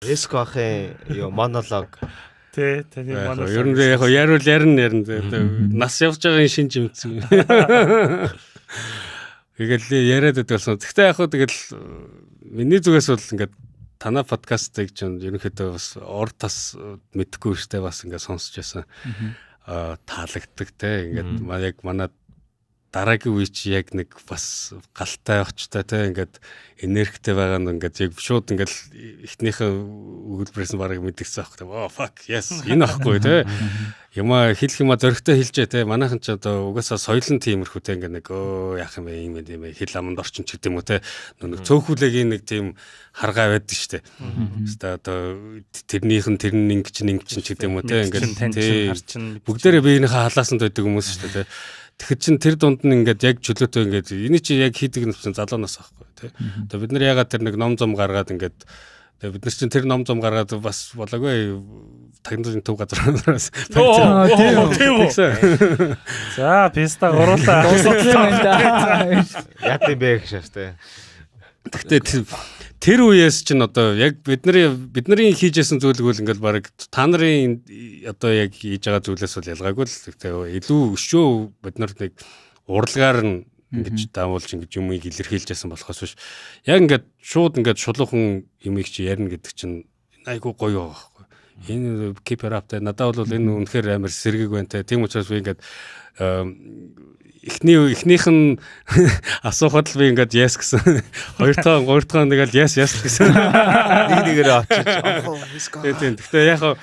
Эско ахын юу монолог. Тэ таны монолог. Ер нь яг яриул ярина ярина. Нас явж байгаа шин жимцэн. Тэгэл яриад байдаг болсон. Гэхдээ яг хөө тэгэл миний зүгээс бол ингээд танай подкастыг ч ерөнхийдөө бас ор тас мэдхгүй штэ бас ингээд сонсч байсан. Таалагддаг те. Ингээд яг манай дараагийн үе чи яг нэг бас галтай очтой те ингээд энергитэй байгаа нь ингээд яг шууд ингээд эхнийхээ өгүүлбэрээс нь бараг мэдгдсэн аах те. Oh fuck yes энэ ахгүй те. Юмаа хэлэх юмаа зөрөгтэй хэлжээ те. Манайхан ч одоо угаасаа соёлын тиймэрхүү те ингээд нэг өө яах юм бэ юм юм хэл аманд орчин ч гэдэм үү те. Нэг цөөхүүлэгийн нэг тийм харгаа байдаг штэ. Хэвээ одоо тэрнийх нь тэр нь ингэж ингэж ч гэдэм үү те ингээд те бүгдээрээ биенийхээ халаасанд байдаг хүмүүс штэ те. Тэгэхэд чин тэр дунд нь ингээд яг чөлөөтэй ингээд эний чи яг хийдэг нь залуунаас аахгүй тий. Одоо бид нар ягаад тэр нэг ном зам гаргаад ингээд тэгээ бид нар чин тэр ном зам гаргаад бас болоогүй тагнуулын төв газраас. Тийм үү. За писта гуруулаа. Яа тийм бэ гэж шээ тий. Гэхдээ тэр үеэс чинь одоо яг бидний хийжсэн зүйлгүй л ингээл баг та нарын одоо яг хийж байгаа зүйлээс бол ялгаагүй л тэгээ илүү өшөө бид нар нэг урлагаар нь ингэж даамуулж ингэж юмыг илэрхийлж байсан болохоос биш яг ингээд шууд ингээд шулуухан юмыг чи ярина гэдэг чинь айгүй гоё байгаа байхгүй. Энэ keep it up те надад бол энэ үнэхээр амар сэргийг байна те. Тийм учраас би ингээд эхнийх нь асуухад л би ингээд yes гэсэн. Хоёр дахь, гурав дахь нэг л yes yes гэсэн. Нэг нэгээрээ очиж. Тийм. Гэхдээ яг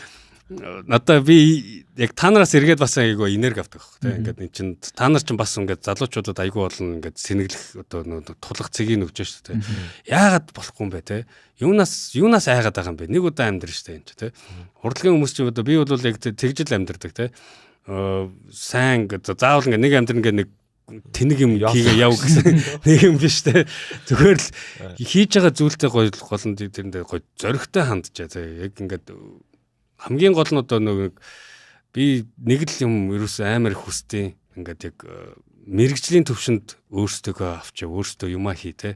надаа би яг та нараас эргээд бас айгүй энерги авдаг байхгүй тийм. Ингээд эн чинь та нар чинь бас ингээд залуучуудад айгүй олон ингээд сэнэглэх одоо нөө тулах цэгийг өгч шүү дээ. Яагаад болохгүй юм бэ те? Юунаас айгаад байгаа юм бэ? Нэг удаа амьдрын шүү дээ энэ чинь те. Урлагийн хүмүүс чинь одоо би бол яг тэгжил амьдрдаг те. Сайн заавал ингээ нэг амьдрын ингээ нэг тэнэг юм хийгээ яв гэсэн нэг юм биш те. Зүгээр л хийж байгаа зүйлтэй гоё гол нь тэрэндээ гоё зоригтой хандчаа те. Яг ингээд хамгийн гол нь одоо нэг би нэг л юм ерөөсөө амар их хүсдэг. Ингээд яг мэрэгжлийн төвшөнд өөрсдөө авчаа, өөрсдөө юмаа хий те.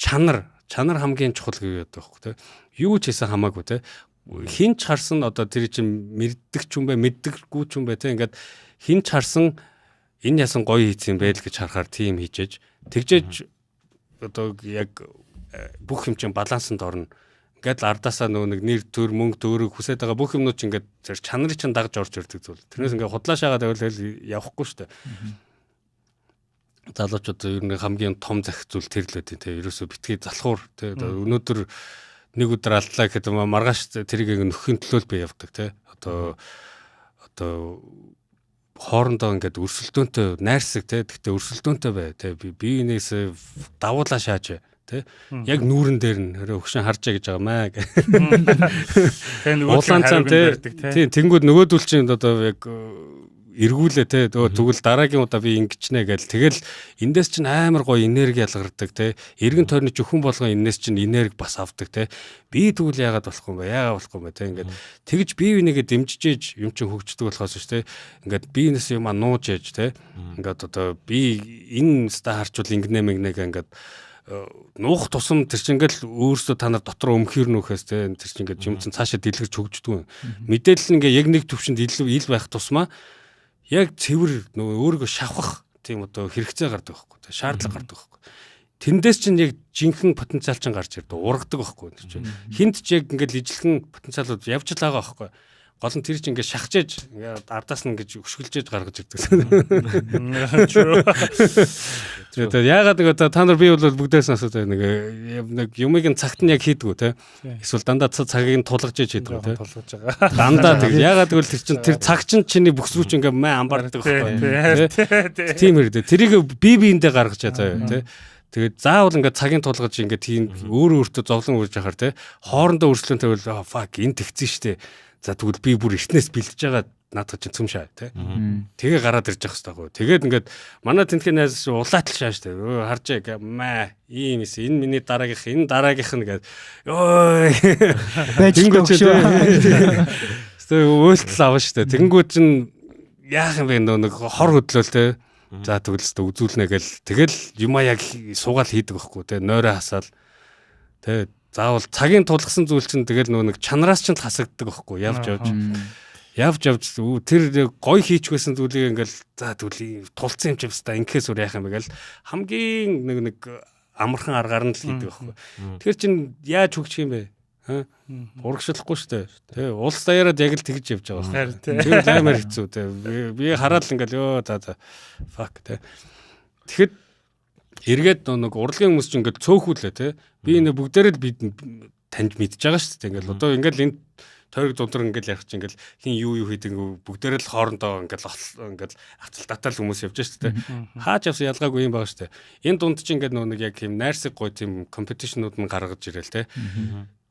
Чанар хамгийн чухал гэж яддаг байхгүй те. Юу ч хийсэн хамаагүй те. Хин ч харсан одоо тэр чинь мэддэг ч юм бэ мэддэггүй ч юм бэ те ингээд хин ч харсан энэ ясан гоё хийцэн бэ л гэж харахаар тийм хийжээж тэгжээж одоо яг бүх юм чинь балансанд орно. Ингээд л ардаасаа нөгөө нэг нэр төр мөнгө төгрөг хүсээд байгаа бүх юмнууд чинь ингээд тэр чанарыг чинь дагж орж ирдэг зүйл. Тэрнээс ингээд худлаа шаагаад байвал явахгүй шүү дээ. Залуучууд ер нь хамгийн том захих зүйл тэр л байдیں۔ Те ерөөсөө битгий залхуур те өнөөдөр нэг өдөр алдлаа гэхэд маргааш тэрийг нөхөхийн төлөө л би явдаг те. Одоо хоорондоо ингээд өрсөлдөөнтэй найрсаг те. Гэхдээ өрсөлдөөнтэй бай те. Би биенээс давуулаа шааж те. Яг нүүрэн дээр нь хөрөө өгшин харжаа гэж байгаа маа гэх. Тэгээ нөгөө хариуг барьдаг те. Тийм тэнгүүд нөгөөдөл чинь одоо яг эргүүлээ те. Тэгвэл дараагийн удаа би ингэчнэ гэл. Тэгэл эндээс чинь амар гоё энерги ялгардаг те. Эргэн тойрны жөхөн болгон энэс чинь энерги бас авдаг те. Би тэгвэл яагаад болохгүй юм бэ? Яагаад болохгүй юм бэ те. Ингээд тэгж бие бинийгээ дэмжиж юм чинь хөгждөг болохоос ш те. Ингээд биенээс юм нууж яж те. Ингээд одоо би энэ ста харчвал ингэнэ мэгнэ гэ ингээд нуух тусам тэр чинь ингээл өөрсдөө та нар дотор өмхөр нөхөөс те тэр чинь ингээд юм чинь цаашаа дэлгэрч хөгждөг. Мэдээлэл ингээ яг нэг төвшөнд ил байх тусмаа яг цэвэр нөгөө өөрийгөө шавхах тийм одоо хэрэгцээ гардаг байхгүй те шаардлага гардаг байхгүй. Тэндээс чинь яг жинхэнэ потенциал чинь гарч ирдэг, ургадаг байхгүй тэр чинь. Хинт ч яг ингээл ижлэхэн потенциалууд явж л байгаа байхгүй. Гол нь тэр чинь ингээд шахажээж ингээд ардаас нь ингэж өшгөлжээж гаргаж ирдэг. Тэгээд яагаад нэг та нар би бол бүгдээс нь асуудаг нэг юмыг нь цагт нь яг хийдгүү те. Эсвэл дандаа цагийг нь тулгаж ээж хийдгүү те. Тулгаж байгаа. Дандаа тэг. Яагаад гэвэл тэр чинь тэр цаг чинь чиний бүхс рүү чинь ингээд маа амбардаг байхгүй. Тийм хэрэг. Тэрийг бие биендээ гаргаж чаа заяа те. Тэгээд заавал ингээд цагийн тулгаж ингээд тийм өөрөө өөртөө зовлон үрж яхаар те. Хоорондоо өрсөлдөөнтэй бол fuck энэ тэгсэн штэ. За тэгвэл би бүр эртнээс бэлдэж байгаа наадах чинь цөм шаа тий. Тэгээ гараад ирж явах хэрэгтэй гоо. Тэгээд ингээд манай тэнтхийн найз улаатал шааш тий. Өө харж яа маа ийм эс энэ миний дараагийнх энэ дараагийнх нь гээд ой тэнгүүт шүү. Тэгээ уйлтал авна шүү дээ. Тэнгүүд чинь яах юм бэ нэг хор хөдлөөл тий. За тэгвэл өстө үзүүлнэ гэл тэгэл юмаа яг суугаал хийдэг байхгүй тий. Нойроо хасаал тий. Заавал цагийн тулгсан зүйл чинь тэгэл нөгөө нэг чанараас чинь л хасагддаг байхгүй явж явж явж явж тэр гоё хийчихсэн зүйлийг ингээл за тэгвэл тулцсан юм чи баста инкээс үр яах юм бэ гэл хамгийн нэг нэг амархан аргаар нь л хийдэг байхгүй. Тэгэхээр чин яаж хөгжих юм бэ? Урагшлахгүй шүү дээ. Тэ улс даяараад яг л тэгж явж байгаа байхгүй. Тэр амар хэцүү тэ. Би хараад л ингээл ёо за за fuck тэ. Тэгэхэд эргээд нэг урлагийн хүмүүс чинь ингээл цөөхүүлээ тэ. Би энэ бүгдээрээ л би таньж мэдж байгаа шүү дээ. Ингээл одоо ингээл энэ тойрог дундар ингээл ярих чинь ингээл хин юу юу хийдэг бүгдээрээ л хоорондоо ингээл ингээл ацалтаатай л хүмүүс явж шүү дээ. Хаач явсан ялгаагүй юм байгаа шүү дээ. Энэ дунд чинь ингээд нөгөө нэг яг тийм найрсаг гоё тийм компетишнууд нь гаргаж ирэл тэ.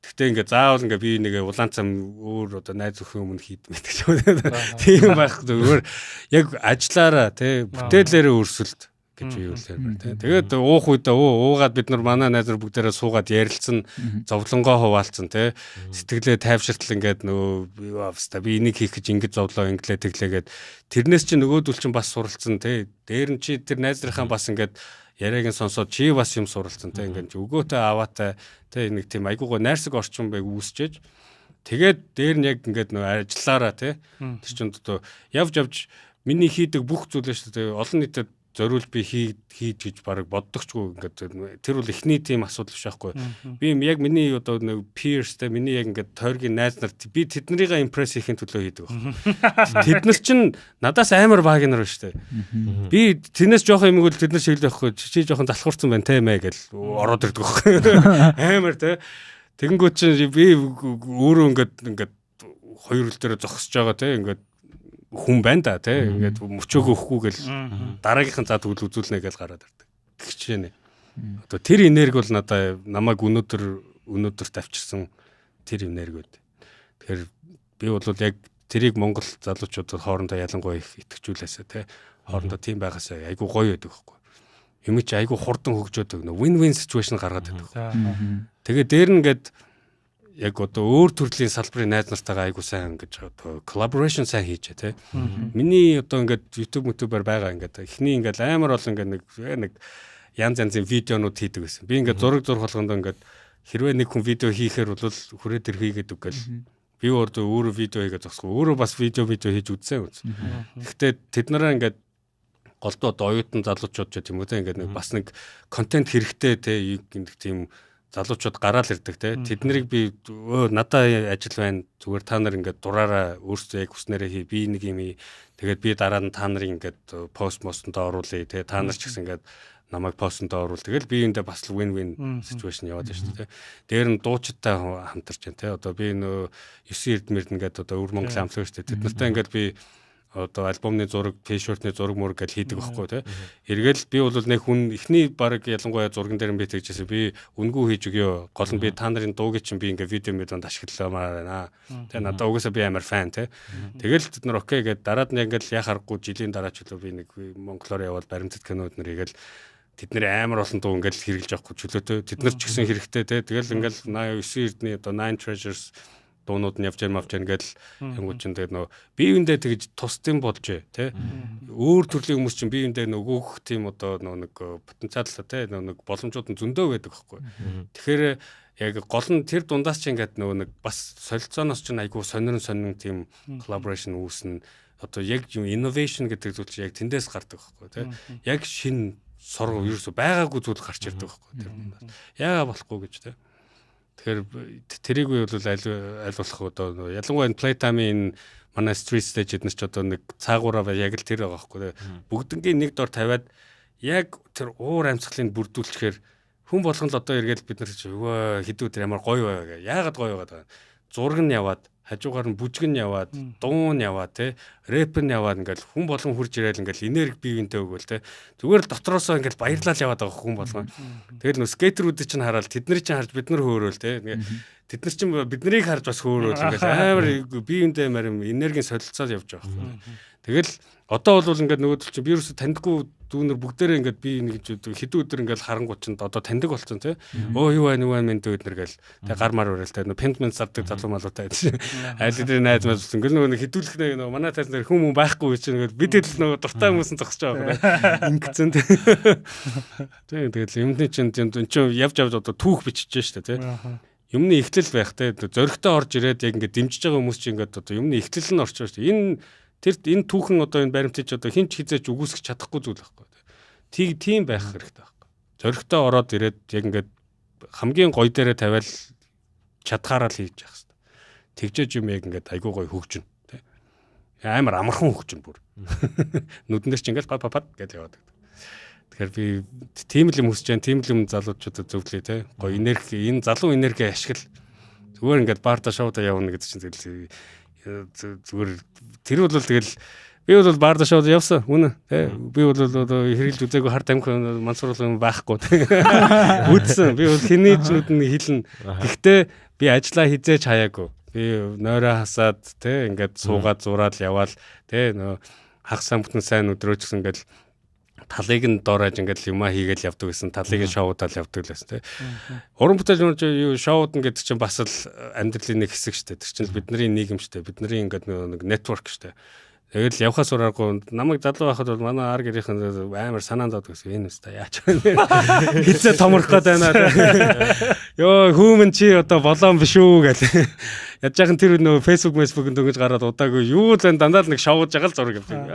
Гэхдээ ингээ заавал ингээ би нэг улаан цам өөр одоо найз өхөн өмнө хийдмэ гэж юм. Тийм байх зүгээр яг ажиллаараа тий бүтээлээрээ өрсөлд гэж юу лээ тий. Тэгээд уух үедээ уугаад бид нар манай найз нар бүгдээрээ суугаад ярилцсан, зовлонгоо хуваалцсан тий. Сэтгэлээ тайвширтал ингээд нөгөө авста би энийг хийх гэж ингэж зовлоо инглээ тэглээгээд тэрнээс чи нөгөөдөл чинь бас суралцсан тий. Дээр нь чи тэр найз нарынхаа бас ингээд яриаг нь сонсоод чи бас юм суралцсан те ингээд өгөөтэй аваатай те нэг тийм айгуугаа найрсаг орчин байг үүсчээж тэгээд дээр нь яг ингээд нөө ажиллаараа те тэр чинь одоо явж явж миний хийдэг бүх зүйлээ шүү дээ олон нийтэд зориул би хийж гэж бараг боддогчгүй ингээд тэр бол эхний тийм асуудал биш байхгүй. Би яг миний одоо нэг peers те миний яг ингээд тойргийн найз нар би тэднэрийгээ impress хийхин төлөө хийдэг байхгүй. Тэд нар чинь надаас амар баг нар шүү дээ. Би тэрнээс жоохон юм бол тэд нар шиглэх байхгүй. Чи жоохон залхуурсан байна те мэ гэл ороод ирдэг байхгүй. Амар те. Тэгэнгүүт чинь би өөрөө ингээд хоёр хөл дээр зогсож байгаа те ингээд хүн байна да тий ингээд мөчөөгөө өгөхгүй гэл дараагийнхан за тэгвэл үзүүлнэ гэж гараад ирдэг. Тэгчээнэ. Одоо тэр энерги бол надаа намайг өнөөдөр тавьчихсан тэр энергиуд. Тэгэхээр би бол яг тэрийг Монгол залуучуудад хоорондоо ялангуяа их итгэжүүлээсэ тий хоорондоо тийм байгаасаа айгу гоё байдаг байхгүй. Юм чи айгу хурдан хөгжөөд өгнө. Win-win situation гаргаад байдаг. Тэгээ дээр нь ингээд яг одоо өөр төрлийн салбарын найз нартайгаа айгу сайн ингэж одоо collaboration сайн хийжээ те. Миний одоо ингээд YouTube-аар байгаа ингээд эхний ингээд амар олон ингээд нэг янз янзын видеонууд хийдэг байсан. Би ингээд зураг зурх болгондоо ингээд хэрвээ нэг хүн видео хийхээр бол хүрээ тэр хийгээд үг гэл би өөрөө видео хийгээд зогсохгүй. Өөрөө бас видео хийж үзсэн үз. Гэхдээ тэд нараа ингээд голдуу одоо оюутан залуучууд ч юм уу те ингээд нэг бас нэг контент хэрэгтэй те нэг тийм залуучууд гараал ирдэг те. Тэднийг би надаа ажил байна. Зүгээр та нар ингээд дураараа өөрсдөө яг хүснээрээ хий. Би нэг юм хий. Тэгээд би дараа нь та нарыг ингээд пост мостондоо оруулъя те. Та нар ч гэсэн ингээд намайг постондоо оруул. Тэгэл би эндээ бас win-win situation яваад байна шүү дээ. Дээр нь дуучидтай хамтарч байна те. Одоо би нөө 9 эрдмэрд ингээд одоо өвөр Монголын хамтлаг шүү дээ. Тэд нартай ингээд би одоо альбомны зураг, t-shirt-ний зураг мураг гэж хийдэг байхгүй тий. Эргээл би бол нэг хүн эхний баг ялангуяа зурган дээр нь би тэгжсэн. Би үнгүй хийж өгөө. Гол нь би та нарын дуугийг чинь би ингээ видео мэдонд ашигламаар байна. Тэгээ надаа угаасаа би амар фан тий. Тэгэл тэд нар окей гэд дараад нь ингээл яхаа аргагүй жилийн дараа ч үлээ би нэг монголоор явбал баримтат кинод нэр игээл тэд нэр амар олон дуу ингээл хэрэглэж авахгүй чөлөөтэй. Тэд нар ч гэсэн хэрэгтэй тий. Тэгэл ингээл 9 эрдний одоо Nine Treasures дуунууд нь явж явж ингээл янгууд чинь тэгээд нөө биевэндээ тэгж тусдын болж тий өөр төрлийн хүмүүс чинь биевэндээ нөгөөх тийм одоо нөө нэг потенциал тий нөө нэг боломжууд нь зөндөө байдаг байхгүй. Тэгэхээр яг гол нь тэр дундаас чинь ингээд нөө нэг бас солилцооноос чинь айгүй сонирн тийм collaboration үүснэ. Одоо яг юм innovation гэдэг зүйл чинь яг тэндээс гардаг байхгүй тий. Яг шин сор ерөөсө байгаагүй зүйл гарч ирдэг байхгүй тэр дундаас. Яагаад болохгүй гэж тий. Тэгэхээр тэрийг үе бол аль болох одоо ялангуяа энэ playtime-ийн манай street stage эднэр ч одоо нэг цаагаараа яг л тэр байгаа байхгүй. Бүгднгийн нэг дор тавиад яг тэр уур амьсгалыг бүрдүүлчихээр хүн болгон л одоо эргээл бид нар чи өвөө хэдүү тэр ямар гоё байв гэ. Яагаад гоё байгаад байгаа. Зураг нь яваад, хажуугаар нь бүжиг нь яваад, дуу нь яваад те, рэп нь яваад ингээл хүн болгон хурж ирээл ингээл энерги бие биентэй өгөөл те. Зүгээр л дотроосоо ингээл баярлал яваад байгаа хүн болгон. Тэгэл нөө скейтерүүдийг чинь хараад тэдний чинь харж бид нар хөөрөөл те. Тэд нар чинь биднийг харж бас хөөрөөл ингээл амар бие биендээ марим энергийн солилцоод явж байгаа байхгүй. Тэгэл Одоо бол ингээд нөгөөдөл чинь би ерөөсө таньдаггүй дүүнер бүгдээрээ ингээд би нэг хэдэн өдөр ингээд харангуут чинь одоо таньдаг болсон тий. Өө юу байна юу байна мэд өднөр гээл тэг гар мар өрөөл тэ пент мэн зардаг залуу малуутай тий. Аль хэдийн найз маз болсон. Ингээд нөгөө нэг хэдүүлэх нэг нөгөө манай тайз нэр хүн байхгүй чинь ингээд бид хэд л нөгөө дуртай хүмүүс нь зогсож байгаа юм. Ингэсэн тий. Тий тэгэл юмны чинь энэ чинь явж явж одоо түүх бичиж штэ тий. Юмны эхлэл байх те зөрөгтэй орж ирээд яг ингээд дэмжиж байгаа хүмүүс чинь ингээд одоо юмны эхлэл нь орчих штэ. Энэ тэр энэ түүхэн одоо энэ баримтыг одоо хэн ч хизээч үгүйсгэж чадахгүй зүйл байхгүй. Тийм байх хэрэгтэй байхгүй. Зоригтой ороод ирээд яг ингээд хамгийн гоё дээрээ тавиал чадхаараа л хийж явах хэрэгтэй. Тэгжээж юм яг ингээд айгуу гоё хөгжинэ тий. Амар амархан хөгжинэ бүр. Нүдэн дээр чи ингээд пап пап гэж яваад. Тэгэхээр би тийм л юм хүсэж байна, тийм л юм залуучуудад зөвлөе тий. Гоё энерги, энэ залуу энерги ашигла. Зүгээр ингээд барда шоуда явна гэдэг чинь тэгэл зүгээр тэр бол тэгэл би бол барда шоуд явсан үнэ тий би бол одоо хэрэглэж үзээгүй хар тамхи мансууруулах юм байхгүй үдсэн би бол хэний ч нүд нь хилнэ гэхдээ би ажлаа хизээч хаяагүй би нойроо хасаад тий ингээд суугаад зураад яваал тий нөө хагас сан бүтэн сайн өдрөөч гэсэн ингээд талыг нь доорож ингээд юмаа хийгээл явдаг гэсэн талыг нь шоудаал явдаг л байсан тий. Уран бүтээл юу шоуд гэдэг чинь бас л амьдралын нэг хэсэг шүү дээ. Тэр чинь бидний нийгэм шүү дээ. Бидний ингээд нэг network шүү дээ. Тэгэл явхаас ураагүй намайг залуу байхад бол манай ар гэрийнхэн амар санаан зовдөг гэсэн энэ өстой яач вэ? Хизээ томрох гээд байна. Йоо хүүмэн чи одоо болоон биш үү гэл. Ядж яхан тэр нөө Facebook дөнгөж гараад удаагүй юу л энэ дандаа л нэг шоуж байгаа л зураг явдаг.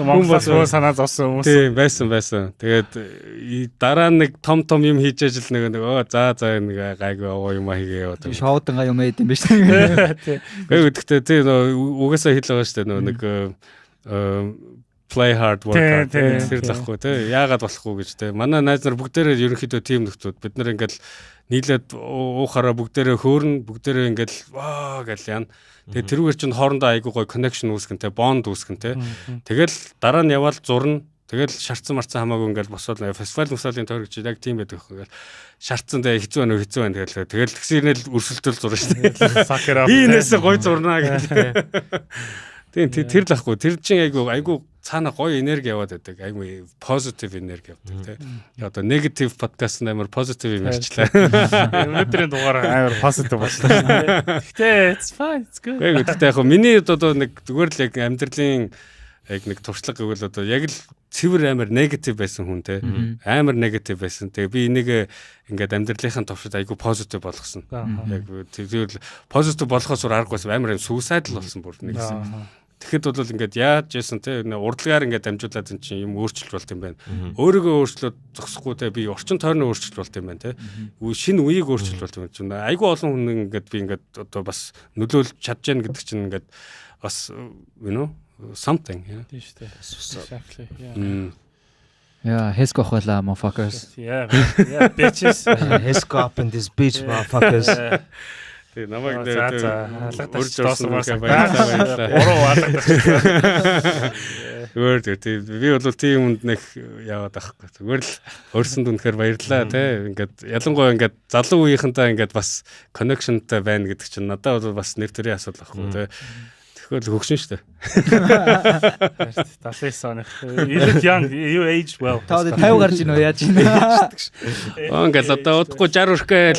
Хүн бас санаа зовсон хүмүүс. Тийм байсан. Тэгээд дараа нэг том юм хийж ажил нэг өө за нэг гайгүй овоо юм хийгээ яваад. Шоуданга юм ээд юм биш. Тийм. Гэхдээ тийм нөө угаасаа хэл байгаа шүү дээ нөө нэг play hard work hard тэр л ахгүй тий яагаад болохгүй гэж тий манай найз нар бүгдээрээ ерөнхийдөө тийм нөхцүүд бид нар ингээл нийлээд уухаараа бүгдээрээ хөөрнө бүгдээрээ ингээл ваа гэл яана тэгээ тэрүүгээр чинь хоорондоо айгуу гоё connection үүсгэн тий bond үүсгэн тий тэгэл дараа нь яваал зурна тэгэл шарцсан марцсан хамаагүй ингээл босоод фестивал мөсөлийн тойрогч яг тийм байдаг байхгүй ингээл шарцсан тэгээ хэцүү байна уу хэцүү байна тэгэл тэгэл тэгсэн ирнэл өрсөлдөл зурна шүү дээ би энэсээ гоё зурнаа гэх тийм тэр л ахгүй тэр чинь айгуу цаана гоё энерги яваад байдаг айгуу позитив энерги явдаг тий одоо негатив подкаст амар позитив юм ярьчлаа өнөөдрийн дугаар амар позитив боллоо шүү дээ гэхдээ it's fine it's good гэхдээ яг миний одоо нэг зүгээр л яг амьдралын яг нэг туршлага гэвэл одоо яг л цэвэр амар негатив байсан хүн те амар негатив байсан. Тэгээ би энийг ингээд амьдралынхаа туршид айгүй позитив болгосон. Яг тэр позитив болохоос өөр аргагүй байсан. Амар юм suicidal болсон бүр нэг хэсэг. Тэгэхэд бол ингээд яаж яасан те урдлагаар ингээд дамжуулаад эн чинь юм өөрчилж болт юм байна. Өөрийгөө өөрчлөөд зогсохгүй те би орчин тойрноо өөрчилж болт юм байна те. Шинэ үеийг өөрчилж болт юм чинь. Айгүй олон хүн ингээд би ингээд одоо бас нөлөөлж чадж яана гэдэг чинь ингээд бас you know something yeah. Тийм шүү дээ. Exactly. Yeah. Yeah, Hesco хола motherfuckers. Yeah. Yeah, bitches. Hesco up in this bitch motherfuckers. Тэгээ намайг урьж орсон баярлалаа. Буруу алгадаж. Зүгээр тийм би бол тийм хүнд нэг яваад байхгүй. Зүгээр л өрсөнд үнэхээр баярлалаа тий. Ингээд ялангуяа ингээд залуу үеийнхэнтэй ингээд бас connectionтай байна гэдэг чинь надад бол бас нэр төрийн асуудал байхгүй тий. Тэгвэл хөгшин шүү дээ. 79 оных. You look young, you age well. Та 50 гарч ийн үү яаж ийн? Оо ингээл одоо удахгүй 60 өрхөө.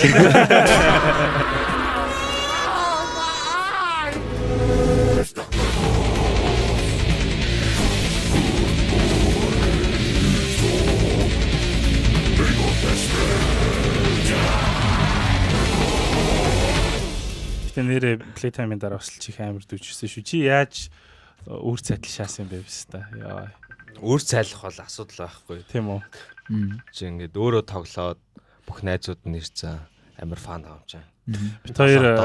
Гэтэ нэрээ playtime-ын дараа бас чих амар дүүжсэн шүү. Чи яаж өөр цайтал шаасан юм бэ биз та? Яа. Өөр цайлах бол асуудал байхгүй. Тийм үү. Чи ингээд өөрөө тоглоод бүх найзууд нь ирсэн. Амар фан байгаа юм чинь. Бид хоёр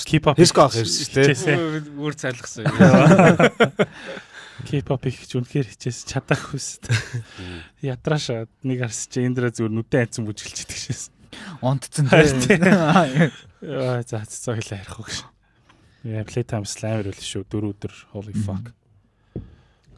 K-pop Хиско авах ирсэн шүү дээ. Өөр цайлгсан. K-pop их ч үнэхээр хичээс чадахгүй шүү дээ. Ятраашаа нэг арс чи энэ дээрээ зүгээр нүдэн айцсан бүжгэлчихдээ шээс. Онтцсон тийм. Яа за цоглоо ярих уу гэж. Яа playtime амар үл шүү. 4 өдөр holy fuck.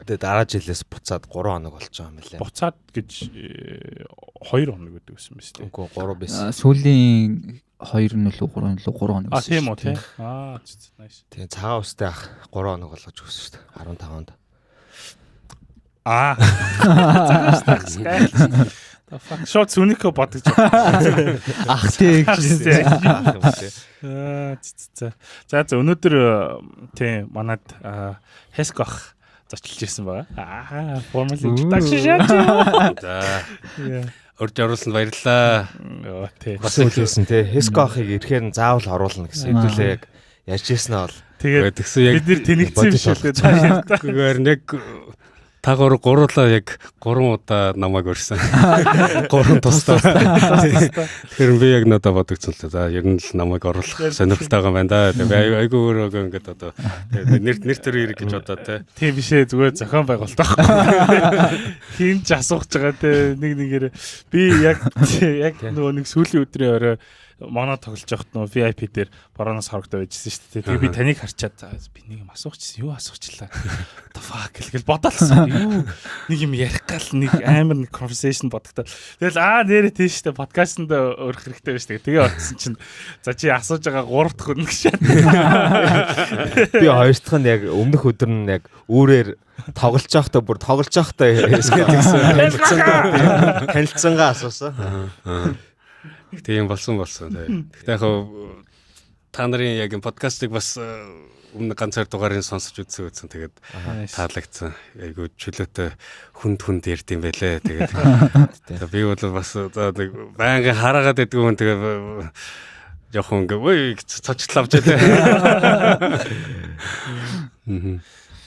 Тэгээ дараа жилээс буцаад 3 хоног болж байгаа юм лээ. Буцаад гэж 2 хоног гэдэг байсан биз дээ. Үгүй 3 байсан. Сүүлийн 2 нь лөө 3 нь лөө 3 хоног. А тийм үү тий. Аа nice. Тийм цагаан устай ах 3 хоног болгож өгсөн шүү дээ. 15 онд. Аа. Цагаан устай ах гайхалтай. The fuck. Шууд сүнийхөө бодож байна. Ах тий гэж. Аа за. За за өнөөдөр тий манад Хеско ах зочилж ирсэн байгаа. Аа formal introduction шаач. За. Урьж оруулсанд баярлалаа. Йоо тий. Бас үлээсэн тий. Хеско ахыг ирэхээр нь заавал оруулна гэсэн. Хэдүүлээ яг ярьж ирсэн нь бол тэгээд тэгсэн яг бид нэр тэнэгцсэн юм шиг лээ цааш. Зүгээр нэг та гурлаа яг 3 удаа намайг өрсөн. 3 тусдаа. Тэгэхээр би яг надад бодогдсон л за ер нь л намайг оруулах сонирхолтой байгаа юм байна да. Тэгээ айгүй өөрөө ингээд одоо нэр төр ирэх гэж бодоо те. Тийм биш ээ зүгээр зохион байгуулалт байхгүй. Хин ч асуух ч байгаа те нэг нэгээр би яг нөгөө нэг сүүлийн өдрийн орой моно тоглож байхад нөгөө VIP дээр бараанаас хорогдоо байжсэн шүү дээ. Тэгээ би таныг харчаад за би нэг юм асуух чийсэн. Юу асуучлаа? The fuck гэл бодоолсон. Юу нэг юм ярих гал нэг амар нэг conversation бодогдоод. Тэгэл аа нэрээ тийш шүү дээ. Подкастэнд өрөх хэрэгтэй байж тэгээ. Тэгээ очсон чинь за чи асууж байгаа 3 дахь хүн гэж. Би 2 дахь нь яг өмнөх өдөр нь яг үүрээр тоглож байхдаа бүр тоглож байхдаа тэгсэн. Танилцсангаа асуусан. Тийм болсон тий. Гэхдээ яг та нарын яг энэ подкастыг бас өмнө ганц хоёр дугаарыг сонсож үзсэн тэгээд таалагдсан. Айгуу чөлөөтэй хүнд ярьд юм байлээ. Тэгээд би бол бас нэг байнгын хараагаад байдгүй хүн тэгээд жоохон ингээ ой цочлол авч байлаа.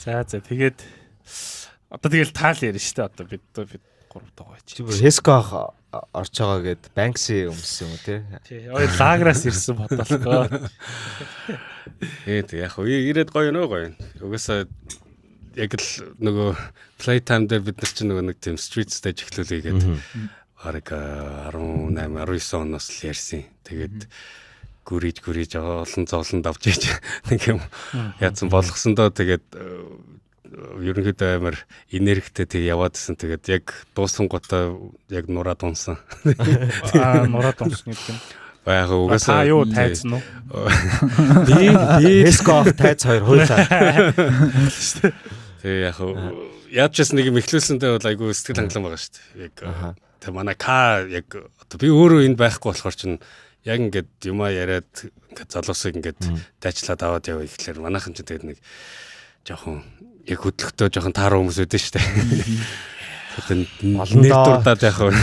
За за тэгээд одоо тэгэл таал ярина шүү дээ. Одоо бид 3 дугаар чи. Хеско ах орж байгаа гэд Banksy өмссөн юм уу те? Тий. Ой лаграас ирсэн бодолтой. Тэг яг ирээд гоё нөө гоё. Угаасаа яг л нөгөө playtime дээр бид нар чинь нөгөө нэг тийм street stage эхлүүлье гээд бараг 18 19 оноос л ярьсан. Тэгээд гүрийж олон зовлон давж иж нэг юм яатсан болгосон доо тэгээд ерөнхийдөө амар энергитэй тэг яваадсэн. Тэгээд яг дууссан гутаа яг нураад унсан. Аа нураад унсан гэдэг юм. Яг угаасаа та юу тайцсан уу? Би Хеско тайц хоёр хуйлаа. Тэг яг яаж ч гэсэн нэг юм эхлүүлсэндээ бол айгүй сэтгэл хангалуун байгаа шүү дээ. Яг тэг манай К яг одоо би өөрөө энд байхгүй болохоор чинь яг ингээд юмаа яриад ингээд залуусыг ингээд дайчлаад аваад яваа ихлээр манайхан чинь тэгээд нэг жоохон яг хөдлөхтөө жоохон тааруу хүмүүс өгдөн шүү дээ. Одоо нэр дурдаад яг хөө.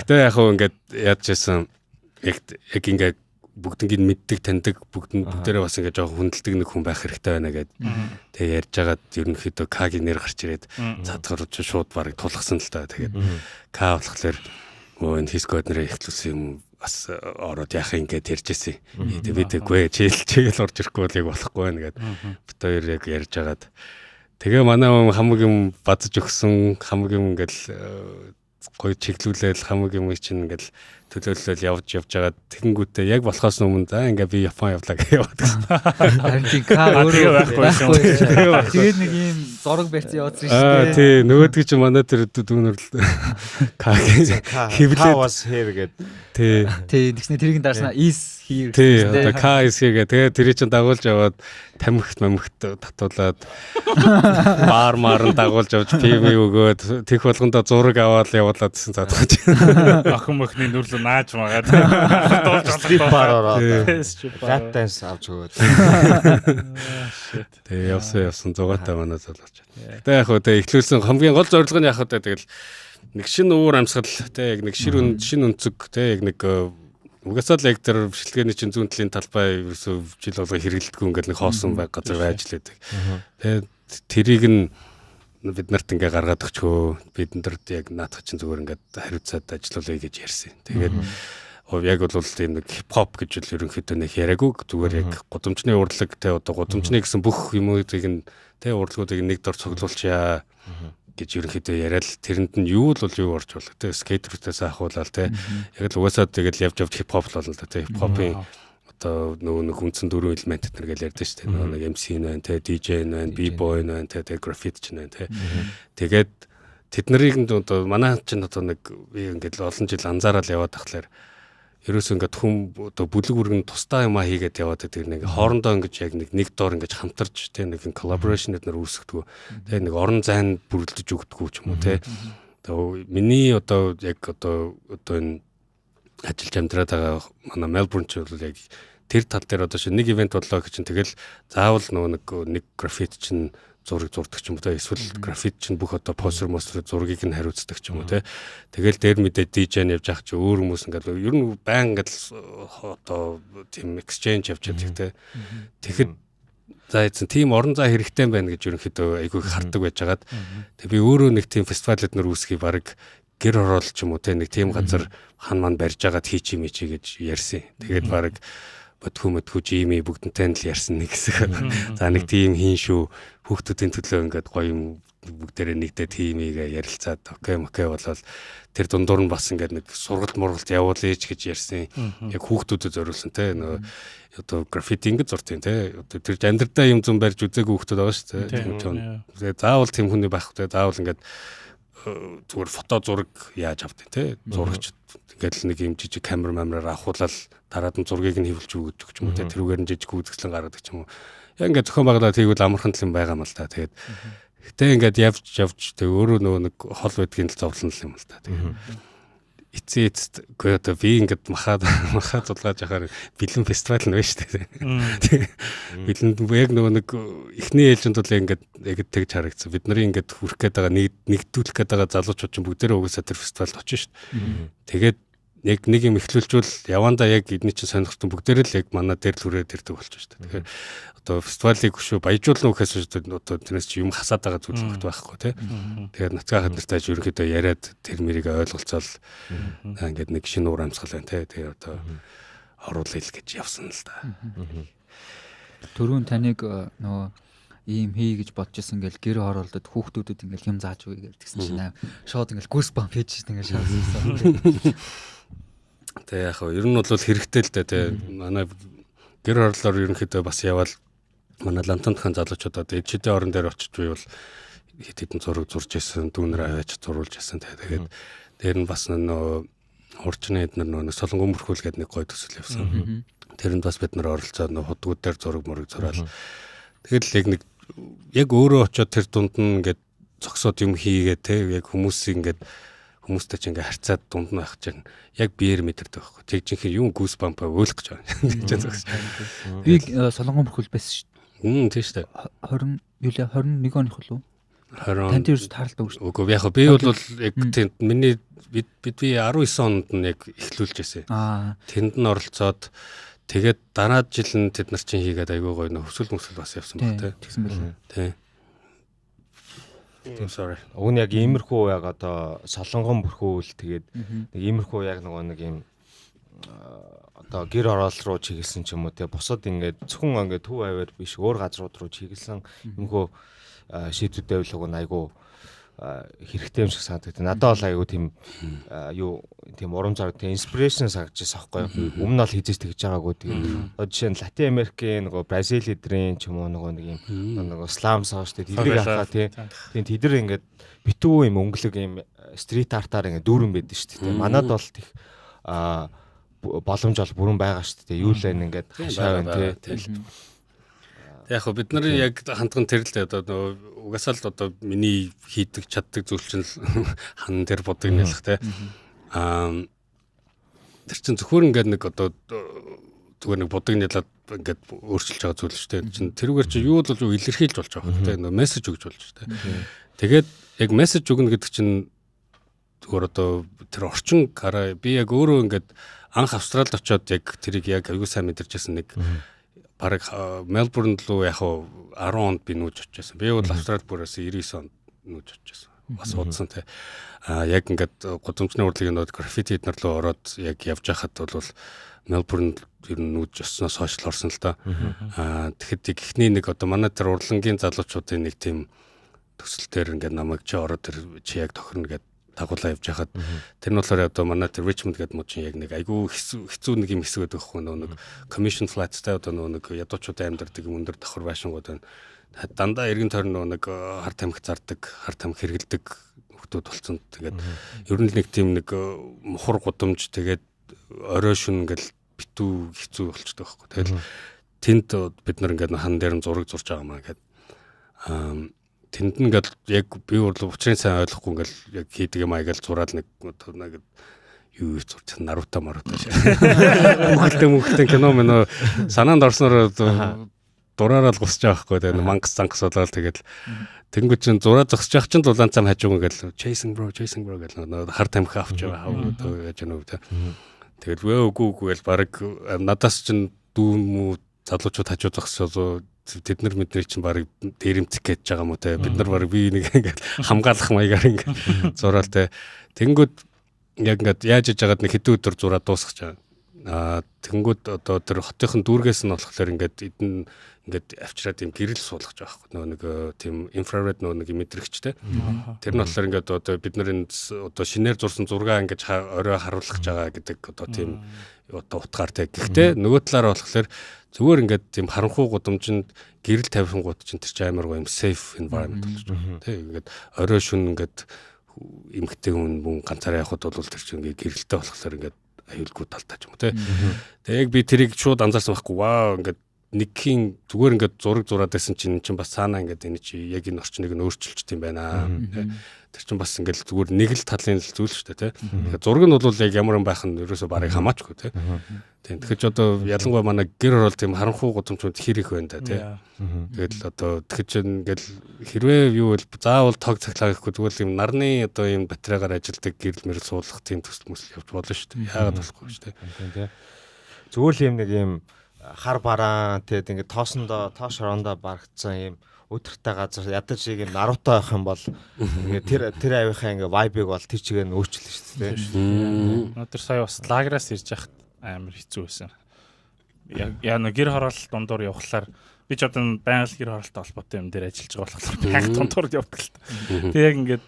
Гэтэ яг хөө ингээд яаж яасан яг ингээд бүгднийг мэддэг, таньдаг, бүгдээрээ бас ингээд жоохон хүндэлдэг нэг хүн байх хэрэгтэй байна гэд. Тэгээ ярьж байгаад ерөнхийдөө К-гийн нэр гарч ирээд цаадгаар ч шууд барыг тулгасан л та. Тэгээд К болохоор өө энэ Хеско нэрээ эхлүүлсэн юм бас ороод яах юм гээд ярьж ирсэн. Тэгээ би тэггүй чийл орж ирэхгүй бол яг болохгүй байна гэд. Бит хоёр яг ярьж байгаад тэгээ манай хүн хамаг юм бадж өгсөн, хамаг юм ингээл гоё чиглүүлээл хамаг юм чинь ингээл төлөөлөл явж байгаад тэгэнгүүтээ яг болохоос өмнө за ингээ би Япон явлаа гэж яваад гэсэн. Харин тийм К өөрөө байхгүй. Тэгээд нэг ийм зураг барьсан явуулсан шүү дээ. Аа тий нөгөөдгөө чи манай тэр дүүнэр л К хэвлээд was here гэд. Тий. Тий тэгснэ тэрийг дарснаа is here. Тий одоо К is here гэ. Тэгээд тэрийг чинь дагуулж яваад тамхит мамхит татуулаад баар маар нь дагуулж явж пим өгөөд тех болгондоо зураг аваад явуулаад гэсэн задгаж. Охин мөхний нүрлөө нааж магаад дуулж Strip bar ороод lap dance авч өгөөд. Тэгээ явсан зугаатай манай залууч. Гэтэ яг хөө тэгээ эхлүүлсэн хамгийн гол зорилго нь яг хөө тэгэл нэг шинэ уур амьсгал тэ яг нэг шинэ өнцөг тэ яг нэг угаасаа л яг тэр бичлэгээний чинь зүүн талын талбай ерөөсөө жил болго хэрэглэдэггүй ингээл нэг хоосон байг газар байж л байдаг. Тэгээд тэрийг нь бид нарт ингээ гаргаад өгчөө. Бид нарт яг наадах чинь зүгээр ингээд хариуцаад ажиллуулъя гэж ярьсан. Тэгээд яг бол тийм нэг хип хоп гэж л ерөнхийдөө нэг яриаггүй зүгээр яг гудамжны урлаг те одоо гудамжны гэсэн бүх юмуудыг нь те урлагуудыг нэг дор цуглуулчаа гэж ерөнхийдөө яриад тэрэнд нь юу л бол юу орж болох те скейтерүүдээс ахуулаад те яг л угаасаа тэгэл явж явж хип хоп л болно л да те хип хопын Одоо нөгөө нэг үндсэн дөрвөн элемент нар гэж ярьдэн шүү дээ. Нөгөө нэг MC нь байна те, DJ нь байна, B-boy нь байна те, тэгээ граффити ч нь байна те. Тэгээд тэд нарыг нь одоо манай чинь одоо нэг би ингээд олон жил анзаараад яваад тахлаар ерөөсөө ингээд хүм одоо бүлэг бүргэн тусдаа юмаа хийгээд яваад байдаг нэг хоорондоо ингэж яг нэг доор ингэж хамтарч те нэг collaboration эднэр үүсгдэг те нэг орон зайн бүрэлдэж өгдөггүй ч юм уу те. Одоо миний одоо яг одоо энэ ажиллаж амьдраад байгаа манай Мельбурн ч бол яг тэр тал дээр одоо шинэ нэг ивент боллоо гэж чинь тэгэл заавал нөгөө нэг граффити чинь зураг зурдаг ч юм уу те, эсвэл граффити чинь бүх одоо постер мостер зургийг нь хариуцдаг ч юм уу те. Тэгэл дээр мэдээ DJ нь явж явах чи өөр хүмүүс ингээд ер нь байн ингээд одоо тийм exchange явж байдаг те. Тэгэхэд за эзэн тийм орон зай хэрэгтэй юм байна гэж ерөнхийдөө айгүй хардаг байжгаад тэг би өөрөө нэг тийм фестивал эднэр үүсгэе баг гэр хороол ч юм уу те нэг тийм газар хан ман барьж агаад хийчих юм чи гэж ярьсан. Тэгээд баг бодхүү жими бүгдэнтэй л ярьсан нэг хэсэг. За нэг тийм хийн шүү. Хүүхдүүдийн төлөө ингээд гоё юм бүгдээрээ нэгдээ тимийг ярилцаад окей болол тэр дундуур нь бас ингээд нэг сургалт мургалт явуулъя ч гэж ярьсан. Яг хүүхдүүдэд зориулсан те нөгөө одоо граффити ингээд зуртын те. Одоо тэр амьдралдаа юм зам барьж үзээгүй хүүхдүүд байгаа шүү дээ. Тийм ч юм. Заавал тийм хүний байх те. Заавал ингээд зүгээр фото зураг яаж авдیں те. Зурагч ингээд л нэг юм жижиг камер мамраар авахуулаад дараад нь зургийг нь хэвлж өгдөг ч юм уу те. Тэрүүгээр нь жижиг үзэсгэлэн гаргадаг ч юм уу. Яг ингээд зохион байгуулаад хийгвэл амархан л юм байгаа юм л та. Тэгээд гэтээ ингээд явж тэг өөрөө нөгөө нэг хол байдгийн л зовлон л юм л та. Тэгээд эцсийн эцэст үгүй одоо би ингээд махаа зулгааж яхаар бэлэн фестивал нь байна шүү дээ. Бэлэн яг нөгөө нэг эхний ээлжинд бол ингээд яг тэгж харагдсан. Бид нарын ингээд хүрэх гээд байгаа нэгдүүлэх гээд байгаа залуучууд чинь бүгдээрээ угаасаа тэр фестивалд очно шүү дээ. Тэгээд яг нэг юм эхлүүлжүүл явандаа яг эдний чинь сонирхтон бүгдээрээ л яг манай дээр л хүрээд ирдэг болчих шүү дээ. Тэгэхээр одоо фестивалыг өшөө баяжуулна гэхээс одоо тэрнээс чи юм хасаад байгаа зүйл өгт байхгүй тий. Тэгэхээр нацгаа хад нартай ерөнхийдөө яриад тэр мэрийг ойлголцоол ингээд нэг шинэ уур амьсгал байна тий. Тэгээ одоо оруулъя л гэж явсан л да. Түрүүн таныг нөгөө ийм хий гэж бодож исэн ингээл гэр хороолдод хүүхдүүдэд ингээл юм зааж өгье гэж тэгсэн чинь шууд ингээл goosebump хийж ингээл шаардсан. Тэг яг хөө ер нь бол хэрэгтэй л дээ тий. Манай гэр хорооллоор ерөнхийдөө бас яваал манай Лантантхан залуучууд одоо ээжүүдийн орон дээр очиж буй бол хэд хэдэн зураг зурж исэн, дүүнэр аваач зуруулж исэн. Тэгээд дээр нь бас нөө хурцны эднэр нөө солонгон мөрхүүл гэдэг нэг гой төсөл явсан. Тэрэнд бас бид нар оролцоод нөө худгууд дээр зураг мөрөг зураал. Тэгэл яг нэг яг өөрөө очиод тэр дунд нь ингээд зогсоод юм хийгээ те яг хүмүүс ингээд хүмүүстэй ч ингээ харьцаад дунд нь байх чинь яг биеэр мэдэрдэг байхгүй. Тэг жинхэнэ юм goosebump өөлөх гэж байна. Тэг чинь зогс. Би солонгон бүрхүүл байсан шүү дээ. Тийм шүү дээ. 20 юу лээ 21 оных уу? 20 Танд ерөөс тааралдаг шүү дээ. Үгүй яг би бол яг тийм миний бид би 19 онд нь яг эхлүүлж байсан. Тэнд нь оролцоод тэгээд дараа жил нь тэд нар чинь хийгээд айгүй гоё нөх хөсөл мөсөл бас явсан баг тий. Тэгсэн байлээ. Тий. Тийм sorry. Уг нь яг иймэрхүү яг одоо солонгон бүрхүүл тэгээд нэг иймэрхүү яг нөгөө нэг юм одоо гэр ороол руу чиглэсэн ч юм уу те бусад ингээд зөвхөн ингээд төв аваар биш өөр газрууд руу чиглэсэн иймэрхүү шийдвүүдээ л уг нь айгүй хэрэгтэй юм шиг санагдав. Надад бол айгүй тийм юу тийм урам зориг тийм inspiration санагдчихсан аахгүй юу. Өмнө нь бол хизээж тэгж байгаагүй. Тэгээд одоо жишээ нь Латин Америкийн нөгөө Бразил эдрийн ч юм уу нөгөө нэг юм нөгөө слам саа шүү дээ. Тэдрийг харахаа тийм тэд нар ингээд битүү юм өнгөлөг юм стрит артаар ингээд дүүрэн байдаг шүү дээ. Манад бол тех боломж бол бүрэн байгаа шүү дээ. Юу л энэ ингээд хашаа байна тийм. Яг хөө бид нарын яг хандган тэр л дээ одоо нөгөө угаасаа л одоо миний хийдэг чаддаг зүйл чинь хан тэр бодог нэлэх те. Аа тэр чинь зөвхөн ингээд нэг одоо зүгээр нэг бодог нэлээд ингээд өөрчилж байгаа зүйл шүү дээ. Чин тэрүүгээр чи юу л бол илэрхийлж болж байгаа те. Нөгөө мессеж өгж болж шүү дээ. Тэгээд яг мессеж өгнө гэдэг чинь зүгээр одоо тэр орчин гараа би яг өөрөө ингээд анх Австралид очиод яг тэрийг яг аюул сайн мэдэрчсэн нэг бараг Мельбурн руу яг 10 онд би нүүж очижсэн. Би бол Австрали бүрээс 99 онд нүүж очижсэн. Бас удсан те. А яг ингээд гудамжны урлагийн нод граффити эднэр рүү ороод яг явж байхад бол Мельбурн ер нь нүүж очсноос хойш л орсон л та. А тэгэхэд эхний нэг одоо манай тэр урлагийн залуучуудын нэг тийм төсөл дээр ингээд намайг чи ороод тэр чи яг тохирно гэд дагуулаа явж хахад тэр нь болохоор одоо манай тэр Richmond гэдэг мужийн яг нэг айгүй хэцүү нэг юм хэсэг байдаг хгүй нөгөө нэг commission flats-тай одоо нөгөө нэг ядуучуудын амьдардаг юм өндөр давхар байшингууд байна. Дандаа эргэн тойрон нөгөө нэг хар тамхи зардаг, хар тамхи хэргэлдэг хүмүүс болсон. Тэгээд ер нь л нэг тийм нэг мухар гудамж тэгээд орой шүн ингээл битүү хэцүү болчтой байхгүй. Тэгэл тэнд бид нар ингээд хан дээр нь зураг зурж байгаа маа гэдэг. Тэнд нь ингээд яг би бол учрын сайн ойлгохгүй ингээд яг хийдэг юм аа гэж зураад нэг одоо нэг юу зурч Наруто Маруто шиг. Хүүхэлдэй кино мөн санаанд орсноор дураараа л гусч байгаа байхгүй. Тэгээ мангас зангас болоод тэгэл тэнгуү чин зураа зогсож явах чин дулаан цам хажуу ингээл chasing bro гэл нөө хар тамхи авч яваа хав яаж нүг тэ. Тэгэл вөө үгүй үгүй гэл баг надаас чин дүү мүү залуучууд хажуу зогсоо тэд нар мэдний чинь баг дээрэмцэх гэж байгаа юм уу те бид нар баг би нэг ингээд хамгаалах маягаар ингээд зураал те тэнгүүд яг ингээд яаж иж байгаад нэг хэдэн өдөр зураа дуусгаж байгаа. Аа тэнгүүд одоо тэр хотынхон дүүргээс нь болохоор ингээд эдэн ингээд авчираад юм гэрэл суулгаж байгаа байхгүй нөгөө нэг тийм инфраред нөгөө нэг мэдрэгчтэй. Тэр нь болохоор ингээд одоо бид нар энэ одоо шинээр зурсан зургаа ингээд орой харуулах гэж байгаа гэдэг одоо тийм одоо утгаар те. Гэхдээ нөгөө талаараа болохоор зүгээр ингээд тийм харанхуй гудамжинд гэрэл тавихан гут чинь тэр чинь амар гоё юм safe environment болж байгаа. Тэ ингээд орой шүн ингээд эмгтэй хүн мөн ганцаараа явхад бол тэр чинь ингээд гэрэлтэй болохоор ингээд аюулгүй талтай ч юм уу тэ. Тэгээ яг би тэрийг шууд анзаарсан байхгүй. Вау ингээд нэгхийн зүгээр ингээд зураг зураад байсан чинь чинь бас цаанаа ингээд энэ чи яг энэ орчныг нь өөрчилчт юм байна. Тэр чинь бас ингээд зүгээр нэг л талын л зүйл шүү дээ тэ. Тэгэхээр зураг нь бол яг ямар юм байх нь ерөөсөө барыг хамаачгүй тэ. Тийм тэгэхээр ч одоо ялангуяа манай гэр орол тийм харанхуй гудамжууд хэр их байна да тэ. Тэгэл одоо тэгэхээр ч ингээд хэрвээ юу бол заавал тог цахилгаан гэхгүй зүгээр л юм нарны одоо юм батарейгаар ажилдаг гэрэл мэрэл суулгах тийм төсөл мөсөл явж болно шүү дээ. Яагаад болохгүй шүү дээ. Зүгээр л юм нэг юм хар бараан тэгээд ингээд тоосондоо тоош орондоо барагдсан юм өдөртэй газар ядаж шиг юм Наруто байх юм бол ингээд тэр авийнхаа ингээд vibe-ыг бол тэр чигээр нь өөрчилнө шүү дээ. Өнөөдөр сая бас лагераас ирж яхад амар хэцүү байсан. Яг нэг гэр хороолт дундуур явхлаар би ч одоо байнга гэр хороолттой холбоотой юм дээр ажиллаж байгаа болохоор байнга дундуур явдаг л та. Тэг яг ингээд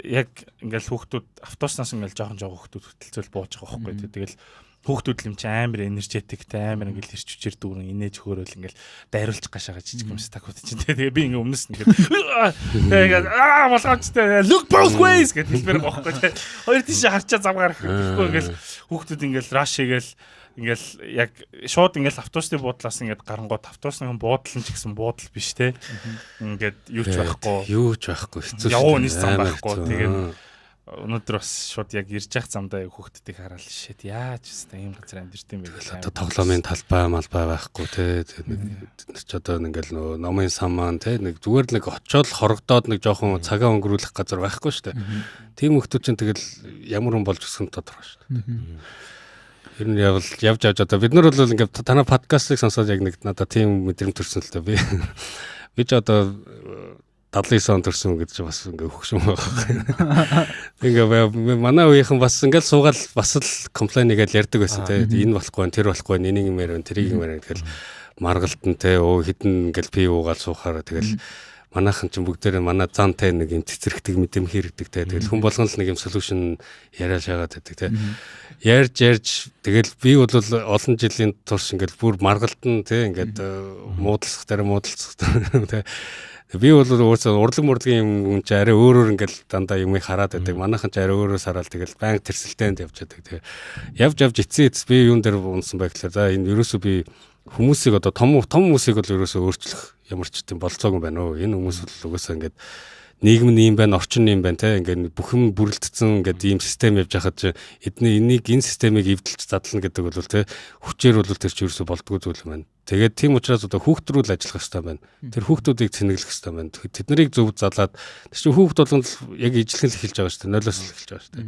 яг ингээд хүүхдүүд автобуснаас ингээд жоохон жоохон хүүхдүүд хөтөлцөөл бууж байгаа байхгүй. Тэгэл хүүхдүүд л юм чи амар энержетиктэй амар ингээл ирч хүчээр дүүрэн инээж хөөрөөл ингээл дайруулж гашаага жижиг юм стакууд чинь тэгээ би ингээ өмнөөс нь ингээд тэгээд аа болгоомжтой look both ways гэж хэлмээр байгаа байхгүй тэгээ хоёр тийшээ харчаа зам гарах гэхгүй ингээл хүүхдүүд ингээл раш хийгээл ингээл яг шууд ингээл автобусны буудлаас ингээд гарангууд автобусны буудлан ч гэсэн буудал биш те ингээд юу ч байхгүй хэцүү явуу нэг зам байхгүй тэгээд өнөөдөр бас шууд яг ирж явах замдаа хүүхдүүдийг хараад shit яаж өстэй ийм газар амьдэрт юм бэ гэх. Одоо тоглоомын талбай малбай байхгүй те. Тэд нар ч одоо ингээл нөгөө номын сан маань те нэг зүгээр л нэг очиод хорогдоод нэг жоохон цагаа өнгөрүүлэх газар байхгүй шүү дээ. Тийм хүүхдүүд чинь тэгэл ямар хүн болж өсөх нь тодорхой шүү дээ. Ер нь явж явж одоо бид нар бол ингээд танай подкастыг сонсоод яг нэг надад тийм мэдрэмж төрсөн л дээ. Би ч одоо 79 он төрсөн гэж бас ингээ хөгшин байгаа. Ингээ манай үеийнхэн бас ингээл суугаал бас л комплайн игээл ярьдаг байсан те. Энэ болохгүй, тэр болохгүй, энийг юм ярив, тэрийг юм ярив тэгэл маргалтан те. Өө хідэн ингээл пи уугаал суухаараа тэгэл манайхан ч бүгдээрээ манай зан те нэг юм цэцэрхдэг мэдэм хэрэгдэг те. Тэгэл хүн болгон л нэг юм солиушн яриа шаагаад байдаг те. Ярьж ярьж тэгэл би бол олон жилийн турш ингээл бүр маргалтан те ингээд муудалцах дээр муудалцах те. Би бол өөрөөсөө урлаг мурлагын юм хүн чи арай өөрөөр ингээл дандаа юмыг хараад байдаг. Манайхан ч арай өөрөөр сараал тэгэл байнга тэрсэлтээнд явж байдаг. Тэгээ явж явж эцсийн эц би юун дээр унсан бай гэхлээр за энэ ерөөсөө би хүмүүсийг одоо том том хүмүүсийг бол ерөөсөө өөрчлөх ямар ч тийм болцоогүй байна уу. Энэ хүмүүс бол угаасаа ингээд нийгэм нь ийм байна, орчин нь ийм байна те. Ингээд бүх юм бүрэлдсэн ингээд ийм систем явж байхад чи эдний энийг энэ системийг эвдэлж задлана гэдэг бол те хүчээр бол тэр чи ерөөсөө болдгоо зүйл юм байна. Тэгээд тийм учраас одоо хүүхд рүү л ажиллах хэрэгтэй байна. Тэр хүүхдүүдийг цэнэглэх хэрэгтэй байна. Тэд нарыг зөв задлаад тэр чинь хүүхд болгоно л яг ижлэх л эхэлж байгаа шүү дээ. Нойлоос л эхэлж байгаа шүү дээ.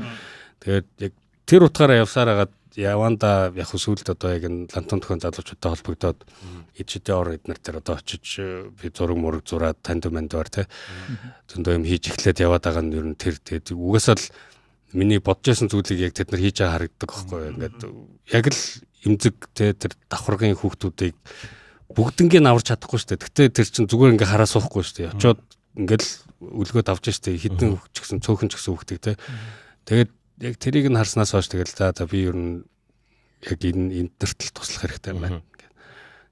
Тэгээд яг тэр утгаараа явсаар хагаад яванда яг сүүлд одоо яг энэ лантун төхөн залуучуудтай холбогдоод ижидээ ор эднэр тэр одоо очиж би зураг мураг зураад танд мандвар те зөндөө юм хийж эхлээд яваад байгаа нь ер нь тэр тэгээд угаасаа л миний бодож байсан зүйлийг яг тэд нар хийж байгаа харагддаг байхгүй юу. Ингээд яг л эмзэг те тэр давхаргын хүүхдүүдийг бүгднгийн аварч чадахгүй шүү дээ. Гэтэ тэр чинь зүгээр ингээ хараа суухгүй шүү дээ. Очоод ингээл үлгөөд авч штэ хідэн ч гэсэн цөөхөн ч гэсэн хүүхдийг те. Тэгээд яг тэрийг нь харснаас хойш тэгэл за би ер нь яг энэ эндэртэл туслах хэрэгтэй юм байна.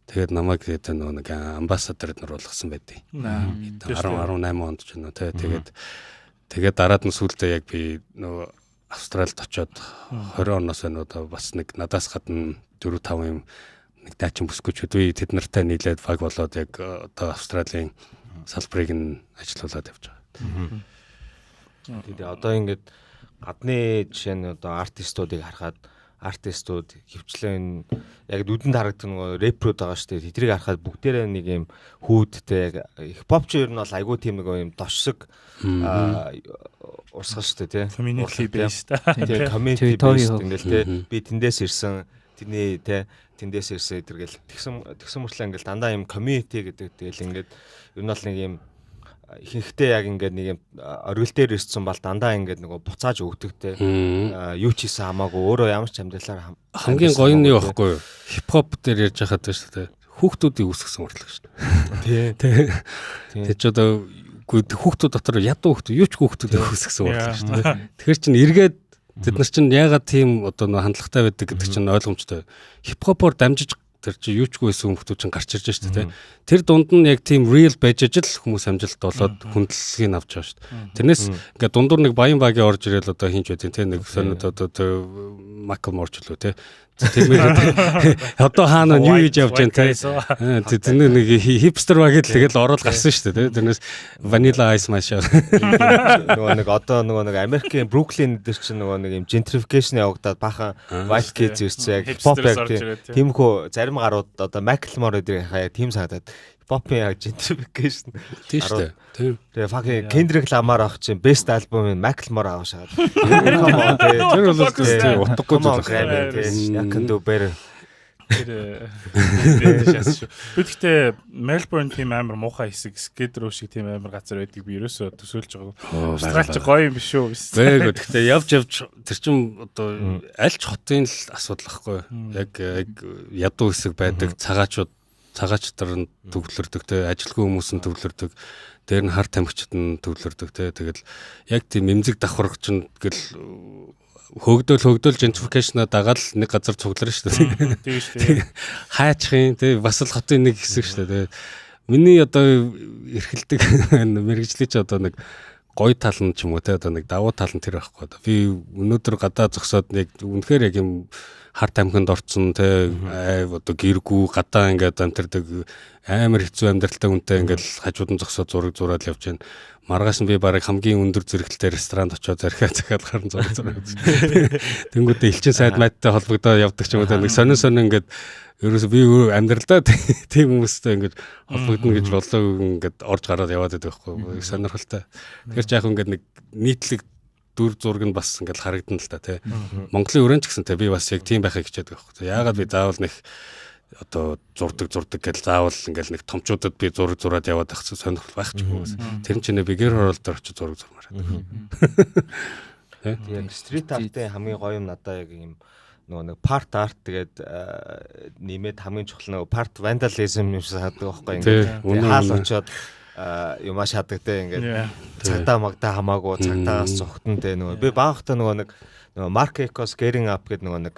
Тэгээд намайг тэгээд нөгөө нэг амбассадор нар болгосон байдیں۔ 10 18 онд ч юм уу те. Тэгээд дараад нь сүүлдээ яг би нөгөө Австралид очиод 20 оноос байна уу бас нэг надаас гадна 4 5 юм нэг дайчин бүсгүйчүүд би тэд нартай нийлээд баг болоод яг одоо Австралийн салбарыг нь ажилуулад явж байгаа. Тэгээд одоо ингээд гадны жишээ нь одоо артистуудыг харахад артистууд хөвчлэн яг нүдэнд харагдах нөгөө рэпрүүд байгаа шүү дээ. Тэдрийг харахад бүгдээрээ нэг юм хүүдтэй яг хипхоп ч ер нь бол айгүй тийм нэг юм дошсог урсгал шүү дээ, тий. Community based. Тий, community based ингээл тий. Би тэндээс ирсэн, тэрний тий тэндээс ирсэн эдэргээл тэгсэн мөртлөө ингээл дандаа юм community гэдэг тэгэл ингээд ер нь бол нэг юм ихэнхдээ яг ингээд нэг юм оргил дээр ирсэн бол дандаа ингээд нөгөө буцааж өгдөгтэй юу ч хийсэн хамаагүй өөрөө ямар ч амьдралаар хамгийн гоё нь юу байхгүй юу? Хипхоп дээр ярьж байхад байна шүү дээ. Хүүхдүүдийг үүсгэсэн урдлага шүү дээ. Тий. Тэр ч одоо хүүхдүүд дотор ядуу хүүхдүүд юу ч хүүхдүүдийг үүсгэсэн урдлага шүү дээ. Тэгэхээр чин эргээд тэд нар чинь яагаад тийм одоо нөгөө хандлагатай байдаг гэдэг чинь ойлгомжтой. Хипхопоор дамжиж тэр чи юу ч гүйсэн хүмүүс чинь гарч ирж шүү дээ. Тэр дунд нь яг тийм real байж ижил хүмүүс амжилт болоод хүндлэлийг авч байгаа шүү дээ. Тэрнээс ингээд дундуур нэг баян багийн орж ирэл одоо хинч байдیں۔ Тэ нэг сониод одоо Майкл Морч лөө тэ. Тэр одоо хаана юу хийж явж байна тэ. Тэр нэг хипстер баг л тэгэл ороод гарсан шүү дээ. Тэрнээс Vanilla Ice маш нөгөө нэг одоо нөгөө нэг Америкийн Бруклин дээр чинь нөгөө нэг юм gentrification явагдаад бахан white kids ирсэн яг pop яг тиймхүү зарим гарууд одоо Macklemore дээр яг тийм санагдаад pop-ын яг gentrification тийм шүү дээ. Тийм. Тэгээ fucking Kendrick Lamar авах чинь best album-ын Macklemore авах шагаад. Тэр бол тийм утгагүй зүйл байна. Яг can do better. Тэр шээс шүү. Би гэхдээ Мельбурн тийм амар муухай хэсэг Skid Row шиг тийм амар газар байдгийг би ерөөсөө төсөөлж байгаагүй. Австрал ч гоё юм биш үү? Бээгөө гэхдээ явж явж тэр чин одоо аль ч хотын л асуудал ахгүй. Яг ядуу хэсэг байдаг, цагаачууд цагаачтар нь төвлөрдөг те, ажилгүй хүмүүс нь төвлөрдөг, дээр нь хар тамхичд нь төвлөрдөг те. Тэгэл яг тийм эмзэг давхарга чинь гэл хөөгдөөл gentrification-а дагаад л нэг газар цугларна шүү дээ. Тийм шүү дээ. Хайчих юм те, бас л хотын нэг хэсэг шүү дээ. Миний одоо эрхэлдэг мэргэжлийн чи одоо нэг гоё тал нь ч юм уу те, одоо нэг давуу тал нь тэр байхгүй. Би өнөөдөр гадаа зогсоод нэг үнэхээр яг юм хар тамхинд орцсон те, одоо гэргүү гадаа ингээд амьдардаг амар хэцүү амьдралтай хүнтэй ингээд хажууд нь зогсоод зураг зураад явж байна. Маргааш нь би бараг хамгийн өндөр зэрэгэлтэй ресторанд очиод зархиа захиад гарan зураг зураад. Тэнгүүдээ элчин сайд майттай холбогдоо явдаг ч юм уу те, нэг сонин сонин ингээд ерөөсө би амьдралдаа тийм хүмүүстэй ингээд холбогдно гэж бодлоо ингээд орж гараад яваад байдаг байхгүй сонирхолтой. Тэгэхээр ч яг ингээд нэг нийтлэг дүр зураг нь бас ингээд харагдана л та тий. Монголын өрөөнд ч гэсэн те би бас яг тийм байхыг хичээдэг байхгүй. Яагаад би заавал нэг одоо зурдаг гэж заавал ингээд нэг томчуудад би зураг зураад яваад байх сонирхол байх ч юм уу. Тэр чинь би гэр хороол дээр очиж зураг зурмаар байдаг. Тийм стрит артын хамгийн гоё юм надаа яг юм нөгөө нэг part art тэгээд нэмээд хамгийн чухал нөгөө part vandalism юм шиг санагддаг байхгүй ингээд хаал очиод юмаа шаадаг те ингээд цагдаа магдаа хамаагүй цагдаагаас зогтон те нөгөө би баахта нөгөө нэг Mark Ecos Getting Up гэдэг нөгөө нэг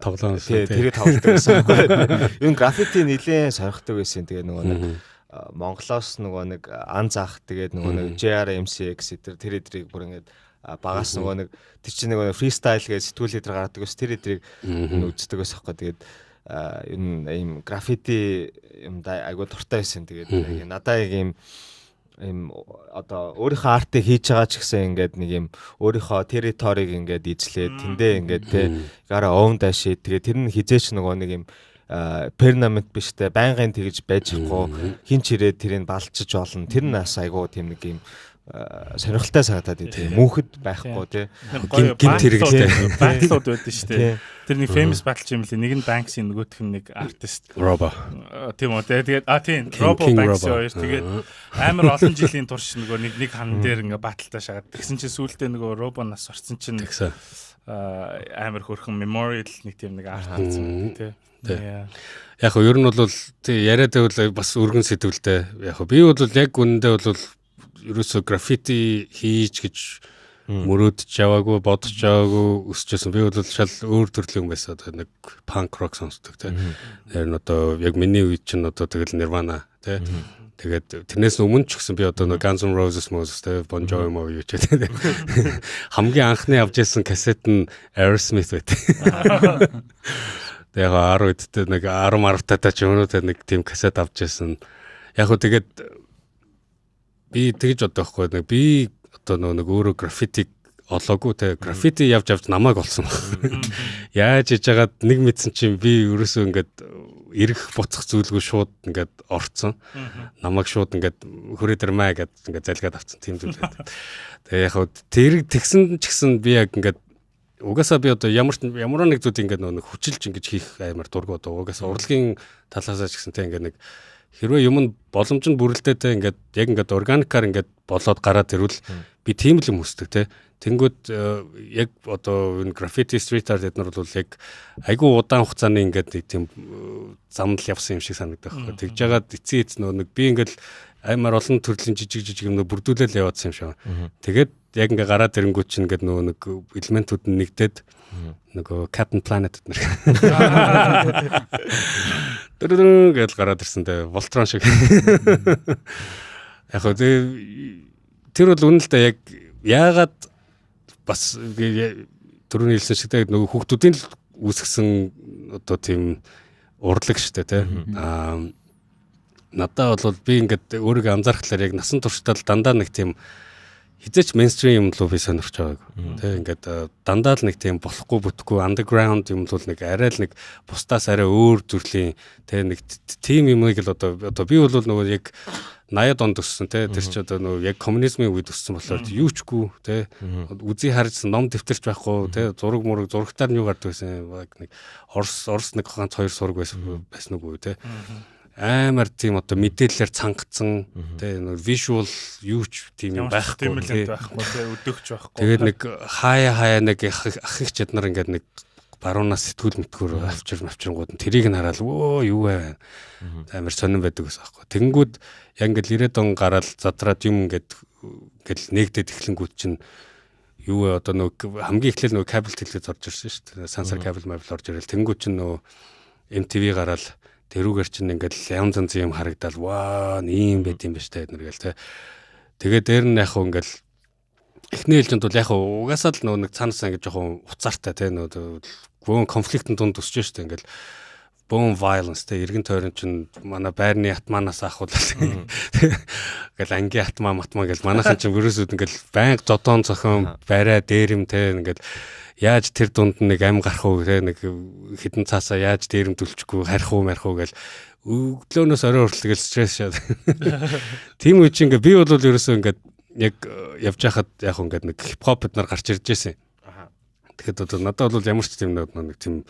тоглоом тэрийг тоглодог байсан байхгүй. Юу граффити нэлээд сонирхдаг байсан. Тэгээ нөгөө нэг Монголоос нөгөө нэг ан заах тэгээд нөгөө нэг JRMCX тэр эдрийг бүр ингээд багаас нөгөө нэг тэр чинь нөгөө фристайл гэж сэтгүүл эдэр гаргадаг ус тэр эдрийг үздэг байсан байхгүй. Тэгээд энэ ийм граффити юм да айгуу дуртай байсан. Тэгээд надаа яг ийм одоо өөрийнхөө артыг хийж байгаа ч гэсэн ингээд нэг юм өөрийнхөө территорийг ингээд эзлээд тэндээ ингээд те гараа own dash тэгээд тэр нь хизээч нөгөө нэг юм перманент биш те байнгын тэгж байж чадахгүй хин ч ирээд тэрийг балчиж болно. Тэр нь бас айгуу тийм нэг юм сонирхолтой санагдаад тийм мөнхөд байхгүй тий гинт хэрэглээ батлууд байдаг шүү дээ. Тэр нэг famous battle юм лээ. Нэг нь Banksy, нөгөөх нь нэг artist Robo. Тийм үү. Тэгээд тийм Robo Banksy хоёр тэгээд амар олон жилийн турш нөгөө нэг хан дээр ингээ батлтаа шагаад тэгсэн чинь сүүлдээ нөгөө Robo нас орсон чинь амар хөрхөн memorial нэг тийм нэг арт хийсэн тий. Яг хөө ер нь бол тий яриад байвал бас өргөн сэтгэлтэй. Яг хөө би бол яг үнэндээ бол ерөөсөө граффити хийж гэж мөрөөдөж яваагүй, бодож яваагүй өсөжсэн. Би бол шал өөр төрлийн хүн байсан. Одоо нэг панк рок сонсдог те. Тэр нь одоо яг миний үед чинь одоо тэгэл Nirvana те. Тэгээд тэрнээс өмнө ч гэсэн би одоо нэг Guns N' Roses, Moses те, Bon Jovi мó юу ч те. Хамгийн анхны авч ирсэн кассет нь Aerosmith байт. Тэгээ яг 10 үедтэй нэг 10 10 таа ч юм уу те нэг тийм кассет авч ирсэн. Яг хөө тэгээд би тэгж бодох байхгүй нэг би одоо нөгөө нэг өөрөө граффитиг олоогүй те, граффити явж явж намайг олсон баг. Яаж иж хагаад нэг мэдсэн чинь би ерөөсөө ингээд эрэх буцах зүйлгүй шууд ингээд орцсон. Намайг шууд ингээд хүрээ дэрмаа гэд ингээд залгаад авцсан тийм зүйл байдаг. Тэгээ яг хөө тэр тэгсэн ч гэсэн би яг ингээд угаасаа би одоо ямар нэг зүйл ингээд нөгөө нэг хүчилж ингэж хийх амар дургу одоо угаасаа урлагийн талаасаа ч гэсэн те ингээд нэг хэрвээ юм нь боломж нь бүрэлдээтэй ингээд яг ингээд органикаар ингээд болоод гараад ирвэл би тийм л юм хүсдэг те. Тэнгүүд яг одоо энэ граффити стрит арт эднэр бол яг айгүй удаан хугацааны ингээд нэг тийм зам л явсан юм шиг санагдах байхгүй. Тэгж жагаад эцсийн эц нөгөө нэг би ингээд амар олон төрлийн жижиг жижиг юм бүрдүүлэл яваадсан юм шиг. Тэгээд яг ингээ гараад ирэнгүүт чинь ингээд нөгөө нэг элементүүд нь нэгдээд нөгөө Captain Planet эднэр дөрөв гэж гараад ирсэн те, Voltron шиг. Яг хөө тэр бол үнэн л дээ, яг яагаад бас түрүүний хэлсэн шиг те нөгөө хүүхдүүдийн л үүсгэсэн одоо тийм урлаг шүү дээ те. Аа надад бол би ингээд өөрийгөө анзаархлаар яг насан туршдаа л дандаа нэг тийм хизээч мейнстрим юм л би сонирхож байгааг. Тэ ингээд дандаа л нэг тийм болохгүй бүтэхгүй underground юм л нэг арай л нэг бусдаас арай өөр төрлийн тэ нэг тийм юмыг л одоо би бол нөгөө яг 80-ад онд өссөн тэ тэр чи одоо нөгөө яг коммунизмын үед өссөн болохоор юу чгүй тэ үзий харжсан ном дэвтэрч байхгүй тэ зураг мураг зурагтаар нь юу гардаг байсан нэг Орос нэг ганц хоёр сураг байсан үгүй тэ амар тийм одоо мэдээлэлээр цангацсан тэ нөгөө visual юу ч тийм юм байхгүй байхгүй тэ өдөөгч байхгүй. Тэгээд нэг хаяа нэг ах их чаднаар ингээд нэг баруунаас сэтгүүл мэтгүүр авчир мавчингууд нь тэрийг нь хараад өө юу вэ амар сонирн байдаг гэсэн аахгүй. Тэнгүүд яг ингээд 90-ад он гараад задраад юм ингээд ингээд нэгдээд эхлэнгүүд чинь юу вэ одоо нөгөө хамгийн эхлэл нөгөө кабель телевиз орж ирсэн шүү дээ. Сансар кабель мабел орж ирэл. Тэнгүүд чинь нөгөө MTV гараал тэрүүгээр чинь ингээд янз янзын юм харагдаал ваа ийм байд юм ба штэ эднэр гээл те. Тэгээ дээр нь яг хөө ингээд эхний ээлжинд бол яг хөө угаасаа л нөгөө нэг цаанаас ингээд жоохон уцаартай те нөгөө бөөн конфликтын дунд өсөж штэ ингээд бөөн violence те эргэн тойрон чинь манай байрны атманаас ахуулаад ингээл ангийн атмаа матмаа гэл манайхан чинь вирусүүд ингээл байнга зодоон цохон барай дээрэм те ингээл яаж тэр дунд нэг ам гарах уу те нэг хідэн цаасаа яаж дээрэм түлчихгүй харих уу марих уу гэл өглөөнөөс орой хүртэл тэгэл стресс шаад. Тийм үе чинь ингээ би бол ерөөсөө ингээд яг явж байхад яг ингээд нэг хипхоп бид нар гарч ирж байсан. Тэгэхэд одоо надад бол ямар ч тийм нэг тийм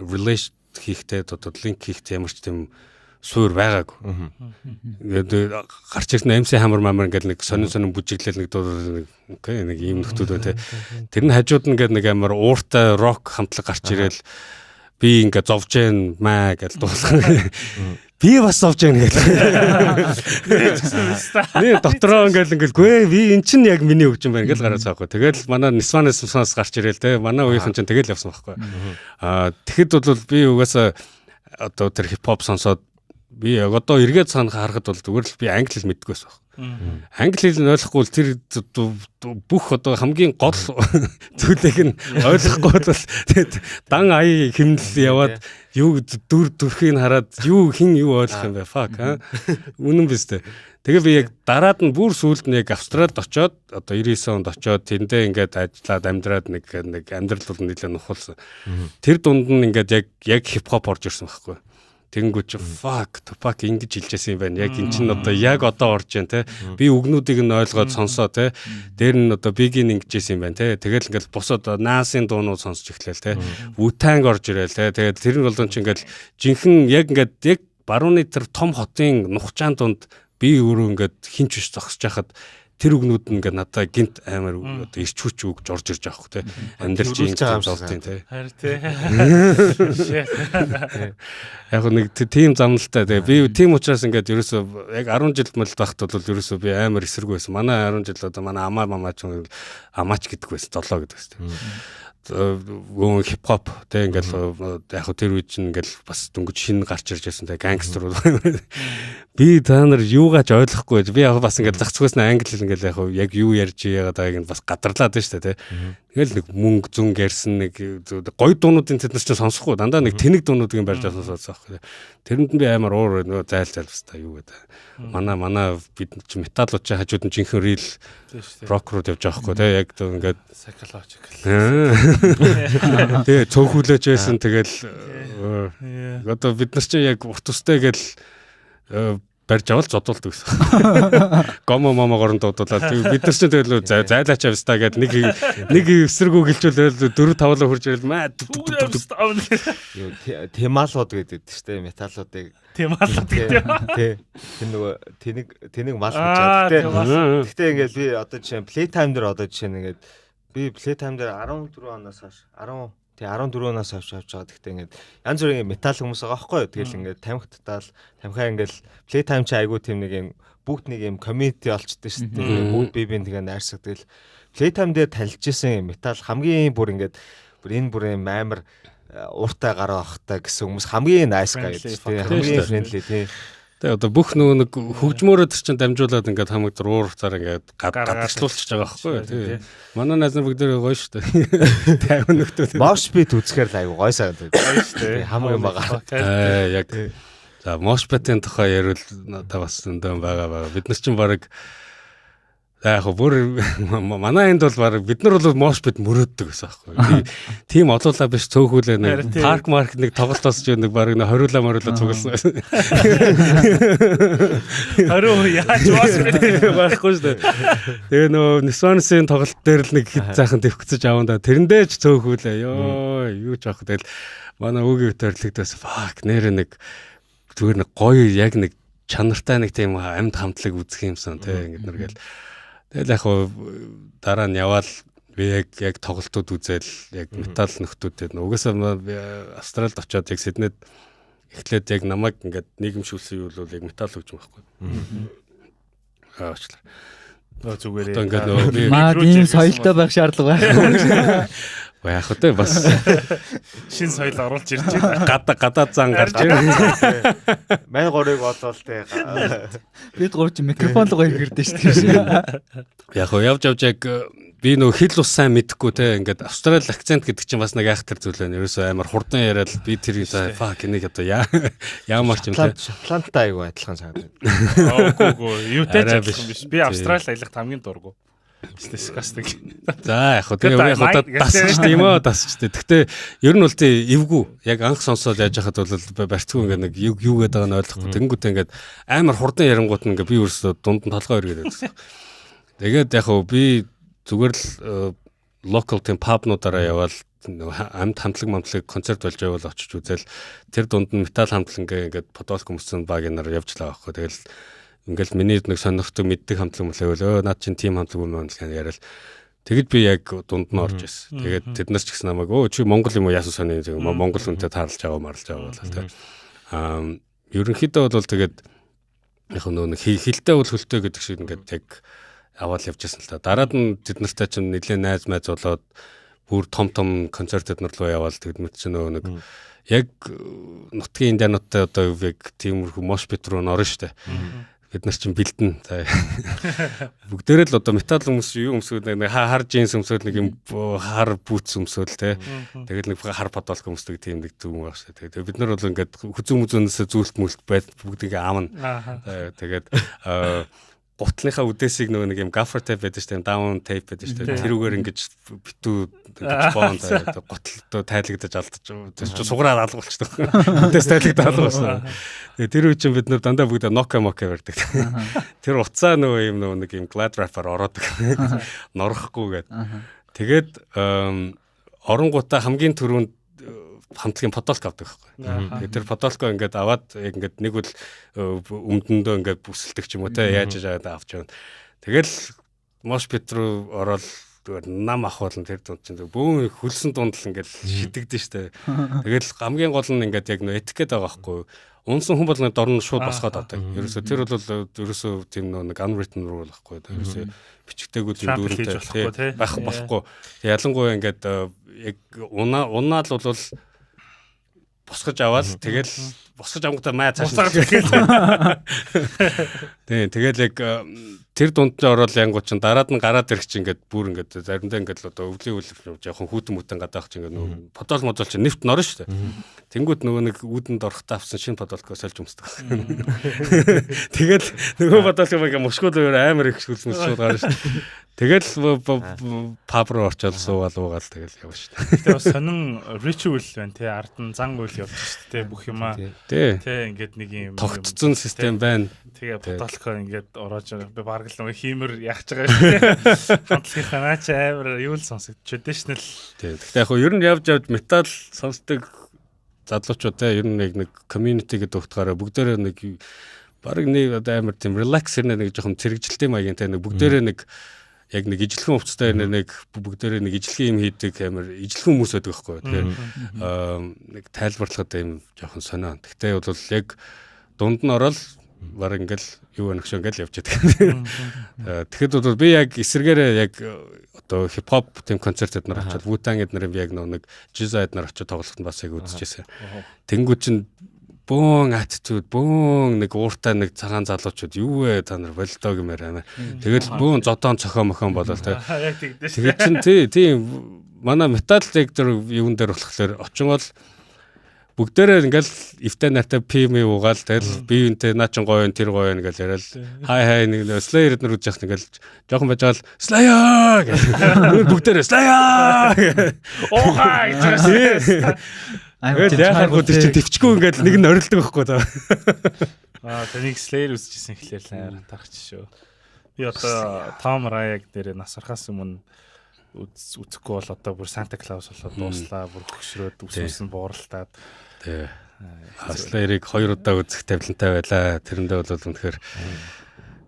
relation хийхтэй одоо линк хийхтэй ямар ч тийм суур байгаагүй. Ингээд гарч ирсэн MC Hammer мамар ингээд нэг сонин сонин бүжиглэл нэг дуу нэг окей нэг ийм нөхдүүд бай те. Тэр нь хажууд нь ингээд нэг амар ууртай рок хамтлаг гарч ирээл би ингээд зовж гэн маа гэж дуулах. Би бас зовж гэн гэл. Нэ дотроо ингээд ингээд гүй би эн чинь яг миний хөгжим байна гэж гараад цаахгүй. Тэгэл манай Нисванес Сусанаас гарч ирээл те. Манай үеийнхэн чинь тэгэл явсан байхгүй. Аа тэгэхэд бол би угаасаа одоо тэр хипхоп сонсоод би яг одоо эргээд санах харахад бол зүгээр л би англи хэл мэддэг байсан. Англи хэл нь ойлгохгүй бол тэр бүх одоо хамгийн гол зүйлийг нь ойлгохгүй бол дан ая хэмнэл яваад юу дүр төрхийг хараад юу хин юу ойлгох юм бэ fuck аа үнэн биз дээ. Тэгээ би яг дараад нь бүр сүүлд нь яг Австралид очоод одоо 99 онд очоод тэндээ ингээд ажиллаад амьдраад нэг нэг амьдрал бол нэлээд нухалсан. Тэр дунд нь ингээд яг хипхоп орж ирсэн байхгүй. Тэнгүү чи fuck Tupac ингэж хэлжсэн юм байна. Яг эн чинь одоо яг одоо орж जैन те. Би үгнүүдийг нь ойлгоод сонсоо те. Дээр нь одоо Biggie ингэжсэн юм байна те. Тэгэл ингээл бус одоо Nas-ын дуунууд сонсч эхлэв те. Wu-Tang орж ирээл те. Тэгээд тэр нь болон чи ингээл жинхэнэ яг ингээд яг барууны тэр том хотын нухчаан дунд би өөрөө ингээд хинч биш зогсож байхад Тэр үгнүүд нь ингээд надад гинт амар одоо ирч хүч өгж орж ирж байгаа хөх те. Амьдрал чинь зовтын те. Харин те. Яг нэг тийм замналтай те. Би тийм учраас ингээд ерөөсөө яг 10 жил мэл байхад бол ерөөсөө би амар эсэргүй байсан. Манай 10 жил одоо манай амаа мамаа ч амаач гэдэг байсан, золоо гэдэг байсан. Өө хип хоп те ингээл яг тэр үед чинь ингээл бас дөнгөж шинэ гарч ирж байсан те гангстер. Би та нар юугаач ойлгохгүй. Би яг бас ингээл зах зүйс нь англи хэл ингээл яг юу ярьж яагаад байгааг нь бас гадарлаад байна шүү дээ те. Тэгэл нэг мөнгө зүнг ярьсан нэг гоё дуунуудын тэд нар чинь сонсохгүй дандаа нэг тэнэг дуунуудыг барьж сонсоос аахгүй. Тэрэнд нь би амар уур нөгөө зайл зайл баста юу гэдэг. Манай бид чинь металлууд чинь хажууд нь жинхэнэ real рок руу явж байгаа хгүй те яг ингээд psychological. Тэгээ цөөхүүлэж байсан тэгэл одоо бид нар чинь яг урт устай гэл барьж авал зодуулдаг гэсэн. Гомо момогоор нь дуудуулаад бид нар чинь тэгэл зайлаач австаа гэд нэг нэг эсрэгүү гэлчүүл 4 5 лаа хурж ирэл маа юу темалууд гэдэг шүү дээ металлуудыг темалууд гэдэг. Тий. Тэр нөгөө тэнэг мал гэж байгаа. Гэтэ ингээл би одоо жишээ нь Playtime дээр одоо жишээ нь ингээд би Playtime дээр 14 оноос хойш 14 оноос хойш авч байгаа. Гэхдээ ингээд янз бүрийн металл хүмүүс байгаа байхгүй юу. Тэгэл ингээд тамхи татаал тамхиа ингээд Playtime чи айгуу тийм нэг юм бүгд нэг юм community олчтой шүү дээ. Бүгд бие биен тэгээ найрсаг. Тэгэл Playtime дээр танилж исэн металл хамгийн бүр ингээд бүр энэ бүр юм амар ууртай гараа авахтай гэсэн хүмүүс хамгийн nice guy гэдэг шүү дээ. Хамгийн friendly тий. Тэгээ одоо бүх нөгөө нэг хөгжмөөрөө тэр чинь дамжуулаад ингээд хамаг зур уур цаар ингээд гадагшлуулчихж байгаа байхгүй юу тий. Манай найз нар бүгдээрээ гоё шүү дээ. 50 нөхдөө. Mosh pit үзэхээр л айгу гоё санагдав. Гоё шүү дээ. Хамаг юм байгаа. Яг за mosh pit-ийн тухай ярил надад бас өндөө байгаа. Бид нар чинь баг яг бүр манай энд бол баг бид нар бол mosh pit мөрөөддөг гэсэн аахгүй. Тийм олоолаа биш цөөхүүлээ нэг парк марк нэг тоглолт болсон ч нэг баг нэг хориулаа мориулаа цугласан байсан. 20% яаж mosh pit байхгүй шүү дээ. Тэгээ нөө Нисвансын тоглолт дээр л нэг хэд зайхан төвхцэж аван да. Тэрэндээ ч цөөхүүлээ. Йоо юу ч аах тэгэл манай үгийн төрлөгдөөс fuck нэр нэг зүгээр нэг гоё яг нэг чанартай нэг тийм амьд хамтлаг үзэх юмсан тий ингээд нар гэл. Тэгэл яг дараа нь яваал би яг тоглолтууд үзэл яг металл нөхдүүдэд угаасаа би Австралид очиод яг Сиднейд эхлээд яг намайг ингээд нийгэмшүүлсэн юу бол яг металл хөгжим байхгүй. Аачлаа. Зүгээр. Одоо ингээд нөгөө би маа ийм соёлтой байх шаардлага байхгүй. Яг хөтэ бас шин соёл оруулж ирж байна. Гадаад зан гарч ирнэ. Мань гурыг болвол тэ. Бид гур чи микрофон л гоё гэрдэ шүү дээ. Яг хөө явж явж яг би нөө хэл ус сайн мэдэхгүй те ингээд австрали акцент гэдэг чинь бас нэг айхтар зүйл байна. Ерөөсөө амар хурдан яриад би тэр fuck энийг одоо яамаар ч юм те. Шотландтай айгу адилхан санагдав. Үгүй юутай ч адилхан биш. Би Австрали аялахт хамгийн дургу. Disgusting. За яг хөө тэгээ яг одоо дасч тийм үү дасч тий. Гэхдээ ер нь бол тий эвгүй. Яг анх сонсоод яаж яхад бол барьцгүй ингээд нэг юу гэдэг байгааг нь ойлгохгүй. Тэнгүүтээ ингээд амар хурдан ярингууд нь ингээд би өөрсдөө дунд нь толгой өргөд байсан. Тэгээд яг хөө би зүгээр л local team pub-нуудаараа яваал амьд хамтлаг мамтлаг концерт болж байвал очиж үзэл тэр дунд нь металл хамтлаг ингээд подолк өмсөн баг нар явж л байгаа байхгүй. Тэгэл ингээл миний нэг сонирхдаг мэддэг хамтлаг мөлөөл өө над чинь тим хамтлаг юм байна гэж яриад тэгэд би яг дунд нь орж ирсэн. Тэгээд тэд нар ч гэсэн намайг өө чи Монгол юм уу яасан сони Монгол хүнтэй таарлаж байгаа марлаж байгаа болол тэ. Аа ерөнхийдөө бол тэгээд яг нөө хилтэй бол хөлтэй гэдэг шиг ингээд яг аваад явж байсан л та. Дараад нь тэд нартай чинь нэлээд найз майз болоод бүр том том концерт эднэр рүү яваал тэгэд мэт чинь нөгөө нэг яг нутгийн индиануудтай одоо яг тиймэрхүү mosh pit руу н орно штэ. Бид нар чинь бэлдэн. За бүгдээрээ л одоо металл хүмүүс юу өмсөөл нэг хар джинс өмсөөл нэг юм хар бүүц өмсөөл те. Тэгэл нэг хар подолк өмсдөг тийм нэг зүг юм баг шүү. Тэгээд бид нар бол ингээд хүзүү мүзүүнээсээ зүйлт мүлт байд бүгд ингээ аамна. Тэгээд гутлынхаа үдээсийг нөгөө нэг юм gaffer tape байдаг шүү дээ, down tape байдаг шүү дээ. Тэрүүгээр ингэж битүү ингэж боон гутал одоо тайлагдаж алдаж тэр чинь сугараар алга болчихдог. Үдээс тайлагдаад алга болсон. Тэгээ тэр үе чинь бид нар дандаа бүгд Nokia Mokia барьдаг. Тэр утсаа нөгөө юм нөгөө нэг юм glad wrap-аар ороодаг. Норохгүй гээд. Тэгээд оронгуудаа хамгийн түрүүнд хамтлагийн подолк авдаг байхгүй. Тэгээд тэр подолкоо ингээд аваад яг ингээд нэг үл өмдөндөө ингээд бүсэлдэг ч юм уу те яаж яагаад авч явна. Тэгэл mosh pit руу ороод зүгээр нам ахуулан тэр дунд чинь бөөн хөлсөн дунд л ингээд шидэгдэн штэ. Тэгэл хамгийн гол нь ингээд яг нөө этикет байгаа байхгүй. Унсан хүн болгоны дор нь шууд босгоод авдаг. Ерөөсөө тэр бол ерөөсөө тийм нөө нэг unwritten rule байхгүй. Ерөөсөө бичигдээгүй тийм дүүрэнтэй байх болохгүй. Ялангуяа ингээд яг унаал бол босгож аваад тэгэл босгож авангуудаа маа цааш нь. Тийм тэгэл яг тэр дунд нь ороод янгууд чинь дараад нь гараад ирэх чинь ингээд бүр ингээд заримдаа ингээд л одоо өвлийн үлэв жоохон хүүтэн мүтэн гадаах чинь ингээд нөгөө подол модол чинь нефт норно шүү дээ. Тэнгүүд нөгөө нэг үүдэнд орохдоо авсан шинэ подолкоо сольж өмсдөг. Тэгэл нөгөө подолкоо ингээд мушгуул өөр амар их шүлмэс шууд гарна шүү дээ. Тэгэл паб руу очиод суугаал уугаал тэгэл явна шүү дээ. Гэтэ бас сонин ritual байна те, ард нь зан үйл явж шүү дээ бүх юмаа. Тэ ингээд нэг юм тогтцсон систем байна. Тэгээ подолкоо ингээд ороож би бараг л нөгөө хиймэр яах гэж байгаа шүү дээ. Хамтлагийнхаа наа чи амар юу л сонсогд traditional. Тий. Гэтэ яг хөө ер нь явж явж металл сонсдог залуучууд те ер нь нэг community гэдэг утгаараа бүгдээрээ нэг бараг нэг одоо амар тийм relax хэрнээ нэг жоохон цэрэгжилтийн маягийн те нэг бүгдээрээ нэг яг нэг ижлэхэн хувцастай нэг бүгдээрээ нэг ижлэхэн юм хийдэг амар ижлэхэн хүмүүс байдаг байхгүй. Тэгэхээр нэг тайлбарлахад юм жоохон сонио. Гэхдээ бол яг дунд нь ороод бараг ингээл юу өнөх шиг ингээл явж байдаг. Тэгэхэд бол би яг эсрэгээрээ яг одоо хипхоп тийм концерт эднэр очиод Wu-Tang эднэр би яг нэг GZA эднэр очиод тоглоход бас яг үзчихсэн. Тэнгүүд чинь бөөн attitude, бөөн нэг ууртай нэг цагаан залуучууд юу вэ та нар болдоо гэмээр амар. Тэгэл бөөн зодоон цохоо мохон болол тэ. Яг тэгдэж. Тэгээд чин тий тийм манай металл яг тэр юун дээр болохоор очингол бүгдээрээ ингээл эвтэй нартай пим уугаал тэгэл би юунтэй наа чин гоё тэр гоё ингээл яриад хай хай нэг Slayer эднэр үзэж яхад ингээл жоохон байж байгаа л Slayer гэх. Бүгдээрээ Slayer Оохаа гэж байгаа. Тэгэл яхаар гоо тэр чинь төвчгүй ингээл нэг нь орилдог байхгүй заа. Аа тэнийг Slayer үзчихсэн гэхлээр л амар тархч шүү. Би одоо Tom Ryan дээр нас орохоос өмнө үзэхгүй бол одоо бүр Santa Claus болоод дууслаа, бүр хөксрөөд үс үс нь бууралтаад. Тий. Slayer-ыг 2 удаа үзэх тавилантай байлаа. Тэрэндээ бол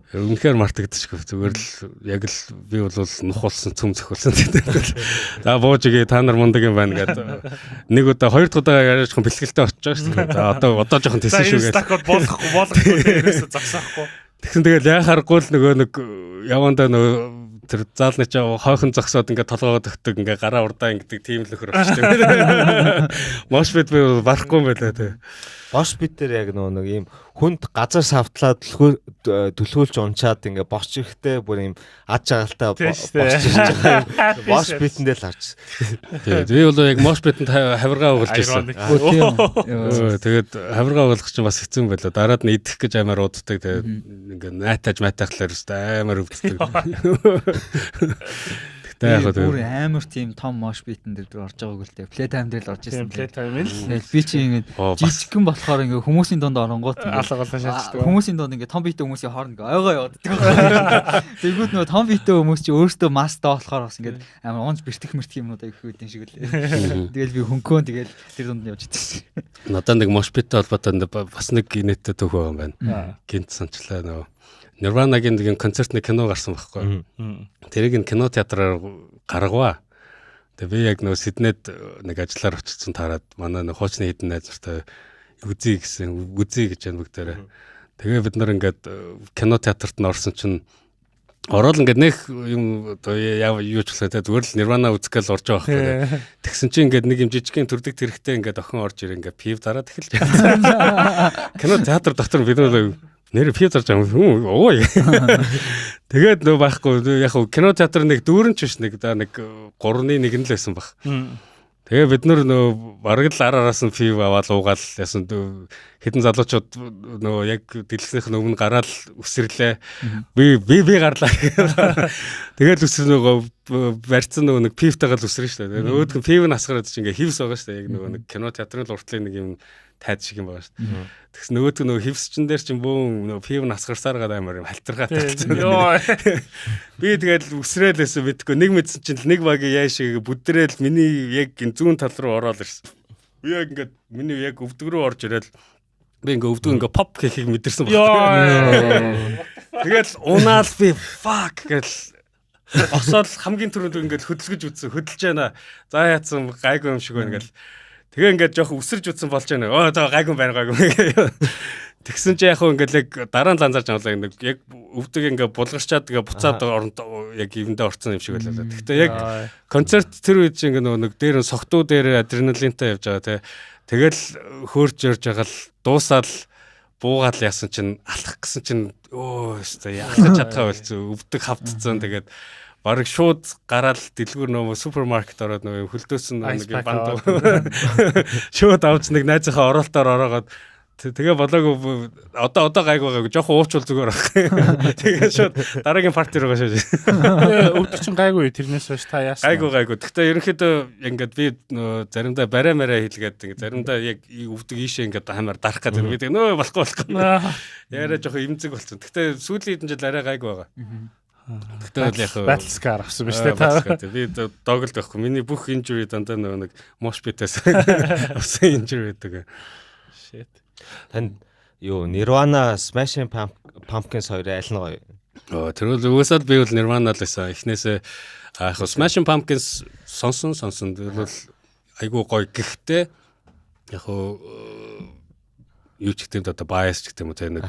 үнэхээр мартагдчихгүй. Зүгээр л яг л би бол нух болсон, цөм зөхөлсөн гэдэг. За бууж игээ та нар мундаг юм байна гэдэг. Нэг удаа, хоёр дахь удаа яриа жоохон бэлтгэлтэй очиж байгаа шүү дээ. За одоо жоохон тэсэн шүү гэдэг. Стакод болохгүй ерөөсөө зогсоохгүй. Тэгсэн тэгэл яхаарахгүй л нөгөө нэг явандаа нөгөө тэр заалны чи хойхон зогсоод ингээд толгоогоо төгтөг ингээд гараа урдаа ингээд тийм л нөхөр болчихсон. Мош бит би барахгүй юм байлаа тий. Бош бит дээр яг нөгөө нэг ийм хүнд газар савтлаад түлхүүлж унчаад ингээд босч ирэхдээ бүр ийм ад жагалтай босч ирж байгаа юм. Бош битэндээ л харж. Тий. Би бол яг мош битэнд хавиргаа угалж ирсэн. Тэгээд хавиргаа угалах чинь бас хэцүү юм байлаа. Дараад нь идэх гэж амар уддаг. Тэгээд ингээд найтаж майтахлаар өстой амар өвддөг. Тэгтээ яг бүр амар тийм том мош битэн дээр тэр орж байгааг л дээ. Playtime дээр л орж ирсэн. Playtime л. Тэгэл би чи ингээд жижигхэн болохоор ингээд хүмүүсийн дунд оронгууд ингээд алга болон шаачдаг. Хүмүүсийн дунд ингээд том биетэй хүмүүсийн хооронд ингээд ойгоо яваад байдаг. Тэгвэл нөгөө том биетэй хүмүүс чи өөртөө мастай болохоор бас ингээд амар унж бэртэх мэртэх юмнууд аяг их үүдэн шиг л. Тэгэл би хөнкөн тэгэл тэр дунд нь явж идсэн. Надад нэг мош биттэй холбоотой бас нэг инээдтэй түүх байгаа юм байна. Гинт санчлаа нөгөө Nirvana-гийн нэг концертны кино гарсан байхгүй. Тэрийг нь кино театраар гаргаваа. Тэгээ би яг нөгөө Сиднейд нэг ажиллаар очсон таарад манай нэг хуучны хэдэн найз нартай үзье гэсэн, үзье гэж байна бүгдээрээ. Тэгээ бид нар ингээд кино театрт нь орсон чинь ороод ингээд нэх юм одоо яа юу ч болохоо те зүгээр л Nirvana үзэх гээл орж байгаа байхгүй. Тэгсэн чинь ингээд нэг юм жижигхэн төрдөг тэрэгтэй ингээд охин орж ирээ ингээд пив дараад эхэлж байна. Кино театр дотор бид нар нэр пив зарж байгаа юм. Ой. Тэгээд нөө байхгүй яг хав кино театр нэг дүүрэн ч биш нэг да нэг 3-ны 1 нь л байсан баг. Тэгээ бид нар нөө бараг л ар араас нь пив аваад уугаал ясан хэдэн залуучууд нөө яг дэлгэснийх нь өмнө гараал үсрэрлээ. Би гарлаа. Тэгээд үсэр нөгөө барьцсан нөгөө нэг пивтэйгээ л үсрэн шүү дээ. Нөгөөх нь пив нь асгараад чи ингээ хивс байгаа шүү дээ. Яг нөгөө нэг кино театрын л уртлын нэг юм тайд шиг юм байгаа шүү дээ. Тэгсэн нөгөөдг нөгөө хивсчин дээр чинь бөөн нөгөө пив нь асгарсаар гад амар юм халтаргаа тавьчихсан. Йоо. Би тэгэл үсрээл байсан мэдгүй. Нэг мэдсэн чинь нэг багийн яа шиг бүдрээл миний яг зүүн тал руу ороод ирсэн. Би яг ингээд миний яг өвдөг рүү орж ирэл би ингээ өвдөг ингээ pop гэхийг мэдэрсэн байна. Тэгэл унаал би fuck гэл Осоод хамгийн түрүүнд ингээд хөдөлгөж үтсэн, хөдөлж байна. За яатсан гайгүй юм шиг байна гэл. Тэгээ ингээд жоох өсөрж үтсэн болж байна. Оо за гайгүй байна гайгүй. Тэгсэн чи яг хөө ингээд яг дараа нь ланзарч авлаа нэг яг өвдөг ингээд булгарчаад тэгээ буцаад оронд яг ивэндээ орцсон юм шиг байлаа. Гэхдээ яг концерт тэр үед чи ингээд нөгөө нэг дээр нь согтуу дээр адреналинтай явж байгаа те. Тэгэл хөөрч өрж байгаа л дуусаал буугаал яасан чинь алхах гэсэн чинь өө өстой алхаж чадхаа болцсон өвдөг хавтцсан. Тэгээд бараг шууд гараал дэлгүүр нөө супермаркет ороод нөө хөлдөөсөн нэг банд шууд авч нэг найзынхаа оролтоор ороогоод тэгээ болоогүй одоо гайгүй байгаагүй жоохон уучвал зүгээр байх. Тэгээ шууд дараагийн парти руугаа шууд. Өвдөг чинь гайгүй тэрнээс хойш та яасан? Гайгүй. Гэхдээ ерөнхийдөө ингээд би заримдаа барай мараа хийлгээд ингээд заримдаа яг өвдөг ийшээ ингээд хамаар дарах гэдэг. Би тэгээ нөө болохгүй. Яриа жоохон имзэг болсон. Гэхдээ сүүлийн хэдэн жил арай гайгүй байгаа. Гэхдээ бол яг battle scar авсан биз дээ та. Би доголд байхгүй. Миний бүх injury дандаа нөгөө нэг mosh pit-ээс авсан injury гэдэг. Shit. Танд юу Nirvana, Smashing Pumpkins хоёрын аль нь гоё? Оо тэр бол угаасаа би бол Nirvana л байсан. Эхнээсээ яг Smashing Pumpkins сонсон тэр бол айгүй гоё. Гэхдээ яг юу ч гэдэг юм одоо bias ч гэдэг юм уу те нэг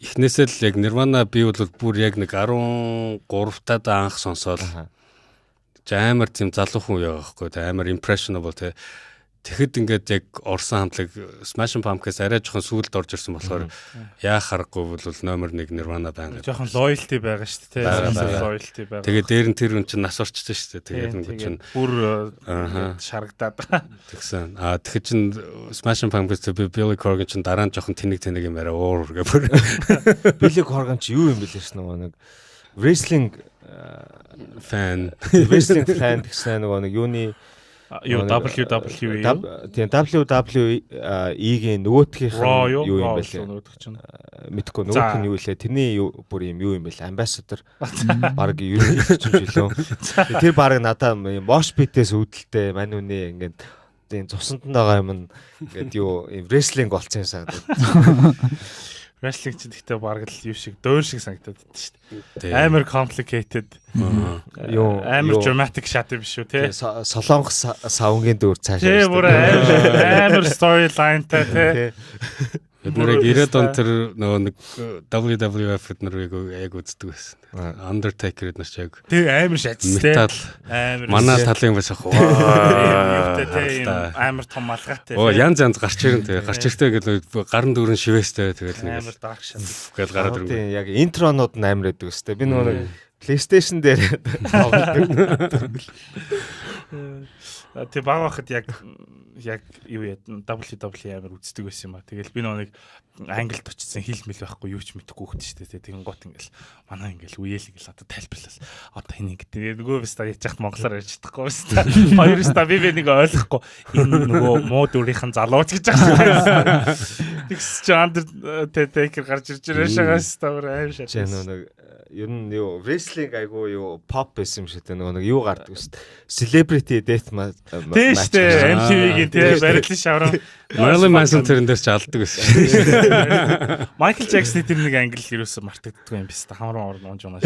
эхнээсээ л яг Nirvana би бол бүр яг нэг 13 таад анх сонсоол амар тийм залуухан үе байгаа байхгүй те амар impressionable те. Тэгэхэд ингээд яг орсон хамтлаг Smashing Pumpkins арай жоохон сүүлд орж ирсэн болохоор яах аргагүй бол номер 1 Nirvana байна. Жоохон loyalty байгаа шүү дээ. Loyalty байгаа. Тэгээд дээр нь тэр хүн чинь нас орчсон шүү дээ. Тэгээд нэг чинь бүр шарагдаад. Тэгсэн. Аа тэгэхэд чинь Smashing Pumpkins Billy Corgan чинь дараа нь жоохон тэнэг юм арай уур гэ бүр. Billy Corgan чи юу юм бэлээ ш нөгөө нэг wrestling fan. Wrestling fan гэсэн нөгөө нэг юуны юу WWE тийм WWE-гийн нөгөөтгийнх нь юу юм бэлээ? Мэдгүй нөгөөх нь юу лээ? Тэрний юу бүр юм юу юм бэлээ? Ambassador баг ерөнхийдөө ч юм жилөө. Тэр баг надаа mosh pit-ээс үүдэлтэй мань үний ингээд тийм цусанд нь байгаа юм ингээд юу юм wrestling болцсон юм санагдаад. Wrestling чинь гэхдээ бараг л юу шиг дуур шиг санагдаад байдаг шүү дээ. Амар complicated. Юу амар dramatic shot юм шүү те. Солонгос савнгийн дүүр цаашаа. Тий бүр амар storyline-тай те. Бид нэр яг 90-ад он тэр нөгөө нэг WWF бид нар яг үздэг байсан. Undertaker эднэр чи яг. Тэг амар шатс те. Амар. Манай талын бас ах. Юутай те амар том малгайтай. Оо янз янз гарч ирэн те. Гарч иртээ гэл гарын дүүрэн шивэстэй тэгэл нэг амар dark shot гэл гараад ирнэ. Тийм яг интронууд нь амар байдаг өстэй. Би нөгөө нэг PlayStation дээр тоглодог. Тэг баг байхад яг юу яа WWE амар үздэг байсан юм а. Тэгэл би нөгөө нэг англид очсон хэл мэл байхгүй юу ч мэдэхгүй хөхт шүү дээ. Тэгэн гот ингээл манай ингээл үеэл ингээл одоо тайлбарлал. Одоо энэ ингэ нөгөө би ста яж яхад монголоор ярьж чадахгүй байсан та. Хоёр ста би нэг ойлгохгүй. Энэ нөгөө муу дүрийнхэн залууч гэж байгаа. Тэгс чи Undertaker гарч ирж байгаа шагаас та бүр аим шат. Чи нөгөө ер нь юу wrestling айгуу юу pop байсан юм шиг те нөгөө нэг юу гардаг шүү дээ. Celebrity death match. Тийм шүү дээ. MTV-гийн те барилын шавран Marilyn Manson тэрэн дээр ч алдаг байсан. Michael Jackson-ы тэр нэг англи ерөөсөө мартагддаггүй юм биш та. Хамран орн унж унаа.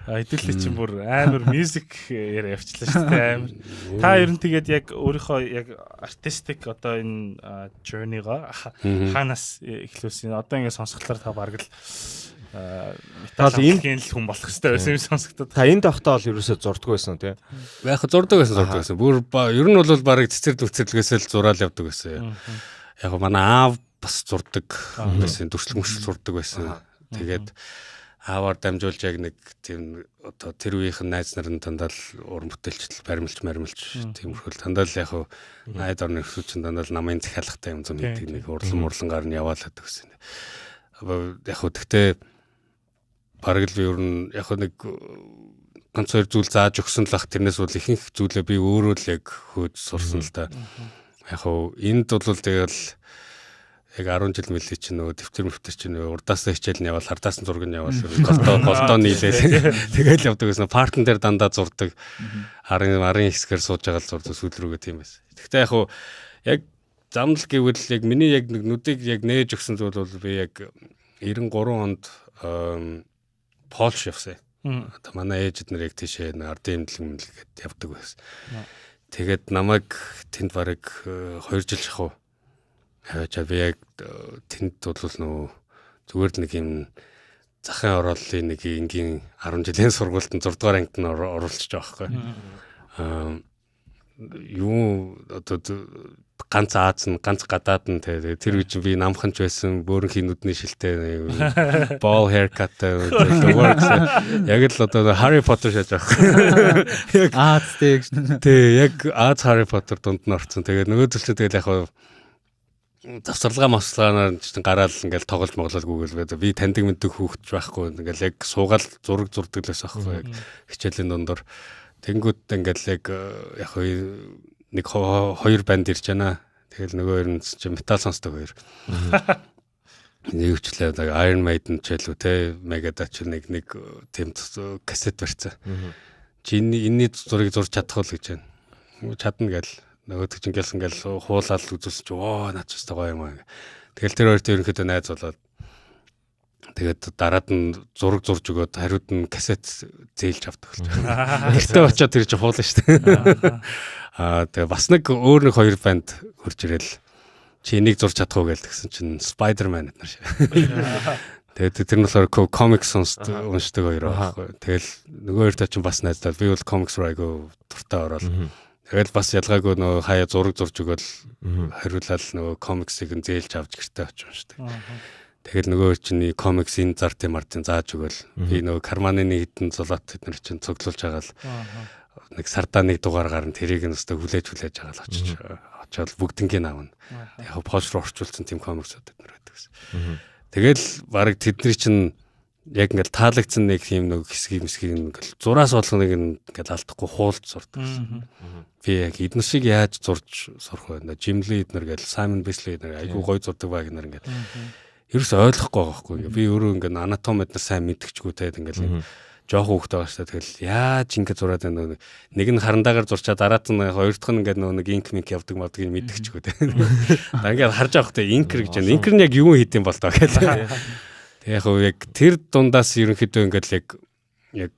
Хэдүүлээ чинь бүр амар music яриа явчлаа шүү дээ амар. Та ер нь тэгээд яг өөрийнхөө яг artistic одоо энэ journey-го хаанаас эхлүүлсэн? Одоо ингэ сонсохлоор та бараг л метал энэ л хүн болох хэрэгтэй байсан юм сонсогдоод. Та энэ тогтоол ерөөсөө зурдгүй байсан тий? Яг зурдаг байсан. Бүр ер нь бол бараг цэцэрлэг цэцэрлэгээс л зураал явдаг байсан. Яг манай аав бас зурдаг байсан, дүрслэг мөшл зурдаг байсан. Тэгээд аавар дамжуулж яг нэг тийм одоо тэр үеийнхэн найз нар нь дандаа л уран бүтээлчл баримлж маримлж тиймэрхүү дандаа л яг найд орны өсөв чинь дандаа л намын захиалгатай юм зам гэдэг нэг урлан мурлангаар нь яваалаад гэсэн. Яг хөө тэгтээ бараг л би ер нь яг нэг ганц хоёр зүйл зааж өгсөн л ах тэрнээс бол ихэнх зүйлээ би өөрөө л яг хөөж сурсан л та. Яг хөө энд бол тэгэл яг 10 жил мэлий чинь нөгөө дэвтэр мөвтөр чинь урдаасаа хичээл нь яваал хардаас нь зураг нь яваал голдоо нийлээл тэгэл явдаг гэсэн. Партн дээр дандаа зурдаг. Арын хэсгээр сууж байгаа л зурдаг сүүл рүүгээ тийм байсан. Гэхдээ яг хуу яг замнал гэвэл яг миний яг нэг нүдийг яг нээж өгсөн зүйл бол би яг 93 онд Польш явсан. Одоо манай ээж эднэр яг тийшээ ардын имдлэг мэлгээд явдаг байсан. Тэгээд намайг тэнд бараг 2 жил шахав аваачаа. Би яг тэнд бол нөгөө зүгээр л нэг юм захын орооллын нэг энгийн 10 жилийн сургуульд 6 дугаар ангид нь оруулчих жоох байхгүй. Юу одоо ганц Аз нь ганц гадаад нь тэр үе чинь би намханч байсан, бөөрөнхийн нүдний шилтэй ball haircut works яг л одоо Harry Potter шаж байгаа. Яг Аз тэг. Тий, яг Аз Harry Potter дунд нь орсон. Тэгээд нөгөө зүйл чинь тэгэл яг завсарлага маслаанаар чинь гараал ингээл тоглож моглол гүгэл би таньдаг мэддэг хүүхдч байхгүй ингээл яг суугаал зураг зурдаг л байсан аахгүй яг хичээлийн дундор. Тэнгүүд ингээл яг яг нэг хоёр банд ирж байна. Тэгэл нөгөө хоёр нь чинь метал сонсдог хоёр. Нэг өчлөө Iron Maiden ч илүү те Megadeth ч нэг тийм кассет барьсан. Чи энэний зургийг зурж чадах уу гэж байна. Чадна гэл нөгөөдөг чинь гэлсэн гэл хуулаад үзүүлсэн чи оо наач ч гоё юм аа. Тэгэл тэр хоёрт ерөнхийдөө найз болоод тэгээд дараад нь зураг зурж өгөөд хариуд нь кассет зээлж авдаг болж байна. Гэртээ очиод тэр чинь хуулна шүү дээ. Аа тэгээ бас нэг өөр нэг хоёр банд хурж ирэл чи энийг зурж чадах уу гэж тэгсэн чинь Spider-Man гэдэр шиг. Тэгээд тэр нь болохоор комикс уншдаг хоёр байхгүй. Тэгэл нөгөө хоёртой чинь бас найздаа би бол комикс руу айгу дуртай ороод тэгэл бас ялгаагүй нөгөө хаяа зураг зурж өгөөл хариулаад нөгөө комиксыг нь зээлж авч гэртээ очиж уншдаг. Тэгэл нөгөө чинь комикс энэ зар тийм ардын зааж өгөөл би нөгөө карманы нэг хитэн золоот тэд нар чинь цуглуулж байгаа л нэг сардаа нэг дугаар гарна тэрийг нь өстө хүлээж байгаа л очиж очоод бүгднгийн аавна. Яг Польш руу орчуулсан тийм комиксууд тэд нар байдаг гэсэн. Тэгэл бараг тэдний чинь яг ингээл таалагдсан нэг тийм нэг хэсгийг мэсгийг ингээл зураас болгоныг ингээл алдахгүй хуулж зурдаг гэсэн. Би яг эднэр шиг яаж зурж сурах вэ? Жимли эднэр гээл Саймон Бисли эднэр айгүй гой зурдаг баг эднэр ингээл ерөөс ойлгохгүй байгаа байхгүй. Ингээ би өөрөө ингээ анатоми эднэр сайн мэдчихгүй те ингээл жоохон хүүхдээ байгаа шүү дээ. Тэгэл яаж ингэ зураад байна вэ? Нэг нь харандаагаар зурчаа дараад нь хоёр дахь нь ингээд нөгөө нэг инк минк явдаг мадгийг мэдчихгүй те. Да ингээд харж байгаа хөтэй инкер гэж байна. Инкер нь яг юу хийдэм бол тоо гэх. Тэг яг яг тэр дундаас ерөнхийдөө ингээд л яг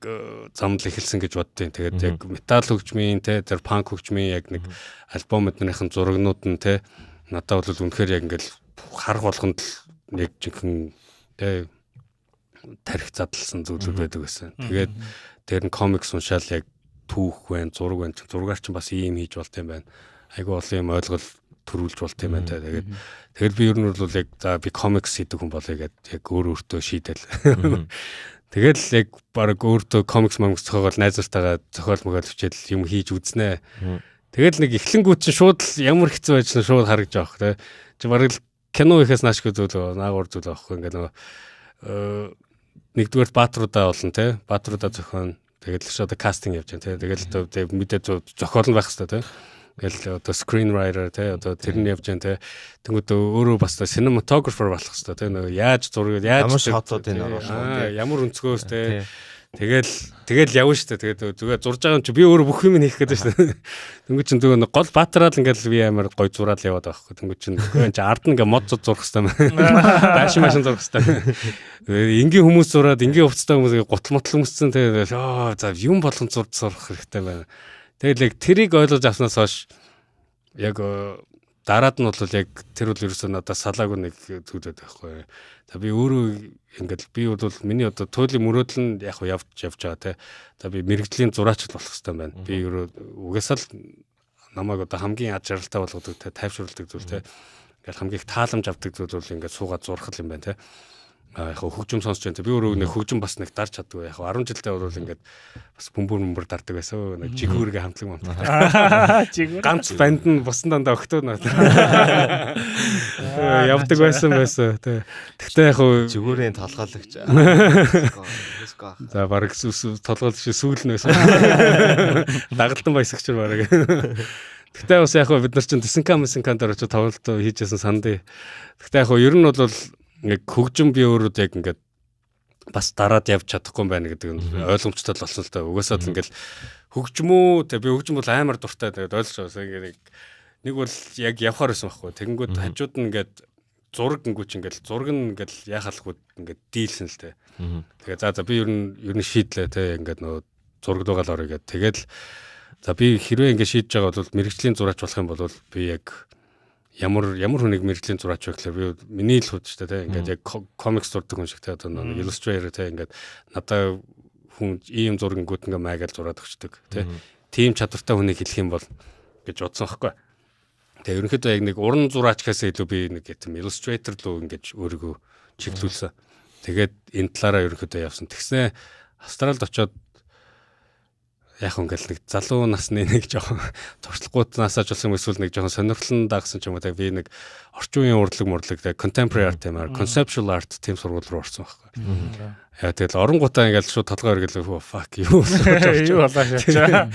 замдал эхэлсэн гэж боддیں۔ Тэгээд яг метал хөгжмийн те тэр панк хөгжмийн яг нэг альбом эднэрийн зурагнууд нь те надад бол үнэхээр яг ингээд харах болгонд л яг жинхэнэ те тарих задлсан зүйлүүд байдаг гэсэн. Тэгээд тэр нь комикс уншаал яг түүх байна, зураг байна. Зургаар чинь бас ийм хийж болт юм байна. Айгүй олон юм ойлголт төрүүлж болт юм байна. Тэгээд тэгэл би ер нь бол яг за би комикс хийдэг хүн болъё гэд яг өөр өөртөө шийдэл. Тэгэл яг баг өөртөө комикс момикс зохиогоол найзуудтайгаа зохиол мөгөөл хичээл юм хийж үзнэ. Тэгэл нэг эхлэнгүүт чинь шууд л ямар хэцүү байж нь шууд харагдаж байгаа хэ. Чи бараг л кино ихээс наашгүй зүйл наагур зүйл аахгүй ингээд нөгөө нэгдүгээр Баатруудаа болно те. Баатруудаа зохион. Тэгэл л одоо кастинг явж байна те. Тэгэл одоо мэдээ зохиол нь байх хэрэгтэй те. Тэгэл одоо screenwriter те одоо тэр нь явж байна те. Тэнгүүд өөрөө бас cinematographer болох хэрэгтэй те. Нөгөө яаж зураг яаж ямар шотуудыг оруулах вэ те. Ямар өнцгөөс те. Тэгэл явна шүү дээ. Тэгээд зүгээр зурж байгаа юм чи би өөрөө бүх юм хийх гэдэг шүү дээ. Тэнгүүд чин зүгээр гол баатраад ингээл би амар гой зураад яваад байгаа байхгүй. Тэнгүүд чин энэ чи ард нь ингээ мод зуд зурх хэрэгтэй юм. Даашин машин зурх хэрэгтэй. Энгийн хүмүүс зураад энгийн хувцастай хүмүүс гутал мотл өмссөн тэгээд аа за юм болгон зурж сурах хэрэгтэй байна. Тэгэл яг тэрийг ойлгож авснаас хойш яг дараад нь бол яг тэр бол ерөөсөө надад салаагүй нэг зүйл байдаг байхгүй. За би өөрөө ингээд би бол миний одоо туйлын мөрөөдөл нь яг явж байгаа те. За би мэрэгжлийн зураач болох хэрэгтэй байна. Би өөрөө угаасаа л намайг одоо хамгийн ад жаргалтай болгодог те, тайвшруулдаг зүйл те. Ингээд хамгийн их тааламж авдаг зүйл бол ингээд суугаад зурх юм байна те. Яг хөгжим сонсч байна. Би өөрөө нэг хөгжим бас нэг дарж чаддгүй. Яг 10 жилдээ бол ингээд бас бөмбөр дардаг байсан. Нэг жигүүргээ хамтлаг мамтлаг. Жигүүр. Ганц банд нь бусан дандаа өгтөө наа. Явдаг байсан. Тэ. Тэгтээ яг жигүүрийн толгойлогч. За бараг толгойлогч сүүл нь байсан. Дагалдан баясагч бараг. Тэгтээ бас яг бид нар чинь Десенка Месенкан дээр очиж тоглолт хийжсэн сандыг. Тэгтээ яг ер нь бол яг хөгжим би өөрөө яг ингээд бас дараад явж чадахгүй юм байна гэдэг нь ойлгомжтой л болсон л та. Угаасаа л ингээд хөгжмөө тэ би хөгжим бол амар дуртай тэгээд ойлгож байгаа. Ингээд нэг бол яг явхаар байсан байхгүй. Тэгэнгүүт хажууд нь ингээд зураг гингүү чи ингээл зураг нь ингээл яхалгүй ингээд дийлсэн л те. Тэгээ за би ер нь шийдлээ те, ингээд нөгөө зураг руугаа л орё гэд. Тэгээд за би хэрвээ ингээд шийдэж байгаа бол мэрэгжлийн зураач болох юм бол би яг ямар хүнийг мэрэгжлийн зураач вэ гэхээр би миний л хувьд ч те ингээд яг комикс зурдаг хүн шиг те, одоо нэг illustrator те, ингээд надаа хүн ийм зураг ингүүд ингээ майгаал зураад өгчдөг те. Тийм чадвартай хүнийг хэлэх юм бол гэж бодсон байхгүй. Тэгээ ерөнхийдөө яг нэг уран зураачхаас илүү би нэг тийм illustrator руу ингэж өөрийгөө чиглүүлсэн. Тэгээд энэ талаараа ерөнхийдөө явсан. Тэгснэ Австралид очиод яг ингээл нэг залуу насны нэг жоохон туршлагууднаасаа ч болсон эсвэл нэг жоохон сонирхол нь дагсан ч юм уу, тэг би нэг орчин үеийн урлаг тэг contemporary art тийм conceptual art тийм сургууль руу орсон байхгүй. Яа тэгэл оронгуудаа ингээл шууд толгой өргөл fuck юу болоо шачаа.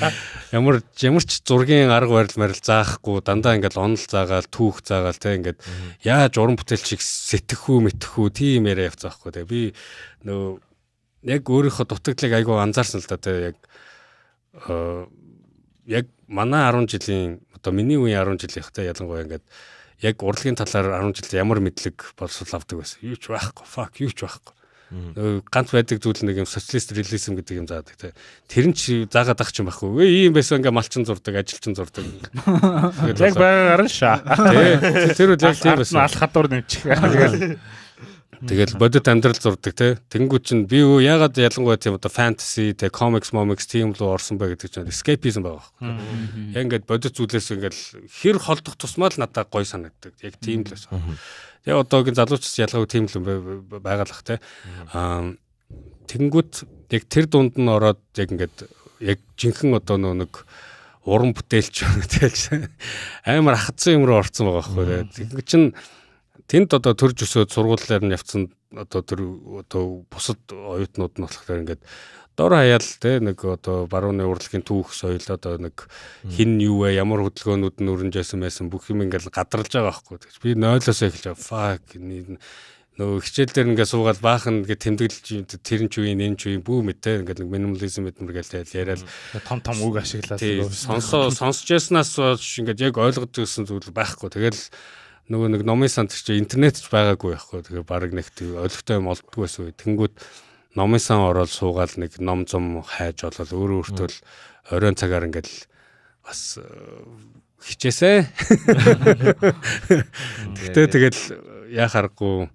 Ямар ч зургийн арга барил марил заахгүй, дандаа ингээл онол заагаал, түүх заагаал тэг ингээд яаж уран бүтээлчийг сэтгэхүү мэтгэхүү тийм яриа явцсан байхгүй. Тэг би нөө яг өөрийнхөө дутагдлыг айгүй анзаарсан л да тэг яг яг манай 10 жилийн одоо миний үеийн 10 жилийнхтэй ялангуяа ингээд яг урлагийн талаар 10 жилд ямар мэдлэг боловсрол авдаг байсан. Юу ч байхгүй, fuck юу ч байхгүй. Ганц байдаг зүйл нэг юм социалист реализм гэдэг юм заадаг те. Тэр нь ч заагаад ах ч юм байхгүй. Ийм байсан ингээ малчин зурдаг, ажилчин зурдаг. Яг байгаагаар нь шаа. Тэ. Тэр үл яг тийм байсан. Алх хадуур нэмчих. Тэгэл Тэгэл бодит амьдрал зурдаг те. Тэнгүү чинь би юу яагаад ялангуяа тийм одоо фэнтези те, комикс, момикс тийм рүү орсон бай гэдэг чинь escapism байгаа байхгүй. Яг ингээд бодит зүйлээс ингээд хэр холдох тусмаа л надад гоё санагддаг. Яг тийм л байсан. Тэгээ одоогийн залуучс ялгаагүй тийм л байгаа л ах те. Аа тэнгүүт яг тэр дунд нь ороод яг ингээд яг жинхэнэ одоо нөө нэг уран бүтээлч амар хатсан юм руу орсон байгаа байхгүй. Тэнгүү чинь тэнд одоо төрж өсөөд сургуулиар нь явцсан одоо тэр одоо бусад оюутнууд нь болохоор ингээд дор хаяал те нэг одоо барууны урлагийн түүх соёл одоо нэг хин юу вэ, ямар хөдөлгөөнүүд нь өрнжсэн байсан бүх юм ингээд гадарлаж байгаа байхгүй. Тэгэж би нойлоос эхэлж байгаа. Fuck нөгөө хичээл дээр ингээд суугаад баахан ингээд тэмдэглэж тэр нь ч үе энэ ч үе бүү мэд те ингээд нэг минимализм мэдмэр гээл яриад том том үг ашиглаад сонсож яснаас ингээд яг ойлгож ирсэн зүйл байхгүй. Тэгэл нөгөө нэг номын сан чинь интернет ч байгаагүй байхгүй. Тэгээ баг нэг ойлгохтой юм олддгүй байсан. Тэнгүүд номын сан ороод суугаал нэг ном зум хайж олол өөрөө өөртөө л оройн цагаар ингээл бас хичээсэ. Тэгтээ тэгэл яа харахгүй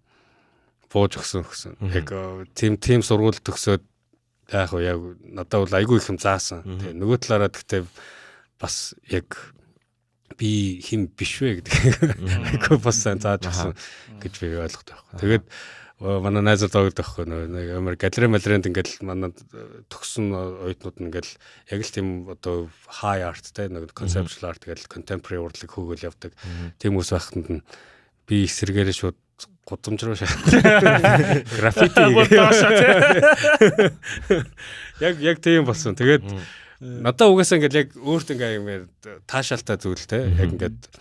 бууж өгсөн гэсэн. Яг тийм сургууль төгсөөд яг яг надад бол айгүй их юм заасан. Тэгээ нөгөө талаараа тэгтээ бас яг би хэн биш вэ гэдэг айгүй бас сайн зааж өгсөн гэж би ойлгох байхгүй. Тэгээд манай найзууд огд байхгүй нэг амар галерей малеранд ингээл манай төгсөн оюутнууд нь ингээл яг л тийм одоо high art те нэг conceptual art тэгэл contemporary урлаг хөөгөл явдаг. Тийм үс байхад нь би эсрэгээрээ шууд гудамж руу шаа. Граффити яг тийм болсон. Тэгээд надад угаасаа ингээл яг өөрт ингээ юм таашаалтай зүйл те. Яг ингээд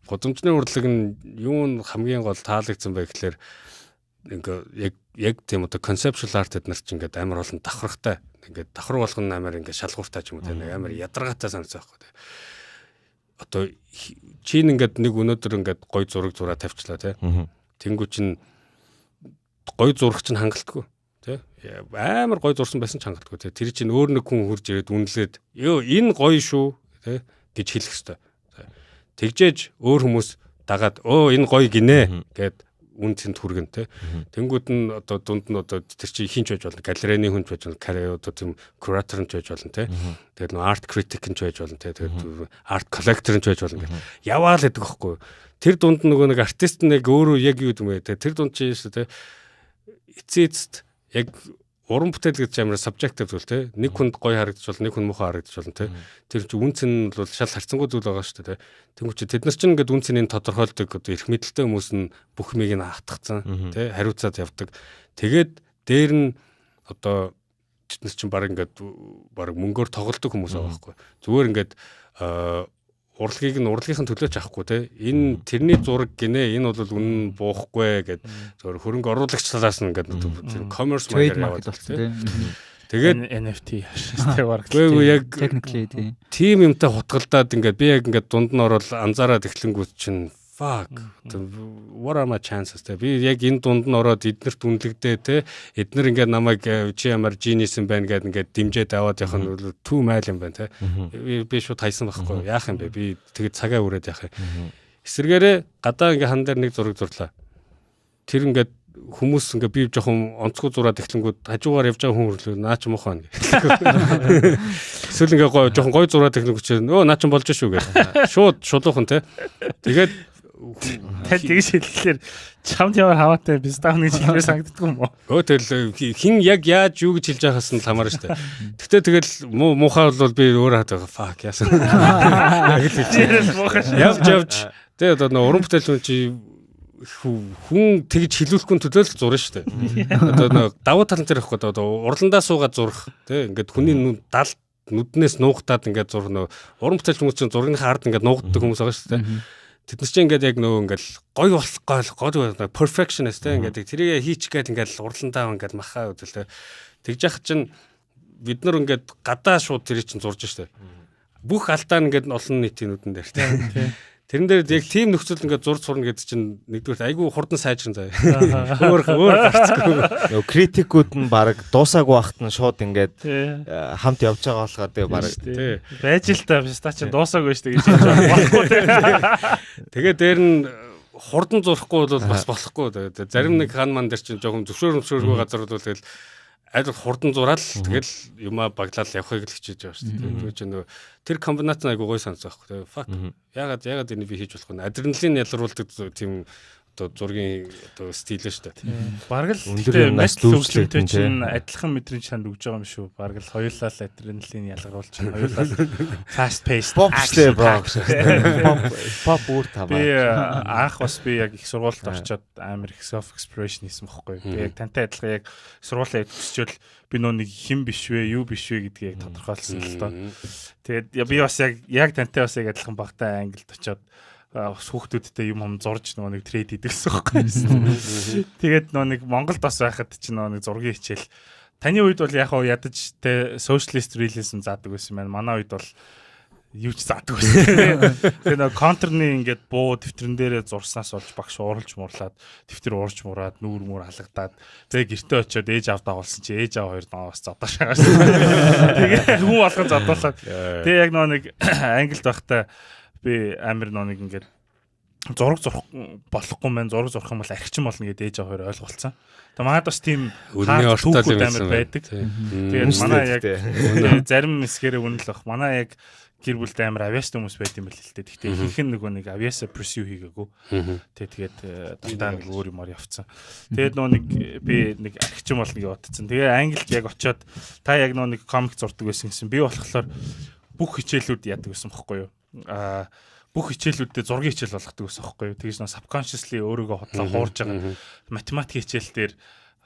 гудамжны урлаг нь юу нь хамгийн гол таалагдсан бэ гэхлээр ингээ яг тийм одоо conceptual art эд нар чинь ингээд амар олон давхархтай. Ингээд давхар болгоно амар ингээд шалгууртай ч юм уу те. Нэг амар ядаргаатай санагдсан байхгүй те. Одоо чин ингээд нэг өнөөдөр ингээд гой зураг зураа тавьчлаа те. Тэнгүү чин гой зурах чинь хангалтгүй. Тэ амар гой зурсан байсан ч хангалтгүй тэ. Тэр чинь өөр нэг хүн хурж ирээд үнэлээд ёо энэ гоё шүү тэ гэж хэлэх хэвээр. Тэгжээж өөр хүмүүс дагаад өө энэ гоё гинэ гэд үн цэнд хүргэн тэ. Тэнгүүд нь одоо дунд нь одоо тэр чинь хин ч байж болно, галерейны хүн ч байж болно, одоо тийм куратор нь ч байж болно тэ. Тэгээд нөө арт критик нь ч байж болно тэ. Тэгээд арт коллектор нь ч байж болно гэх. Яваал гэдэг байхгүй. Тэр дунд нь нөгөө нэг артист нэг өөрөө яг юу гэдэг юм бэ тэ. Тэр дунд чинь шүү тэ. Эцээ эцэст яг уран бүтээл гэж амар subjective зүйл те. Нэг хүнд гоё харагдаж болно, нэг хүн муухай харагдаж болно те. Тэр чинь үн цэн нь бол шал харьцангуй зүйл байгаа шүү дээ те. Тэнгүүч чи тэд нар чинь ингээд үн цэнийг тодорхойлдог одоо эрх мэдэлтэй хүмүүс нь бүх юмыг нь хатгацсан те, хариуцаад явдаг. Тэгээд дээр нь одоо тэд нар чинь баг ингээд баг мөнгөөр тоглодог хүмүүс байгаа байхгүй. Зүгээр ингээд урлагийг нь урлагийнхан төлөөч авахгүй те. Энэ тэрний зураг гинэ, энэ бол үнэн буухгүй гэд зөвхөн хөрөнгө оруулагч талаас нь ингээд тэр commerce маягаар яваад болсон те. Тэгээд NFT ашигтай бараг. Үгүй яг technically тийм юмтай хутгалдаад ингээд би яг ингээд дунд нь ороод анзаараад эхлэнгүүт чинь Fuck. What are my chances те? Би яг энэ дунд нь ороод эднэрт үнэлэгдээ те. Эднэр ингээд намайг чи ямар genius юм байна гэд ингээд дэмжээд аваад явах нь бол түү майл юм байна те. Би шууд хайсан байхгүй. Яах юм бэ? Би тэгээд цагаа үрээд яах юм. Эсвэргээрээ гадаа ингээд хан дээр нэг зураг зурлаа. Тэр ингээд хүмүүс ингээ би жоохон онцгой зураад эхлэнгүүд хажуугаар явж байгаа хүн хөрлөө наа чи муухай гэх. Эсвэл ингээ гоё жоохон гоё зураад эхлэнгүүд чи өө наа чи болж шүү гэх. Шууд шулуухан те. Тэгээд тань тэгж хэлэхлээр чамд ямар хамаатай бистав нэг хэлмээр санагддаг юм уу? Өө тэгэл хин яг яаж юу гэж хэлж байхаас нь хамаарна шүү дээ. Гэхдээ тэгэл муухай бол би өөрөө хаад байгаа fuck яасан. Яг л хэлж. Явж явж тэгээ одоо нөө уран бүтээл хүн чи хүн тэгж хилүүлэхгүй төлөө л зурна шүү дээ. Одоо нөө давуу тал дээр ихгүй одоо урландаа суугаад зурх тий ингээд хүний дал нүднээс нуугтаад ингээд зурх нөө уран бүтээл хүмүүс чинь зургийнхаа ард ингээд нуугддаг хүмүүс байгаа шүү дээ. Тэд нар чинь ингээд яг нөө ингээд гоё болох гол гоё perfectionist тий ингээд тэрийг хийчих гээд ингээд урландаа ингээд махаа үзэл тий. Тэгж яхад чинь бид нар ингээд гадаа шууд тэрийг чинь зурж шүү дээ. Бүх алдаа нь ингээд олон нийтийн нүдэн дээр тий. Тэрэн дээр яг тийм нөхцөл ингээд зурж сурна гэдэг чинь нэгдүгээр айгүй хурдан сайжран заяа. Өөр өөр гарцгүй. Нөгөө критикүүд нь баг дуусаагүй байхад нь шууд ингээд хамт явж байгаа болохоор тэгээ баг тий. Байж л та писта чинь дуусаагүй шүү дээ гэж хэлж байгаа болохгүй тий. Тэгээ дээр нь хурдан зурхгүй бол бас болохгүй. Зарим нэг хан ман дээр чинь жоохон зөвшөөрөмшөөргүй газар бол тэгэл аль хурдан зураал тэгэл юмаа баглаал явахыг л хичээж байгаа шүү дээ. Тэгээ чи нөгөө тэр комбинац нь айгуу гоё санагдсан байхгүй. Тэгээ fuck. Ягаад энийг би хийж болохгүй нэ? Адреналин ялруулдаг тийм одоо зургийн одоо стил шүү дээ. Бараг л өндөр юмнаас лүүжлэгтэй чинь адилхан мэдрэмж чанд өгж байгаа юм шүү. Бараг л хоёулаа л адреналин ялгаруулж чинь хоёулаа fast paced pop шүү bro. Pop өөр таваа. Би анх бас би яг их сургуульд орчоод амар их self exploration хийсэн бохгүй. Би яг тантай адилхан яг сургуулаа төгсчөөл би нөө нэг хэн биш вэ, юу биш вэ гэдгийг яг тодорхойлсон л доо. Тэгээд би бас яг тантай бас яг адилхан багтаа англид очиод хүүхдүүдтэй юм зурж нөгөө нэг трейд хийдэгсэн байхгүй. Тэгээд нөгөө нэг Монголд бас байхад чинь нөгөө нэг зургийн хичээл. Таны үед бол яг хоо ядаж те socialist realism заадаг байсан байна. Манай үед бол юу ч заадаг байсан. Тэгээ нөгөө контрны ингээд буу дэвтрэн дээрээ зурснаас болж багш ууралж муурлаад дэвтэр уурж муураад нүүр мүр халагдаад тэгээ гэртээ очиод ээж аав дагуулсан чи ээж аав хоёр наа бас зодоош байгаа шүү. Тэгээ хүн болгон зодуулаад тэгээ яг нөгөө нэг англид байхдаа би амар нэг ингээд зураг зурх болохгүй мэн зураг зурх юм бол архичин болно гэдээ ээж аав хоёр ойлголцсон. Тэгээ манад бас тийм түүхүүд амар байдаг. Тэгээд манай яг зарим хэсгээрээ үнэн л баг. Манай яг гэр бүлд амар авиас хүмүүс байт юм байл л дээ. Гэхдээ ихэнх нь нөгөө нэг авиасаа pursue хийгээгүй. Тэгээд дандаа нэг өөр юмар явцсан. Тэгээд нөгөө нэг би нэг архичин болно гэж бодсон. Тэгээ англид яг очиод та яг нөгөө нэг комик зурдаг байсан гэсэн. Би болохоор бүх хичээлүүд яадаг байсан бохгүй юу? Бүх хичээлүүдэд зургийн хичээл болгодог байсан байхгүй юу. Тэгэж нөө subconsciously өөрийгөө худлаа хуурж байгаа. Математик хичээл дээр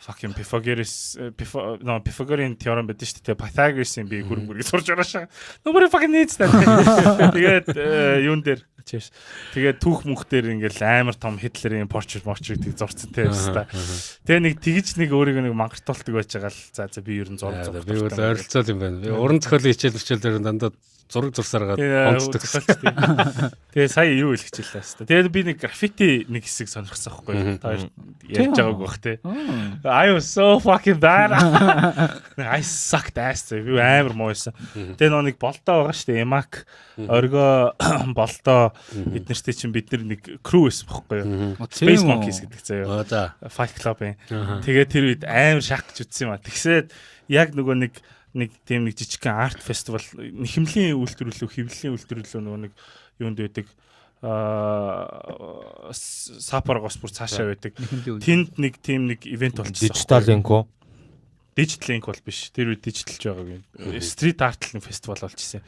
fucking Pythagoras Pythagorean theorem байдаг шүү дээ. Pythagoras-ийн би хөрөнгө сурж байгаа шаа. Nobody fucking needs that. Тэгээд юун дээр cheers. Тэгээд түүх мөнх дээр ингээл амар том Hitler-ийн portrait гэдэг зурцсан те өста. Тэгээ нэг тэгж нэг өөрийгөө нэг мангартуулдаг байж байгаа л за за би ер нь зураг зурх. Би бол ойролцоол юм байна. Би уран зохиолын хичээл дээр дандаа зураг зурсараад онцдог. Тэгээ сая юу хэлэх хичээлээ хэвээр. Тэгээд би нэг граффити нэг хэсэг сонирхсан байхгүй. Та хоёр ярьж байгааг бах те. I was so fucking bad. I sucked ass. Би амар муу байсан. Тэгээ нөө нэг болдоо байгаа шүү дээ. Эмак оргоо болдоо эднэртэй чинь бид нэг crew байсан байхгүй юу? Space Monkeys гэдэг заяа. Fight Club-ын. Тэгээ тэр үед амар шах гэж үтсэн юм а. Тэгсээд яг нөгөө нэг тийм нэг жижигхэн арт фестивал нэхэмлийн үйлдвэрлэлөө хэвлэлийн үйлдвэрлэлөө нөгөө нэг юунд байдаг Сапаргоос бүр цаашаа байдаг. Тэнд нэг тийм нэг ивент болчихсон. Digital Link үү? Digital Link бол биш. Тэр үед digitalж байгаагүй. Street art нэг фестивал болчихсон.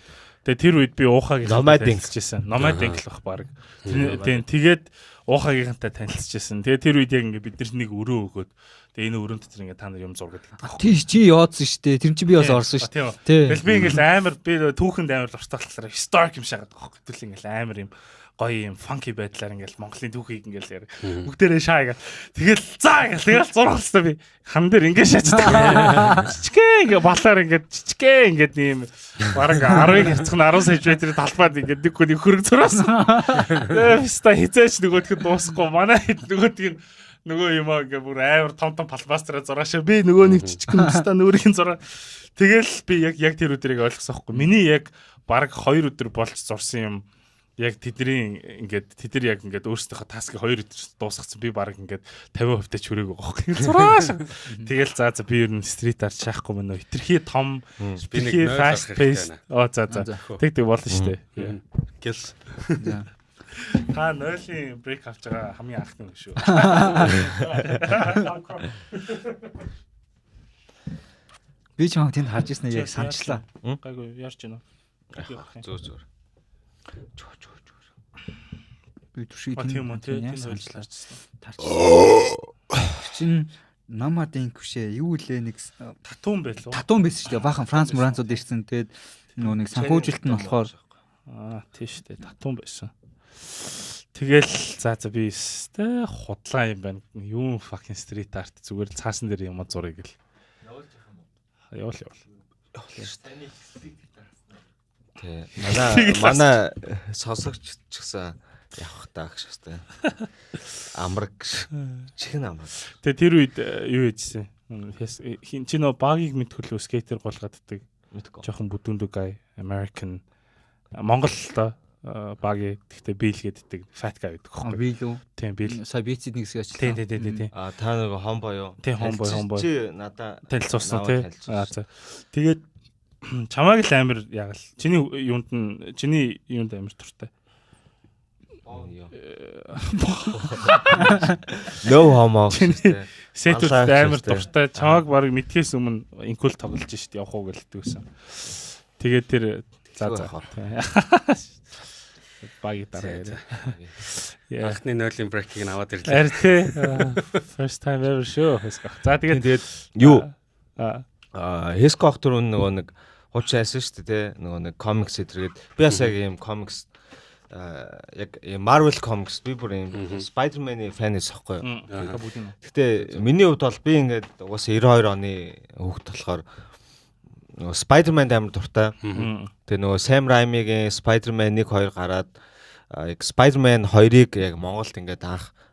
Тэгээ тэр үед би уухагийнхантай танилцчихсан. Nomad Inc л бах баг. Тийм тэгээд уухагийнхантай танилцчихсан. Тэгээ тэр үед яг ингээ бид нар нэг өрөө өгөөд тэгээ энэ өрөөнд дотор ингээ та нар юм зур гэдэг. Тийш чи яодсон шүү дээ. Тэр чинь би бас орсон шүү дээ. Тэгэл би ингээл амар би түүхэнд амар дуртай болохоор historic юм шагаад байгаа байхгүй. Тэгэл ингээл амар юм гоё юм funky байдлаар ингээл Монголын түүхийг ингээл яар. Бүгдээрээ шаа гэл. Тэгэл заа гэл тэгэл зурах хэвээр би хан дээр ингээ шаачдаг. Жижигхэн ингээ балаар ингээд жижигхэн ингээд ийм бараг 10-ыг харьцах нь 10 см талбайд ингээд нэг хүн хөрөг зураасан. Тэгээ ста хизээч нөгөөдх нь дуусахгүй. Манай нөгөөдг нь нөгөө юм аа ингээ бүр амар том том палбастраа зураашаа. Би нөгөө нэг жижигхэн ста нүрийн зураа. Тэгэл би яг тэр өдрийг ойлгосон хгүй. Миний яг бараг 2 өдөр болж зурсан юм яг тэдний ингээд тэд нар яг ингээд өөрсдийнхөө таскыг 2 өдөр дуусгацсан, би бараг ингээд 50% та чүрээг байгаа байхгүй. Зурааш. Тэгэл за би ер нь street art шаахгүй мөн үү. Хитрхи том, хитрхи fast pace. Оо за. Тэг болно шүү дээ. Гэл. За. Та нойлын break авч байгаа хамгийн анхны хүн шүү. Би ч юм тэнд харж ирсэн яг санчлаа. Гайгүй ярьж байна уу? Зөө. Чөө. Би түшиг тийм үү тийм санчлаа. Тарч. Чин намадын күшээ юу лээ нэг татуун байлуу. Татуун байсан шүү дээ. Баахан Франц Муранцууд ирсэн. Тэгээд нөгөө нэг санхүүжилт нь болохоор тийм шүү дээ. Татуун байсан. Тэгэл за би өстэй худлаа юм байна. Юу fucking street art зүгээр л цаасан дээр юм зурыг л. Явуулж явах юм уу? Явуул. Явуул шүү дээ. Тэ. Манай сонсогч ч гэсэн явах таа гэж хэвчээ. Амраг чихэн амраг. Тэгээ тэр үед юу хийжсэн? Хин чи нөө багийг мэдхүлөө скейтер гулгаддаг. Жохон бүдүүндүү guy American Монгол л доо багийг тэгтээ бийл гэддэг fat guy гэдэг хөхгүй. Бийл үү? Тийм бийл. Сая бицэд нэг хэсэг ажилласан. Тийм. А та нэг хомбо юу? Тийм хомбо. Чи надаа танилцуулсан тий. А за. Тэгээд чамайг л амар яг л чиний юунд нь чиний юунд амар туртай. No homo. Сетүүд амар дуртай. Чамайг баг мэдхээс өмнө инкул тоглож шít явах уу гэлдэг байсан. Тэгээд тэр за. Багийг дараа яриа. Анхны нойлын break-ийг аваад ирлээ. Ари тий. First time ever show. За тэгээд юу? Хеско ах түрүүн нөгөө нэг хуучин айсан шүү дээ тий. Нөгөө нэг комикс зэрэгэд би бас яг ийм комикс яг Marvel Comics би бүр ийм Spider-Man-ы фэн байсан хгүй юу. Гэхдээ миний хувьд бол би ингээд угаасаа 92 оны хүүхэд болохоор нөгөө Spider-Man амар дуртай. Тэгээ нөгөө Sam Raimi-гийн Spider-Man 1 2 гараад яг Spider-Man 2-ыг яг Монголд ингээд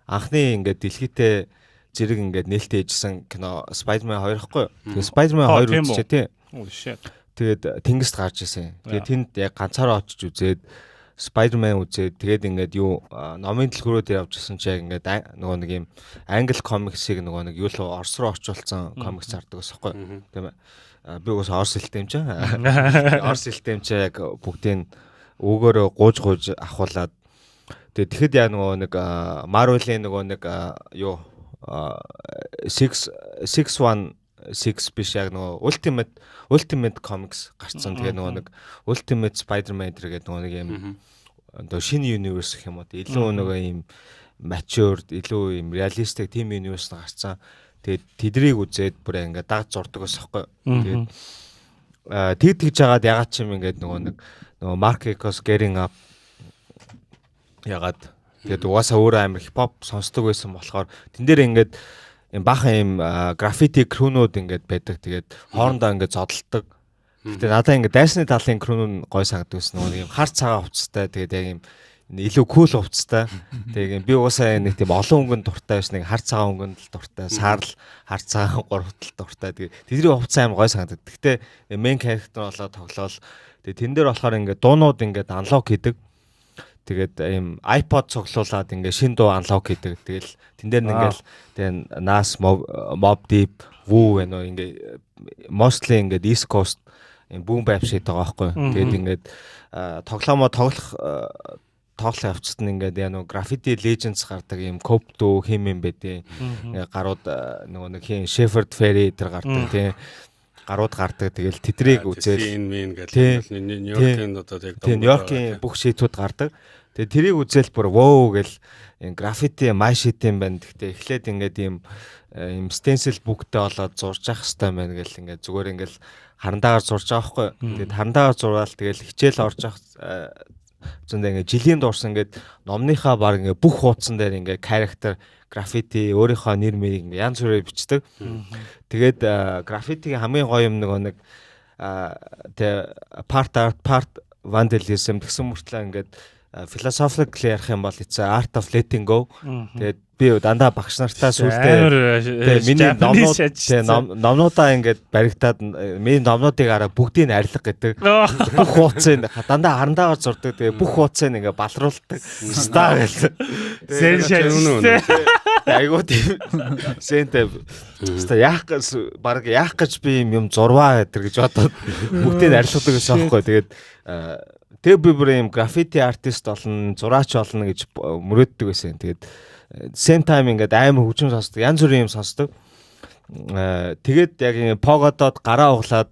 анхны ингээд дэлхийдээ зэрэг ингээд нээлттэй хийжсэн кино Spider-Man 2 ихгүй юу. Тэгээ Spider-Man 2 үзчихээ тий. Тэгээд Тэнгист гарч ирсэн. Тэгээ тэнд яг ганцаараа очиж үзээд Spider-Man үзээд тэгээд ингээд юу номын дэлгүүрүүд явж исэн чи яг ингээд нөгөө нэг юм англи комиксыг нөгөө нэг юу л Орос руу орчуулсан комикс зардаг байсан хгүй юу. Тийм ээ. Би угсаа Орос хэлтэй юм чи. Орос хэлтэй юм чи яг бүгдийг өгөөрөө гууж ахуулаад тэгээд тэгэхэд яг нөгөө нэг Marvel-ийн нөгөө нэг юу 616 биш яг нөгөө Ultimate Comics гарцсан. Тэгээ нөгөө нэг Ultimate Spider-Man гэдэг нөгөө нэг юм одоо шинэ universe гэх юм уу. Илүү нөгөө юм mature, илүү юм realistic тийм universe гарцсан. Тэгээд тэдрийг үзээд бүр ингээд даг зурдаг ус байхгүй. Тэгээд тэг тэгж жагаад ягаад ч юм ингээд нөгөө нэг нөгөө Mark Ecos Getting Up ягаад тэгээд угаасаа өөрөө амар хипхоп сонсдог байсан болохоор тэн дээр ингээд юм баахан юм граффити крүүнүүд ингээд байдаг. Тэгээд хоорондоо ингээд зодолдог. Гэтэ надаа ингээд дайсны талын крүүн нь гой санагддаг байсан. Нөгөө юм хар цагаан хувцастай тэгээд яг юм илүү кул хувцастай. Тэгээд би угаасаа нэг тийм олон өнгөнд дуртай биш, нэг хар цагаан өнгөнд л дуртай, саарл хар цагаан гурвтал дуртай. Тэгээд тэдний хувцас аим гой санагддаг. Гэтэ main character болоо тоглоол. Тэгээд тэн дээр болохоор ингээд дуунууд ингээд unlock хийдэг. Тэгээд ийм iPod цуглуулад ингээ шин дуу unlock хийдэг. Тэгэл тэн дээр нь ингээл тэгээ Nas, Mobb Deep, Wu гэнэ үү ингээ mostly ингээд East Coast ийм boom bap shit байгаа байхгүй. Тэгээд ингээд тоглоомоо тоглох явцад нь ингээд яа нөгөө Graffiti Legends гардаг ийм Cope дүү хим юм бэ тий. Гарууд нөгөө нэг хин Shepard Fairey тэр гардаг тий. Гарууд гардаг. Тэгэл тэдрийг үзээл энэ мэн гэл Нью-Йоркийн одоо яг тий Нью-Йоркийн бүх шитүүд гардаг. Тэгээ тэрийг үзээл бүр воо гэл энэ граффити my shit юм байна. Гэхдээ эхлээд ингээд ийм stencil book-тэй болоод зурж явах хэрэгтэй байна гэл ингээд зүгээр ингээд харандаагаар зурж байгаа байхгүй. Тэгээд харандаагаар зураал тэгэл хичээл орж явах зөндөө ингээд жилийн турш ингээд номныхаа баг ингээд бүх хуудсан дээр ингээд character граффити өөрийнхөө нэр мэрийг ингээд янз бүрээр бичдэг. Тэгээд граффитигийн хамгийн гоё юм нөгөө нэг тэ part art part vandalism гэсэн мөртлөө ингээд philosophically ярих юм бол it's art of letting go. Тэгээд би дандаа багш нартаа сүултээ миний номнууд номнуудаа ингээд баригдаад миний номнуудыг араа бүгдийг нь арилга гэдэг. Бүх хуудсыг дандаа харандаагаар зурдаг. Тэгээ бүх хуудсыг ингээд балруулдаг. Ста гэл. Зэн шажсан. Айгуу тийм сэнтэй. Ста яах гэж баг яах гэж би юм зурваа гэдэг гэж бодоод бүгдийг нь арилгадаг гэсэн аахгүй. Тэгээд тэг би бүр юм граффити артист болно, зураач болно гэж мөрөөддөг байсан. Тэгээд same time ингээд амар хөгжим сонсдог, янз бүрийн юм сонсдог. Тэгээд яг ингээд погодод гараа углаад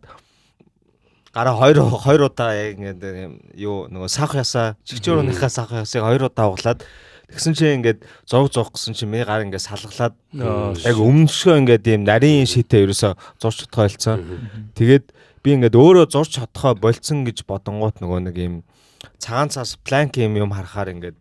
гараа хоёр удаа яг ингээд юу нөгөө сах ясаа чигчөөрөнийхөө сах ясыг хоёр удаа углаад тэгсэн чинь ингээд зураг зурх гэсэн чинь миний гар ингээд салгалаад яг өмнөшгөө ингээд ийм нарийн шийтэй ерөөсө зурч чадхаа болсон. Тэгээд би ингээд өөрөө зурч чадхаа болцсон гэж бодонгуут нөгөө нэг ийм цагаан цаас планк юм юм харахаар ингээд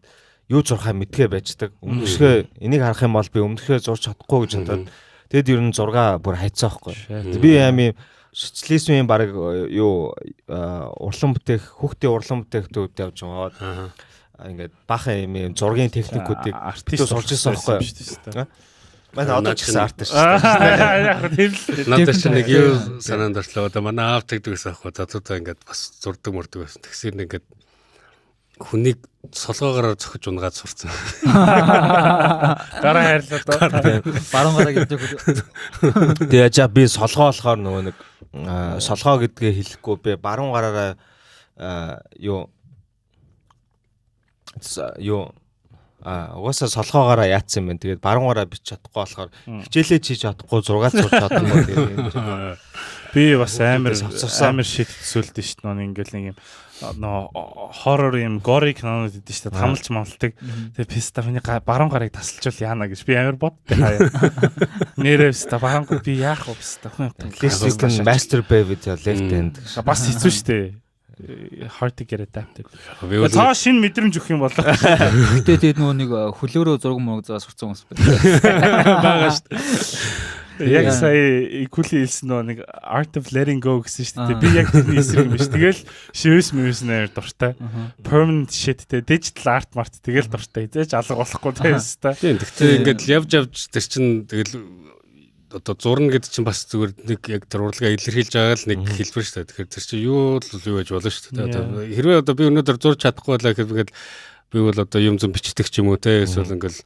юу зурхаа мэдгээ байждаг. Өмнөшгөө энийг харах юм бол би өмнөшгөө зурч чадахгүй гэж бодоод тэгэд ер нь зургаа бүр хайцсан байхгүй. Би аим социализмын баг юу урлан бүтээх хүүхдийн урлан бүтээх төвд явж байгаа. Ингээд баахан юм зургийн техникүүдийг артист сурч ирсэн байхгүй. Манай одоо ч гэсэн артист шүү дээ. Яг тийм л. Надад ч нэг юу санаанд орлоо. Одоо манай аав тэгдэг байсан аахгүй. Залуудаа ингээд бас зурдаг мурдаг байсан. Тэгсээр ингээд хүнийг солгоогоор зохиж унгаад сурцсан. Гараа хайрлаа доо. Баруун гараа гэдэг. Тэгээ яа би солгоо болохоор нөгөө нэг солгоо гэдгээ хэлэхгүй би баруун гараараа юу юу угаасаа солгоогоороо яатсан юм байна. Тэгээд баруун гараа бич чадахгүй болохоор хичээлээ чийж чадахгүй зургаа зурж чадахгүй. Тэгээд би бас амар шит төсөөлдөө шүү дээ. Ингээл нэг юм нөө хоррор юм гори кинонууд идэв шүү дээ. Тамалж мамлдаг. Тэгээ писта миний баруун гарыг тасалжвал яана гэж би амар боддоо хаяа. Нэрээ писта баруун гар би яах вэ писта хүн юм. Master baby left hand. Бас хэцүү шүү дээ. Hard to get adapted. Цаа шинэ мэдрэмж өгөх юм болоо. Гэтэ тэгээд нөгөө нэг хөлөөрөө зураг мураг заа сурцсан хүмүүс байгаа шүү дээ. Яг сая Икули хэлсэн нөгөө нэг art of letting go гэсэн шүү дээ. Би яг тэрний эсрэг юм биш. Тэгэл шивэс мэвэс нэр дуртай. Permanent shit те digital art mart тэгэл дуртай. Эзэж алга болохгүй те өстой. Тийм. Тэгтээ ингээд явж явж тэр чин тэгэл одоо зурна гэдэг чинь бас зүгээр нэг яг тэр урлагаа илэрхийлж байгаа л нэг хэлбэр шүү дээ. Тэгэхээр тэр чинь юу л юу байж болно шүү дээ. Одоо хэрвээ одоо би өнөөдөр зурж чадахгүй байлаа гэхэд ингээд би бол одоо юм зам бичдэг ч юм уу те эсвэл ингээд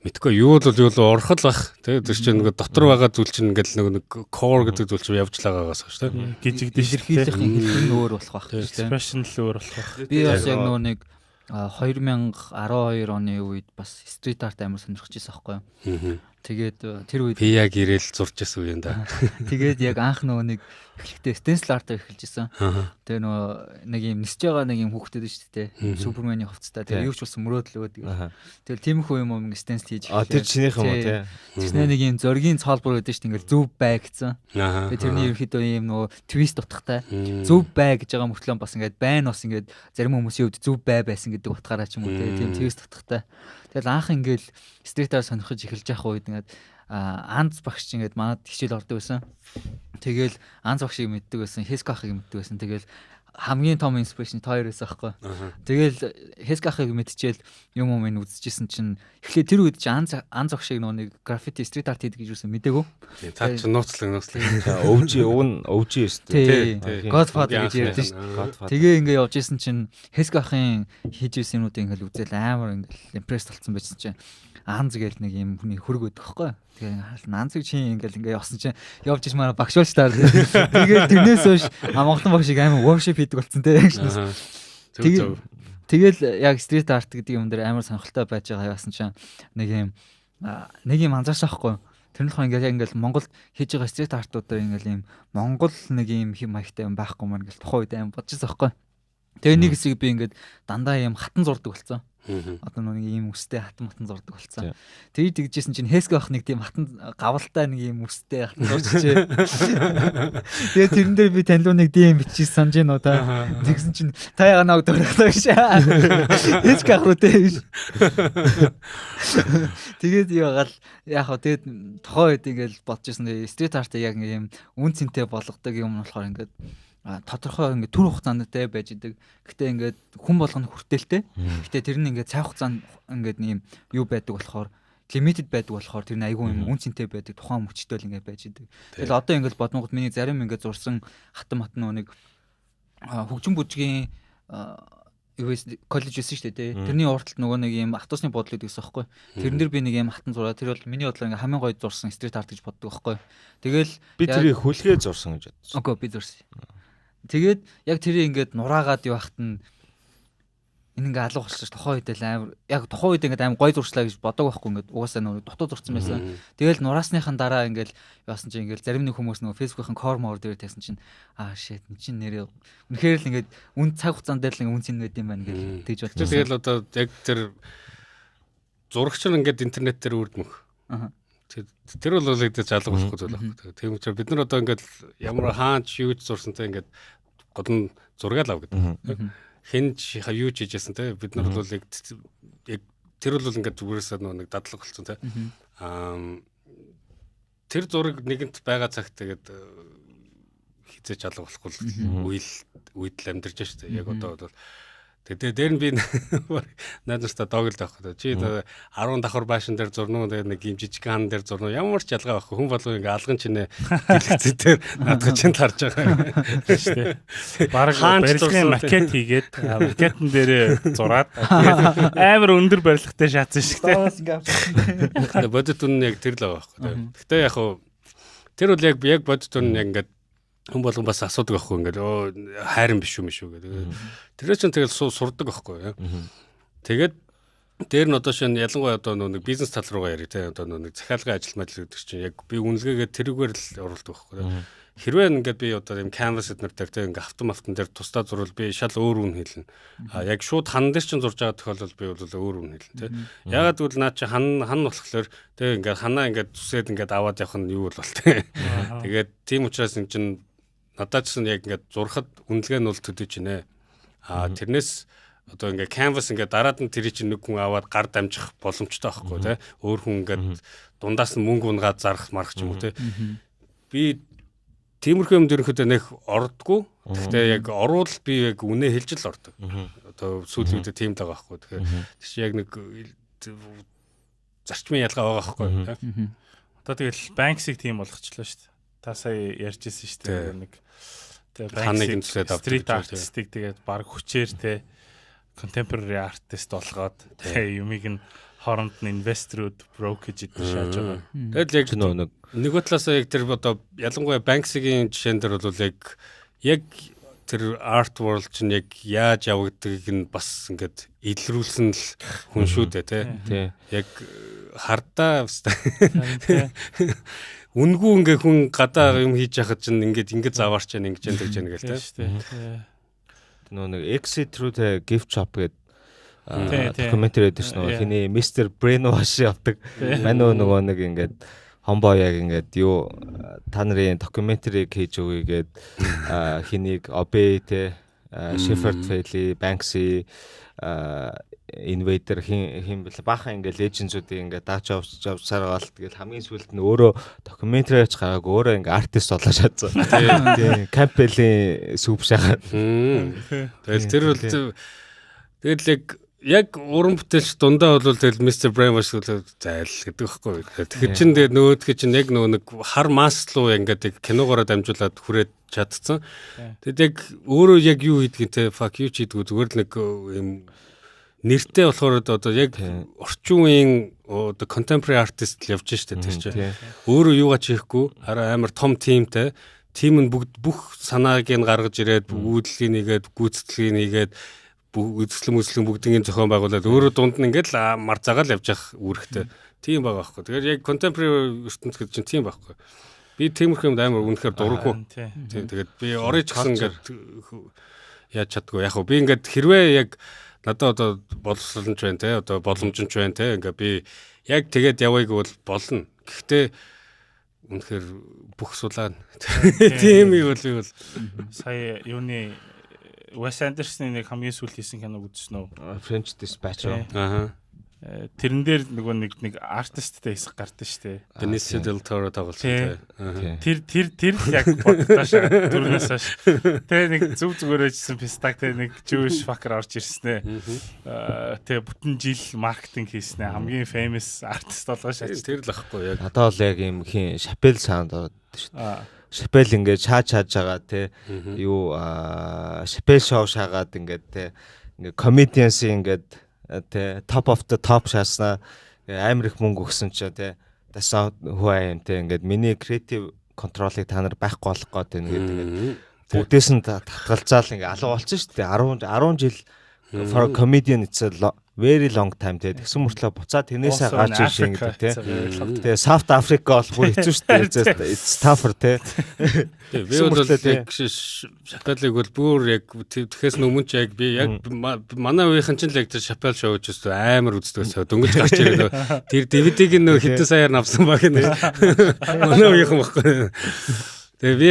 мэдгүй юу л юу л орхол бах те тэр чинь ингээд дотор байгаа зүйл чинь ингээд нэг core гэдэг зүйл чинь явж л байгаагаас шүү дээ. Гижигдэн илэрхийлэх хэлбэр нь өөр болох бах тийм. Expression л өөр болох бах. Би бас яг нөгөө нэг 2012 оны үед бас street art амар сонирхож байсан байхгүй юу. Тэгээд тэр үед би яг ирээл зурж байсан үе юм да. Тэгээд яг анх нөгөө нэг эхлэхдээ stencil art эхэлж исэн. Тэгээ нөгөө нэг юм нисэж байгаа нэг юм хүүхдэд шүү дээ. Супермений хувцастай. Тэгээ юу ч болсон мөрөөдөл өгöd. Тэгэл тиймэрхүү юм юм stencil хийж эхэллээ. Тэр чинийх юм уу те. Тэгснэ нэг юм зоригийн цоолбор гэдэг шүү дээ. Ингээл зөв бай гэсэн. Тэгээ тэрний ерөнхийдөө юм нөгөө twist утгатай. Зөв бай гэж байгаа мөртлөө бас ингээд байна бас ингээд зарим хүмүүсийн хувьд зөв бай байсан гэдэг утгаараа ч юм уу те. Тийм twist утгатай. Тэгэл анх ингээл street art сонирхож эхэлж явах үед ингээд Анз багш ингээд манад хичээл ордог байсан. Тэгэл Анз багшийг мэддэг байсан, Хеско ахыг мэддэг байсан. Тэгэл хамгийн том inspiration та хоёр байсан аахгүй. Тэгэл Хеско ахыг мэдчихэл юм юм энэ үзчихсэн чинь эхлээ тэр үед чинь Анз багшийг нөгөө нэг граффити street art хийдэг гэж юусэн мдэггүй. Та чинь нууцлаг. OG уг нь OG шүү дээ. Godfather гэж ярьдэн шүү дээ. Тэгээ ингээ явж исэн чинь Хеско ахын хийж исэн юмнуудыг ингээл үзэл амар ингээл impressed болсон байсан чинь Анз гээл нэг юм хүний хөрөг өгдөг байхгүй. Тэгээ хаалт Анзыг чи ингээл ингээ явсан чинь явж иж манай багш болж таар. Тэгээд тэрнээс хойш Монголын багшийг амар worship хийдэг болсон те. Тэгэл яг street art гэдэг юм дээр амар сонирхолтой байж байгаа яасан чинь нэг юм анзаарсан байхгүй. Тэр нь болохоор ингээл яг ингээл Монголд хийж байгаа street art-уудаар ингээл юм Монгол нэг юм хэм маягтай юм байхгүй маань ингээл тухайн үед амар бодож байсан байхгүй. Тэгээ нэг хэсэг би ингээд дандаа юм хатан зурдаг болсон. Одоо нэг ийм үстэй хатан матан зурдаг болсон. Тэр тэгжсэн чинь Хэск ах нэг тийм хатан гавалтай нэг ийм үстэй хатан зурчихжээ. Тэгээд тэрэн дээр би танилуу нэг DM бичиж санаж байна уу та. Тэгсэн чинь та яга нааг дөрөхлөө гэж. Хэск ах руу тэ гэж. Тэгээд ягаал яг хаа тэгээд тухайн үед ингээл бодож ирсэн. Стрит арт яг ийм үн цэнтэй болгодог юм нь болохоор ингээд тодорхой ингээд төр хугацаанд те байж идэг. Гэтэ ингээд хүн болгоно хүртээлтэй. Гэтэ тэр нь ингээд цай хугацаанд ингээд ийм юу байдаг болохоор limited байдаг болохоор тэр нь айгүй юм үн цэнтэй байдаг. Тухайн мөчтөө л ингээд байж идэг. Тэгэл одоо ингээд бодмогод миний зарим ингээд зурсан хатан матан нэг хөгжин бүжгийн юу коллеж байсан шүү дээ тий. Тэрний урталт нөгөө нэг юм автобусны бодлоо гэсэн байхгүй. Тэрэн дээр би нэг юм хатан зураа. Тэр бол миний бодлоор ингээ хамгийн гоё зурсан стрит арт гэж боддог байхгүй. Тэгэл би тэрийг хүлгээ зурсан гэж бодсон. Үгүй би зурсан. Тэгээд яг тэрийг ингээд нураагаад явахт нь энэ ингээ алга болчихсон тухайн үед л амар яг тухайн үед ингээд амар гоё зуршлаа гэж бодог байхгүй ингээд угаасаа нөгөө дутуу зурцсан байсан. Тэгэл нураасныхан дараа ингээд яасан чинь ингээд зарим нэг хүмүүс нөгөө Facebook-ийн core мор дээр тавьсан чинь аа shit энэ чинь нэрээ үнэхээр л ингээд үн цаг хугацаанд дээр л ингээд үн цэн байд юм байна гэж тэгж бодчихсон. Тэгэл одоо яг тэр зурагч нар ингээд интернет дээр үрдмөх. Аа. Тэр бол л гэдэг алга болохгүй зүйл байхгүй. Тийм учраас бид нар одоо ингээд ямар хаач юу ч зурсантай ингээд гол нь зураг л ав гэдэг. Хэн ч юу ч хийжсэн те бид нар бол яг тэр бол ингээд зүгээрээсээ нэг дадлага болсон те. Аа тэр зураг нэгэнт байгаа цагт тэгээд хизээч алга болохгүй үйл үед л амьдарч штэ. Яг одоо бол тэгээ дээр нь би найз нартай доогл байхгүй. Чи 10 давхар байшин дээр зурнуу тэгээ нэг юм жижиг хан дээр зурнуу ямар ч ялгаа байхгүй. Хүн болгон ингээ алган чинээ дэлгэцэн дээр наадах чинь тарж байгаа шүү дээ. Бараг барилгын макет хийгээд макетн дээрээ зураад амар өндөр барилгатай шаацсан шиг те. Тэгээ бодит үнэн яг тэр л байгаа байхгүй. Гэтэ яг хуу тэр бол яг яг бодит үнэн яг ингээд хүн болгон бас асуудаг байхгүй ингээд хайрын биш юм шүү гэдэг. Тэр чинь тэгэл сурдаг байхгүй. Тэгээд дээр нь одоо шинэ ялангуяа одоо нэг бизнес тал руугаа ярив те одоо нэг захиалгын ажил мэл гэдэг чинь яг би үнэлгээгээ тэрүүгээр л оруулдаг байхгүй. Хэрвээ ингээд би одоо юм canvas эднэр дээр те ингээд автоматан дээр тусдаа зурвал би шал өөр үн хэлнэ. А яг шууд хан дээр чинь зурж байгаа тохиолдолд би бол өөр үн хэлнэ те. Ягаад гэвэл наа чи хан болохоор те ингээд ханаа ингээд зүсээд ингээд аваад явах нь юу бол те. Тэгээд тийм учраас эн чинь надад ч гэсэн яг ингээд зурхад үнэлгээ нь бол төдий чинэ. А тэрнээс одоо ингээд canvas ингээд дараад нь тэрий чинь нэг хүн аваад гар дамжих боломжтой байхгүй те. Өөр хүн ингээд дундаас нь мөнгө унгаад зарах марах ч юм уу те. Би тиймэрхүү юм дөрөхөдөө нэх ордгоо. Гэхдээ яг оруул би яг үнэ хэлж л ордог. Одоо сүүлийн үедээ тийм л байгаа байхгүй. Тэгэхээр тэр чинь яг нэг зарчмын ялгаа байгаа байхгүй те. Одоо тэгэл Banksy-г тийм болгочлоо шүү дээ. Та сая ярьж ирсэн шүү дээ нэг тэгээ Banksy street artist-ыг тэгээд баг хүчээр те contemporary artist болгоод тэгээ юмыг нь хооронд нь инвесторууд brokerage идэх шааж байгаа. Тэгэл яг нэг нөгөө талаасаа яг тэр одоо ялангуяа Banksy-гийн жишээн дээр бол яг тэр art world чинь яг яаж явагдгийг нь бас ингээд илрүүлсэн л хүн шүү дээ тий. Яг хардаа үнгүй ингээ хүн гадаа юм хийж яхад чинь ингээд ингээд заваарч яана ингэж яана гэж яана гэл тий. Нөгөө нэг Exit through the gift shop гэдэг докюментари байдаг шнэ нөгөө хиний Mr. Brainwash явдаг. Манай нөгөө нэг ингээд хомбо яг ингээд юу та нарын докюментарийг хийж өгье гээд хинийг Obey те Shepard Fairey, Banksy, Invader хин бэл баахан ингээд лежендүүдийг ингээд дааж авчсаар гал тэгэл хамгийн сүүлд нь өөрөө докюментари ч гараагүй өөрөө ингээд артист болоо шатсан. Тийм Campbell-ийн сүп шахаад. Тэгэл тэр бол тэгэл яг уран бүтээлч дундаа бол тэгэл Mr. Brainwash бол зайл гэдэг байхгүй. Тэгэхээр чин тэгээ нөгөөдхий чинь яг нөгөө нэг хар масс руу ингээд яг киногоороо дамжуулаад хүрээд чадцсан. Тэгэд яг өөрөө яг юу хийдгийг те fuck юу ч хийдгүү зүгээр л нэг юм нэртэй болохоор одоо яг орчин үеийн одоо contemporary artist л явж штэ тэр чинь. Өөрөө юугаа ч хийхгүй хараа амар том тимтэй. Тим нь бүгд бүх санааг нь гаргаж ирээд үйлдэлийг нэгээд гүйцэтгэлийг нэгээд үзэсгэлэн мүсгэлэн бүгднийг зохион байгуулад өөрөө дунд нь ингээд л марзаагаал явж явах үүрэгтэй. Тийм байгаа байхгүй. Тэгэхээр яг contemporary ертөнц гэдэг чинь тийм байхгүй. Би тиймэрхүү юмд амар үнэхээр дурггүй. Тийм тэгээд би орой ч гэсэн ингээд яаж чаддгүй. Яг хөө би ингээд хэрвээ яг Надад одоо боловсрол нь ч байна те, одоо боломж нь ч байна те. Ингээ би яг тэгээд явъя гэвэл болно. Гэхдээ үнэхээр бүх сулаа. Тийм юм бол сая юуны Wes Anderson-ы нэг хамгийн сүүлд хийсэн киног үзсэн үү? French Dispatch. Аа. Тэрэн дээр нөгөө нэг артисттэй хэсэг гардаг шүү дээ. Benicio del Toro тоглосон тий. Тэр л яг боддоо шаа. Түрнээс хойш. Тэ нэг зүг зүгээрээ жисэн пистак тэ нэг Jewish fucker орж ирсэн ээ. Тэ бүтэн жил маркетинг хийсэн ээ. Хамгийн famous артист болгоо шаач. Тэр л ахгүй яг. Надад бол яг юм хин Chappelle саунд ороод шүү дээ. Chappelle ингээд чаад байгаа тий. Юу Chappelle show шаагаад ингээд тий. Ингээд comedians ингээд тэ top of the top шааснаа амар их мөнгө өгсөн чинь тэ that's not who I am тэ ингээд миний creative control-ыг та нар байхгүй болох гээд ингээд ингээд бүгдээс нь татгалзаал ингээд алга болсон шүү дээ. 10 жил for a comedian it's a very long time тэ тэгсэн мөртлөө буцаад тэрнээсээ гарч ирж ингээд тэ. Тэгээ South Africa бол бүр хэцүү шүү дээ. It's tougher тэ. Би бол яг Chappelle-ыг бол бүр яг тэгэхээс өмнө ч яг би яг манай үеийнхэн чинь л яг тэр Chappelle show гэж амар үздэг байсан. Дөнгөж гарч ирээд тэр DVD-г нөө хэдэн саяар авсан баг нэ. Манай үеийнхэн баггүй. Тэгээ би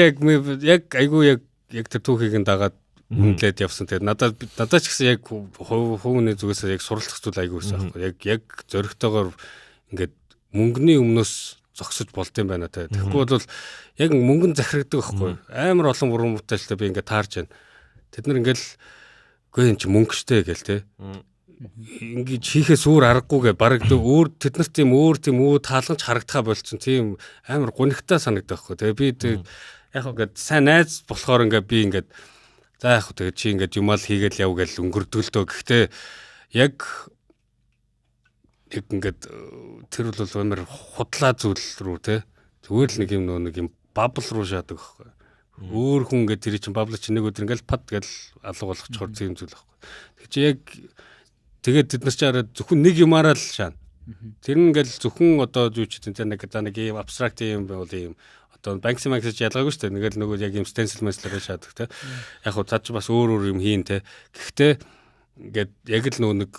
яг айгүй яг тэр түүхийг нь дагаад үнэлээд явсан. Тэгээд надад ч гэсэн яг хувийн зүгээс яг суралцах зүйл айгүй байсан байхгүй. Яг зоригтойгоор ингээд мөнгөний өмнөөс зогсож болд юм байна те. Тэгэхгүй бол яг мөнгөн захирагдаг байхгүй. Амар олон уран бүтээлтэй би ингээд таарч байна. Тэд нар ингээд үгүй энэ чи мөнгө штэ гээл те. Ингээд хийхээс өөр аргагүй гэ бараг өөр тэд нарт тийм өөр тийм үү таалганч харагдахаа болцсон. Тийм амар гунигтай санагдах байхгүй. Тэгээ би яг ингээд сайн найз болохоор ингээд би ингээд за яг тэгээ чи ингээд юмал хийгээл яв гэж өнгөрдөг л дөө. Гэхдээ яг ингээд тэр бол амар худлаа зүйл рүү те. Зүгээр л нэг юм нөө нэг юм бабл руу шаадаг байхгүй. Өөр хүн ингээд тэр чинь бабл чинь нэг өдөр ингээд пад гэл алга болгочхоор тийм зүйл байхгүй. Тэг чи яг тэгээд тэд нар чи араа зөвхөн нэг юмараа л шаана. Тэр нь ингээд зөвхөн одоо юу ч гэдэг нэг за нэг юм абстракт юм бол юм одоо Banksy Max ч ялгаагүй шүү дээ. Нэг л нөгөө яг юм stencil мэслэрээ шаадаг те. Яг хуу цаад чи бас өөр өөр юм хийн те. Гэхдээ ингээд яг л нөгөө нэг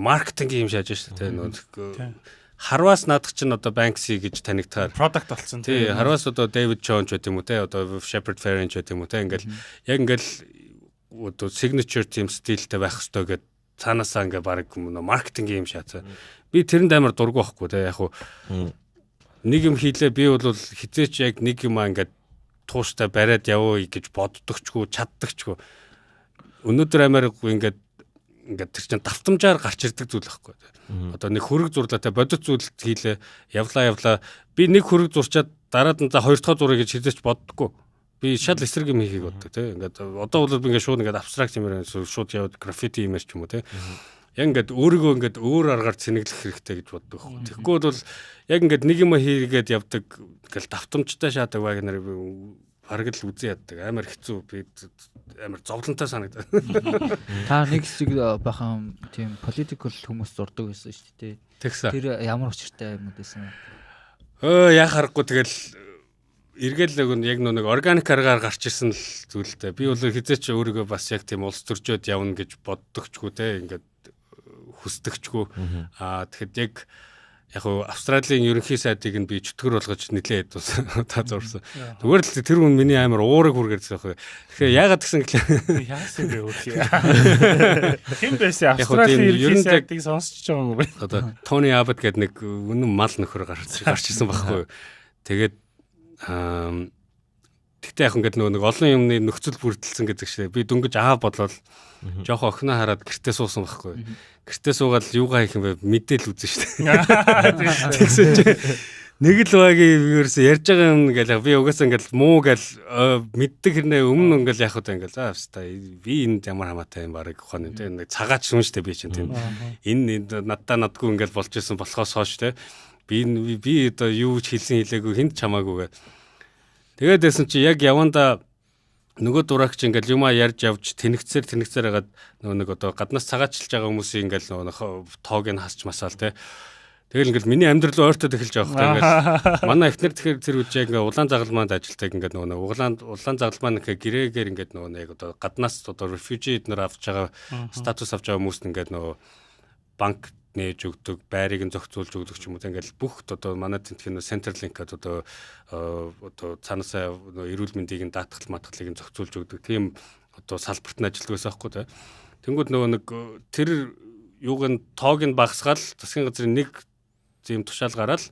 маркетинг юм шааж шүү дээ те. Нөгөө харвас наадах чинь одоо Banksy гэж танигдахаар product болсон те. Харвас одоо David Chon ч байт юм уу те. Одоо Shepard Fairey ч байт юм уу те. Ингээл яг ингээл одоо signature team стилтэй байх ёстой гэд цаанаасаа ингээ баг маркетинг юм шаацаа. Би тэрэнд амар дургүй байхгүй те. Яг хуу нэг юм хийлээ би бол хизээч яг нэг юм ингээд тууштай бариад явъя гэж боддогчгүй чаддагчгүй. Өнөөдөр амар ингээд тэр чинь давтамжаар гарч ирдэг зүйл байхгүй. Одоо нэг хөрөг зурлаа те бодит зүйл хийлээ явлаа. Би нэг хөрөг зурчаад дараад нь за хоёр дахь зуръя гэж хизээч боддоггүй. Би шал эсрэг юм хийхийг боддог те. Ингээд одоо бол би ингээд шууд ингээд абстракт юмэр шууд яваад граффити юмэр ч юм уу те. Яг ингээд өөрийгөө ингээд өөр аргаар цэнэглэх хэрэгтэй гэж боддог байхгүй. Тэгэхгүй бол яг ингээд нэг юм хийгээд явдаг ингээл давтамжтай шаадаг баг нар бараг л үзэн яддаг. Амар хэцүү би амар зовлонтой санагдав. Та нэг хэсэг бахан тийм political хүмүүс зурдаг байсан шүү дээ. Тэр ямар учиртай юм байсан бэ? Яа харахгүй тэгэл эргээл нэг яг нэг органик аргаар гарч ирсэн л зүйл дээ. Би бол хизээч өөрийгөө бас яг тийм улс төржөөд явна гэж боддогчгүй те ингээд хүсдэгчгүй. Аа тэгэхэд яг хуу Австралийн ерөнхий сайдыг нь би чөтгөр болгож нэлээд та зурсан. Зүгээр л тэр хүн миний амар уурыг хүргэрсэн байхгүй. Тэгэхээр яагаад гэсэн гэлээ. Яасан бэ үгүй. Хэн байсан Австралийн ерөнхий сайдыг сонсч байгаа юм бэ? Одоо Тони Аббот гэдэг нэг үнэн мал нөхөр гарч ирсэн байхгүй. Тэгээд Тэгтээ яг ингээд нөгөө нэг олон юмны нөхцөл бүрдэлсэн гэдэг шиг би дөнгөж аа бодлол жоохоо охиноо хараад гэртээ суусан байхгүй. Гэртээ суугаад юугаа хийх юм бэ мэдээл үзэн шүү дээ. Тэгсэн чинь нэг л багийн ерөөсөө ярьж байгаа юм ингээл би угаасаа ингээл муу гэл мэддэг хэрнээ өмнө ингээл яах вэ ингээл за авста би энд ямар хамаатай юм барыг ухаан юм те нэг цагаач юм шүү дээ би чинь тийм энэ наддаа надгүй ингээл болж исэн болохоос хойш те би одоо юу ч хэлсэн хэлээгүй хүнд ч хамаагүй гэ. Тэгээд байсан чи яг явандаа нөгөө дураагч ингээл юмаа ярьж явж тэнэгцээр хагаад нөгөө нэг одоо гаднаас цагаачилж байгаа хүмүүсийн ингээл нөгөө тоог нь хасч масаал те. Тэгэл ингээл миний амьдрал ойртоод эхэлж байгаа хөөх ингээл манай эхнэр тэгэхээр тэр үед яг ингээ улаан загалмаанд ажилтдаг ингээд нөгөө улаан загалмаа нэхэ гэрээгээр ингээд нөгөө яг одоо гаднаас одоо refugee эднэр авч байгаа статус авч байгаа хүмүүст ингээд нөгөө банк нээж өгдөг, байрыг нь зохицуулж өгдөг ч юм уу. Ингээл бүх одоо манай тентхийн Centrelink гэдэг одоо одоо цаанаасаа эрүүл мэндийг нь даатгал матгалыг нь зохицуулж өгдөг тийм одоо салбарт нь ажилладаг байсан байхгүй тий. Тэнгүүд нөгөө нэг тэр юуг нь тоог нь багасгаал засгийн газрын нэг тийм тушаал гараал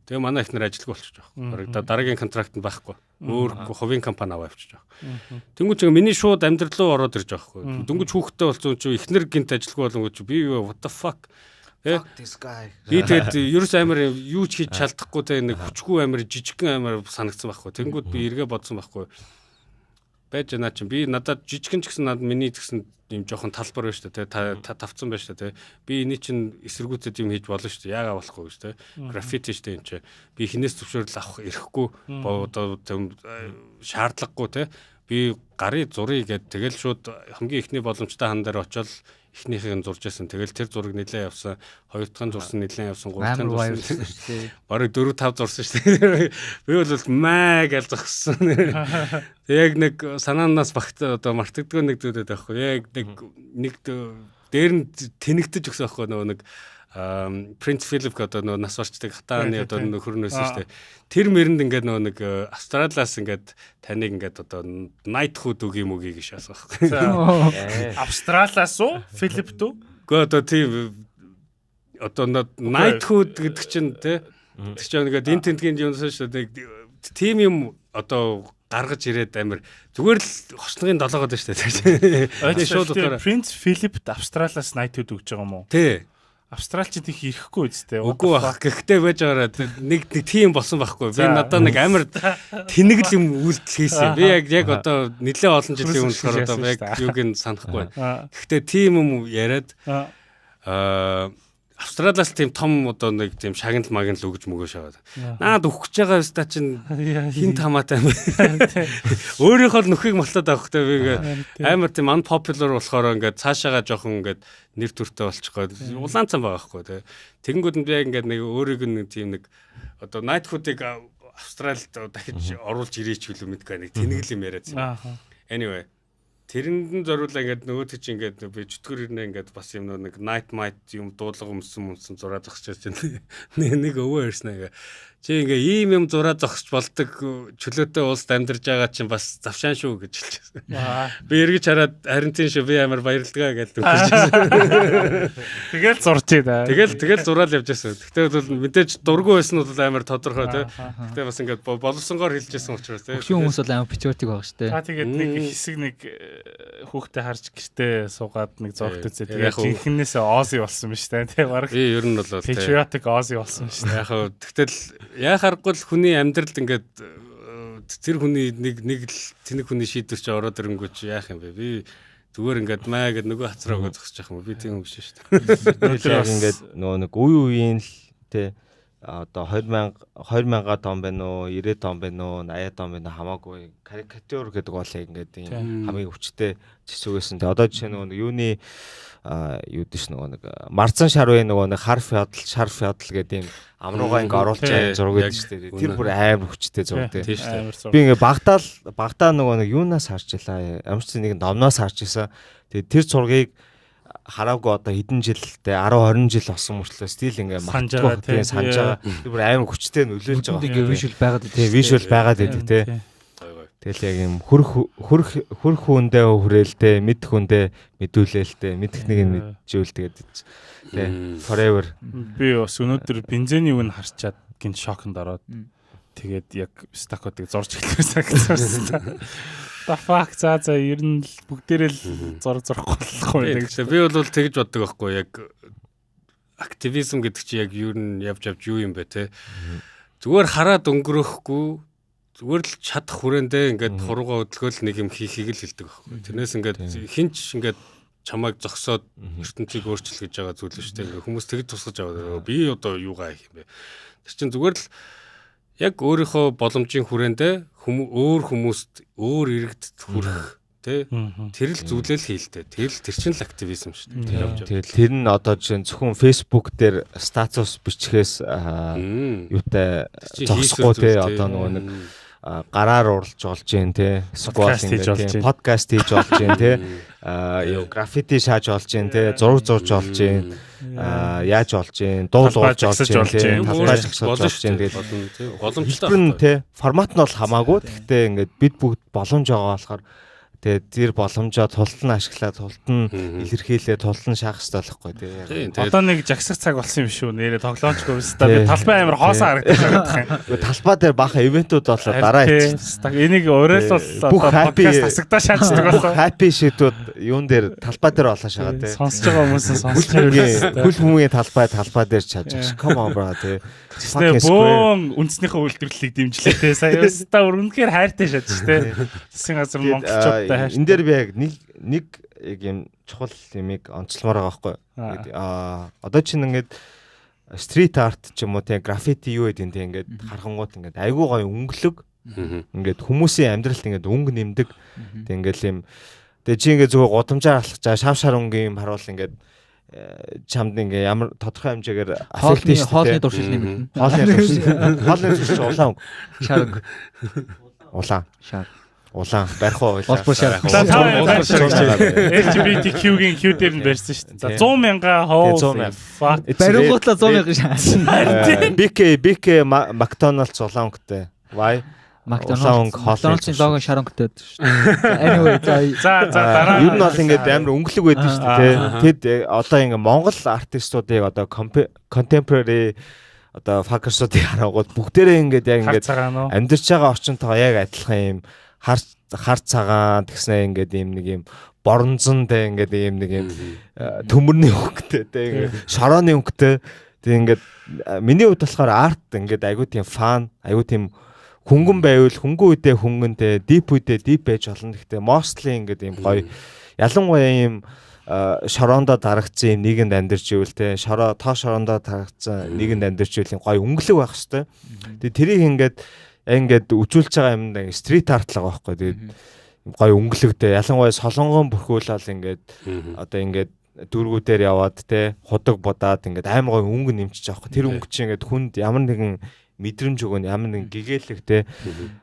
тэгээ манай эхнэр ажилгүй болчихж байгаа. Бараг дараагийн контракт нь байхгүй. Өөр хувийн компани аваа явчихж байгаа. Тэнгүүд чинь миний шууд амьдрал руу ороод ирж байгаа байхгүй. Дөнгөж хүүхдтэй болсон чинь эхнэр гинт ажилгүй болонгууд чи би what the fuck. This guy. Би тэгээд ерөөс амар юу ч хийж чадахгүй те нэг хүчгүй амар жижигхэн амар санагдсан байхгүй. Тэнгүүд би эргээ бодсон байхгүй. Байж наа чинь би надад жижигхэн ч гэсэн над миний гэсэн юм жоохон талбар байна шүү дээ те тавцсан байна шүү дээ те. Би эний чинь эсэргүүцэд юм хийж болно шүү дээ. Яагаад болохгүй гэж те. Граффити шүү дээ энэ чинь. Би хинээс зөвшөөрөл авах эрхгүй одоо шаардлагагүй те. Би гарын зуръя гэд тэгэл шууд хамгийн ихний боломжтой хан дээр очиод эхнийхийг нь зурж байсан. Тэгэл тэр зураг нэлээ явсан. Хоёр дахь нь зурсан нэлээ явсан. Гурав дахь нь зурсан. Бараг 4 5 зурсан шүү дээ. Би бол маа гэж зогссон. Тэг яг нэг санаанаас багт одоо мартагдгүй нэг зүйлээд байхгүй. Яг нэг дээр нь тэнэгдэж өгсөн байхгүй нөгөө нэг Принц Филип гэдэг нөгөө нас барчдаг хатааны одоо нөхөр нь байсан шүү дээ. Тэр мэрэнд ингээд нөгөө нэг Австралиас ингээд таныг ингээд одоо knighthood үг юм үгийг шаасан байхгүй. Австралиас уу? Филип дүү? Гэхдээ одоо тийм одоо knighthood гэдэг чинь тий тэр чинь ингээд энэ тентгийн юмсан шүү дээ. Тийм юм одоо гаргаж ирээд амар зүгээр л хосногийн долоогод байна шүү дээ. Тэр шууд утгаараа Принц Филипт Австралиас knighthood өгч байгаа юм уу? Тий. Австралчид их ирэхгүй үстэй. Үгүй бах. Гэхдээ байж байгаараа нэг тийм болсон байхгүй. Би надад нэг амар тэнэгэл юм үйлдэл хийсэн. Би яг одоо нэлээд олон жилийн өмнө болохоор одоо яг юуг нь санахгүй байна. Гэхдээ тийм юм яриад Австралиас тийм том одоо нэг тийм шагнал магнал өгж мөгөөш аваад. Наад өгөх гэж байгаа өста чинь хин хамаатай юм. Өөрийнхөө л нөхийг малтаад авах хэрэгтэй би амар тийм unpopular болохоор ингээд цаашаага жоохон ингээд нэр төртэй болчих гээд улаан цан байгаа байхгүй тий. Тэгэнгүүт нь би яг ингээд нэг өөрийг нь тийм нэг одоо knighthood-ыг Австралид дахиж оруулж ирээч билүү мэдгүй нэг тэнэгэл юм яриад. Anyway тэрэнд нь зориулаа ингээд нөгөөт чи ингээд би чөтгөр ирнэ ингээд бас юм нэг night might юм дуудлага өмсөн зураа зогсож байна. Нэг өвөө ирсэн ингээ. Чи ингээ ийм юм зураа зогсож болдог чөлөөтэй улсад амьдарч байгаа чинь бас завшаан шүү гэж хэлчихсэн. Би эргэж хараад харин тийм шүү би амар баярлалаа гэж өгчихсэн. Тэгэл зурж байна. Тэгэл зураал явж байсан. Гэхдээ бол мэдээж дургүй байсан нь бол амар тодорхой тий. Гэхдээ бас ингээд боловсонгоор хэлжсэн учраас тий. Хөшүүн хүмүүс бол амар патриотик байгаа шүү дээ. Та тэгээд нэг хэсэг нэг хүүхдээ харж гэртээ суугаад нэг зурагт үзээ. Тэгээд жинхэнээсээ Ози болсон биз дээ. Тий бараг. Би ер нь бол патриотик Ози болсон шүү дээ. Яг хөө тэгтэл яа харахгүй л хүний амьдралд ингээд тэр хүний нэг л тэнэг хүний шийдвэр чи ороод ирэнгүүт чи яах юм бэ? Би зүгээр ингээд маа гэд нөгөө хацраа өгөө зогсож явах юм. Би тийм хүн биш шүү дээ. Тэр яг ингээд нөгөө нэг үе үеийн л тий одоо 2000-аад он байна уу, 90-ад он байна уу, 80-ад он байна уу хамаагүй карикатур гэдэг бол ингээд ийм хамгийн хүчтэй цэцүүгээсэн. Тэгээ одоо жишээ нөгөө нэг юуны юу дэш нөгөө нэг Марцан шарвын нөгөө нэг харф ядал, шарф ядал гэдэг ийм амруугаа ингээ оруулж байгаа зураг гэдэг шүү дээ. Тэр бүр амар хүчтэй зураг тий. Би ингээ багтаа нөгөө нэг юунаас харж илаа. Ямар ч нэг номноос харж исэн. Тэгээ тэр зургийг хараагүй одоо хэдэн жилтэй 10 20 жил болсон мөртлөө стил ингээ мартахгүй тийм санаж байгаа. Тэр бүр амар хүчтэй нөлөөлж байгаа. Ингээ visual байгаад байдаг. Тийм visual байгаад байдаг тий. Тэгэл яг юм хөрх хүндээ хүрээлтэй, мэдх хүндээ мэдүүлээлтэй, мэдх нэг нь мэджүүл тэгээд тий forever. Би бас өнөөдөр бензиний үн харчаад гинт шоконд ороод тэгээд яг стакотыг зурж эхлэв санагдсан. The fuck за ер нь л бүгдээрээ л зураг зурахгүй болохгүй юм гэж. Би бол тэгж боддог байхгүй яг активизм гэдэг чи яг юу нь явж явж юу юм бэ те. Зүгээр хараад өнгөрөхгүй зүгээр л чадах хүрээндээ ингээд хурууга хөдөлгөөл нэг юм хийхийг л хэлдэг байхгүй. Тэрнээс ингээд хинч ингээд чамайг зогсоод ертөнцийг өөрчил гэж байгаа зүйл шүү дээ. Ингээд хүмүүс тэгж тусгаж аваад би одоо юугаа хийх юм бэ? Тэр чин зүгээр л яг өөрийнхөө боломжийн хүрээндээ өөр хүмүүст өөр иргэдэд хүрэх Тэ тэр л зүйлээ л хийлтэй. Тэр л тэр чинь л активизм шүү дээ. Тэгэл тэр нь одоо жишээ нь зөвхөн Facebook дээр статус бичгээс юутай зогсохгүй те, одоо нөгөө нэг гараар уралж болж гин те, сквот ингээд подкаст хийж болж гин те, юу граффити шааж болж гин те, зураг зурж болж гин, яаж болж гин, дуу дуулж болж гин те, талбай жагсаж болж гин. Тэгэл боломжтой нь те, формат нь бол хамаагүй. Гэхдээ ингээд бид бүгд боломж байгаа болохоор тэгээд тэр боломжоо тулд нь ашиглаад, тулд нь илэрхийлээ, тулд нь шаах хэрэгтэй болохгүй тий. Одоо нэг жагсах цаг болсон юм шүү. Нэрээ тоглоомчгүй өстө. Би талбай амар хоосон харагдаж байгаа юм. Талбай дээр баахан ивентүүд болоо дараа хийчих. Энийг уриалвал одоо подкаст хасагдаа шаачдаг болоо. Happy shit-үүд юун дээр талбай дээр болоо шагаа тий. Сонсож байгаа хүмүүс нь сонсож байгаа. Хөл хүмүүгийн талбай дээр чаж. Come on bro тий. Тэснэ бөөн үндснийхээ үйлдвэрлэлийг дэмжлээ те. Сая өстө үнэхээр хайртай шаж те. Засгийн газар монголчуудтай хайртай. Энэ дээр би яг нэг яг юм чухал юмыг онцлмоор байгаа байхгүй. Одоо чинь ингээд стрит арт ч юм уу те, граффити юу гэдэг те, ингээд харахангуут ингээд айгүй гоё өнгөлөг. Ингээд хүмүүсийн амьдралд ингээд өнгө нэмдэг. Тэг ингээд юм. Тэгээ чи ингээд зүгээр гудамжаар алхаж байгаа шав шар өнгийн юм харуул ингээд чамд ингээ ямар тодорхой хэмжээгээр аффект шүү дээ. Хоолны туршил нэмэгдэнэ. Хоолны туршил улаан өнгө. Шар өнгө. Улаан. Шар. Улаан барих уу? Улбар шар. LGBTQ-гийн Q дээр нь барьсан шүү дээ. За 100 мянга хоо. 100 мянга. Барингуутлаа 100 мянга шаа. BK McDonald's улаан өнгөтэй. Why? McDonald's-ын лого шар өнгөтэй байдаг шүү дээ. Anyway за дараа. Ер нь бол ингээд амар өнгөлөг байдаг шүү дээ. Тэд одоо ингээд Монгол артистуудыг одоо contemporary одоо fuckers-уудыг харангууд бүгдээрээ ингээд яг ингээд амьдарч байгаа орчинтойгоо яг адилхан юм хар цагаан тэгснэ ингээд ийм нэг юм боронзон тэ ингээд ийм нэг юм төмөрний өнгөтэй тэ ингээд шорооны өнгөтэй. Тэг ингээд миний хувьд болохоор арт ингээд айгуу тийм фан, айгуу тийм хөнгөн байвал хөнгөн үедээ хөнгөнтэй, deep үедээ deep байж болно. Гэхдээ mostly ингээд ийм гоё ялангуяа ийм шороондоо дарагдсан юм нийгэмд амьдарч ивэл те, шороо тоо шороондоо дарагдсан нийгэмд амьдарч ивэл юм гоё өнгөлөг байх хэвээр. Тэгээ тэрийг ингээд үжүүлж байгаа юм даа стрит арт л байгаа байхгүй. Тэгээд гоё өнгөлөгтэй ялангуяа солонгон бүрхүүлэл ингээд одоо ингээд дүүргүүдээр яваад те, худаг будаад ингээд амар гоё өнгө нэмчихэж байгаа байхгүй. Тэр өнгө чинь ингээд хүнд ямар нэгэн мэдрэмж өгөн, ямар нэгэн гэгээлэг те,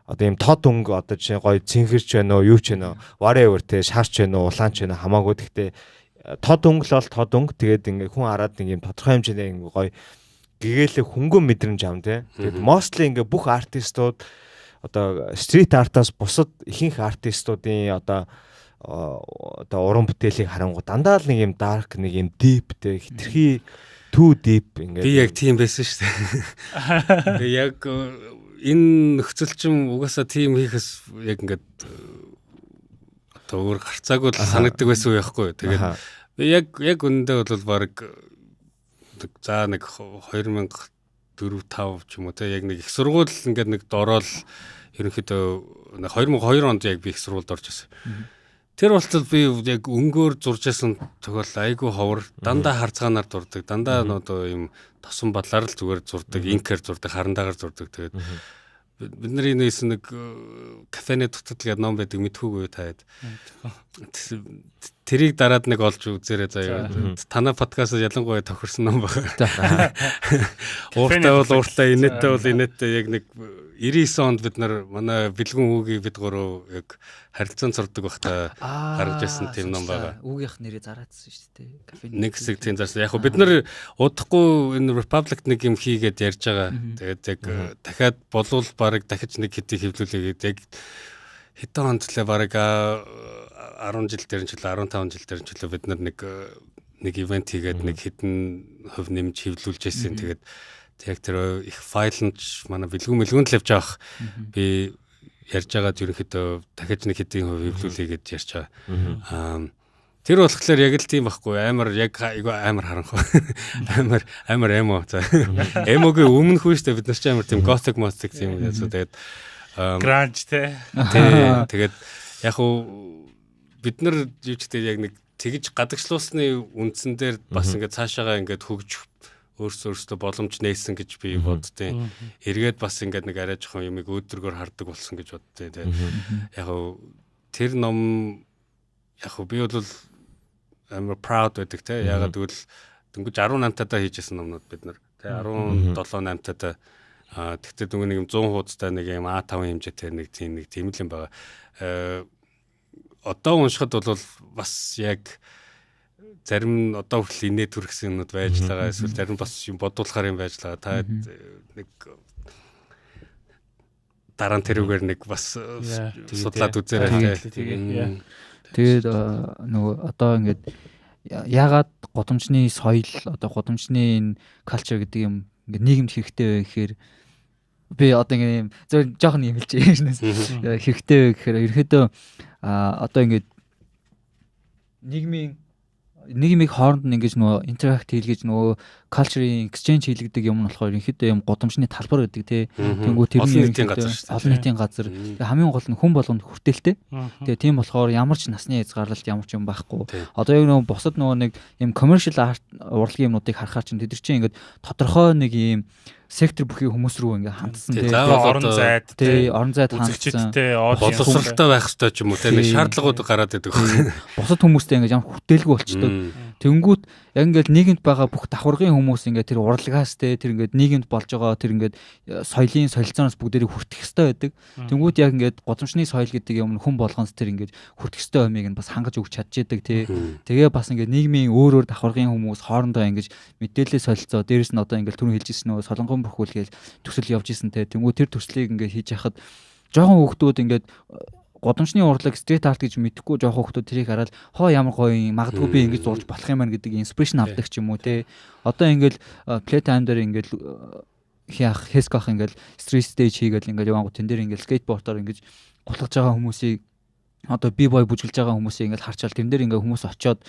одоо ийм тод өнгө одоо чинь гоё цэнхэрч байна уу, юу ч байна уу, whatever те, шарч байна уу, улаанч байна уу хамаагүй. Гэхдээ тод өнгө л бол тод өнгө. Тэгээд ингээ хүн хараад нэг ийм тодорхой хэмжээний ингээ гоё гэгээлэг хөнгөн мэдрэмж ам те. Тэгээд mostly ингээ бүх артистууд одоо стрит артаас бусад ихэнх артистуудын одоо уран бүтээлийг харангуй дандаа л нэг юм dark, нэг юм deep те, хитрхи too deep ингээд. Би яг тийм байсан шүү дээ. Би яг энэ нөхцөл чинь угаасаа тийм хийхээс яг ингээд одоо өөр гарцаагүй л санагддаг байсан үе байхгүй. Тэгээд би яг үнэндээ бол баг за нэг 2004 5 ч юм уу те, яг нэг их сургууль ингээд нэг дороод ерөнхийдөө 2002 онд яг би их сургуульд орж ирсэн. Тэр болтол би яг өнгөөр зурж байсан тохиолдол айгүй ховор, дандаа харцгаанаар зурдаг, дандаа одоо юм тосон бодлоор л зүгээр зурдаг, инкээр зурдаг, харандаагаар зурдаг. Тэгээд бид нарын нээсэн нэг кафены дутагдал гэдэг ном байдаг мэдхүүгүй таад. Тэрийг дараад нэг олж үзээрэй заяа. Танай подкастт ялангуяа тохирсон ном байна. Ууртай бол ууртай, инээдтэй бол инээдтэй. Яг нэг 99 онд бид нар манай бэлгүн үгийг бид гурав яг харилцаан сурдаг байхдаа гаргаж ирсэн тийм ном байгаа. Үгийнх нэрээ зараадсан шүү дээ. Кафены нэг хэсэг тийм зарсан. Яг бид нар удахгүй энэ Republic нэг юм хийгээд ярьж байгаа. Тэгээд яг дахиад болвол баг дахиж нэг хэдий хэвлүүлээгээд яг хэдэн онд лээ баг 10 жил дээр нь ч лээ 15 жил дээр нь ч лээ бид нар нэг ивент хийгээд нэг хэдэн хувь нэмж хэвлүүлж байсан. Тэгээд яг тэр их файл нь манай бэлгүүн мэлгүүн л явж байгаа. Би ярьж байгаад ерөнхийдөө дахиж нэг хэдийн хувь хэвлүүлээ гэж ярьж байгаа. Тэр болохоор яг л тийм байхгүй. Амар яг айгүй амар харанхуй. Амар эмо. За. Эмогийн өмнөх үе шүү дээ. Бид нар ч амар тийм gothic motic тийм юм. Тэгээд grunge те. Тий. Тэгээд яг уу бид нар юу ч гэдэг яг нэг тэгж гадагшлуулсны үндсэн дээр бас ингээд цаашаагаа ингээд хөгжих өөрсдөө боломж нээсэн гэж би боддیں۔ Эргээд бас ингээд нэг арай жоохон юмыг өөдрөгөр хардаг болсон гэж боддیں۔ Тэгээ яг уу тэр ном яг хөө би бол амар proud байдаг те. Ягаад гэвэл дөнгөж 18 тадаа хийжсэн номнууд бид нар те 17 8 тадаа тэгтээ дөнгө нэг юм 100 хуудастай нэг юм А5 хэмжээтэй нэг тийм л юм байгаа. Одоо уншихад бол бас яг зарим нь одоо хүртэл инээ төрхсөн юмнууд байж л байгаа. Эсвэл зарим бас юм бодуулахар юм байж л байгаа. Та нэг дараа нь тэрүүгээр нэг бас судлаад үзээрэй. Тэгээд нөгөө одоо ингээд яагаад гудамжны соёл одоо гудамжны энэ culture гэдэг юм ингээд нийгэмд хэрэгтэй вэ гэхээр би одоо ингээд юм зөв жоохон юм хэлж байгаа юм. Хэрэгтэй вэ гэхээр ерөөдөө одоо ингээд нийгмийг хооронд нь ингэж нөгөө interact хийлгэж нөгөө culture-ийн exchange хийлгэдэг юм нь болохоор ерөнхийдөө юм гудамжны талбар гэдэг тий. Тэнгүү тэрний олон нийтийн газар. Тэгээ хамгийн гол нь хүн болгонд хүртээлтэй. Тэгээ тийм болохоор ямар ч насны хязгаарлалт ямар ч юм байхгүй. Одоо яг нөгөө бусад нөгөө нэг юм commercial art урлагийн юмнуудыг харахаар чинь тэд нар чинь ингээд тодорхой нэг юм сектор бүхий хүмүүс рүү ингээ хандсан тий. Орон зайд тий, орон зайд хандсан. Боловсралтай байх хэрэгтэй ч юм уу тий. Нэг шаардлагууд гараад идэг. Бусад хүмүүстэй ингээ ямар хүртээлгүй болчдөг. Тэнгүүт яг ингээд нийгэмд байгаа бүх давхаргын хүмүүс ингээд тэр урлагаас тий, тэр ингээд нийгэмд болж байгаа тэр ингээд соёлын солилцооноос бүгдээрийг хүртэх ёстой байдаг. Тэнгүүт яг ингээд гудамжны соёл гэдэг юм хүн болгоноос тэр ингээд хүртэх ёстой юмыг нь бас хангаж өгч чадчихэдэг тий. Тэгээ бас ингээд нийгмийн өөр өөр давхаргын хүмүүс хоорондоо ингээд мэдээлэл солилцоо дээрэс нь одоо ингээд түрүүн хэлжсэн нөгөө солонгон бүрхүүл гээл төсөл явж исэн те. Тэнгүү тэр төслийг ингээд хийж яхад жоохон хүүхдүүд ингээд гудамжны урлаг street art гэж мэдэхгүй жоохон хүүхдүүд тэрийг хараад хоо ямар гоё юм магадгүй би ингэж зурж болох юм байна гэдэг inspiration авдаг ч юм уу те. Одоо ингээд playtime дээр ингээд яах хэсках ингээд street stage хийгээл ингээд явангууд тэн дээр ингээд скейтбордоор ингээд гулгаж байгаа хүмүүсийг одоо би бой бүжгэлж байгаа хүмүүсийг ингээд харчаал тэрэн дээр ингээд хүмүүс очиод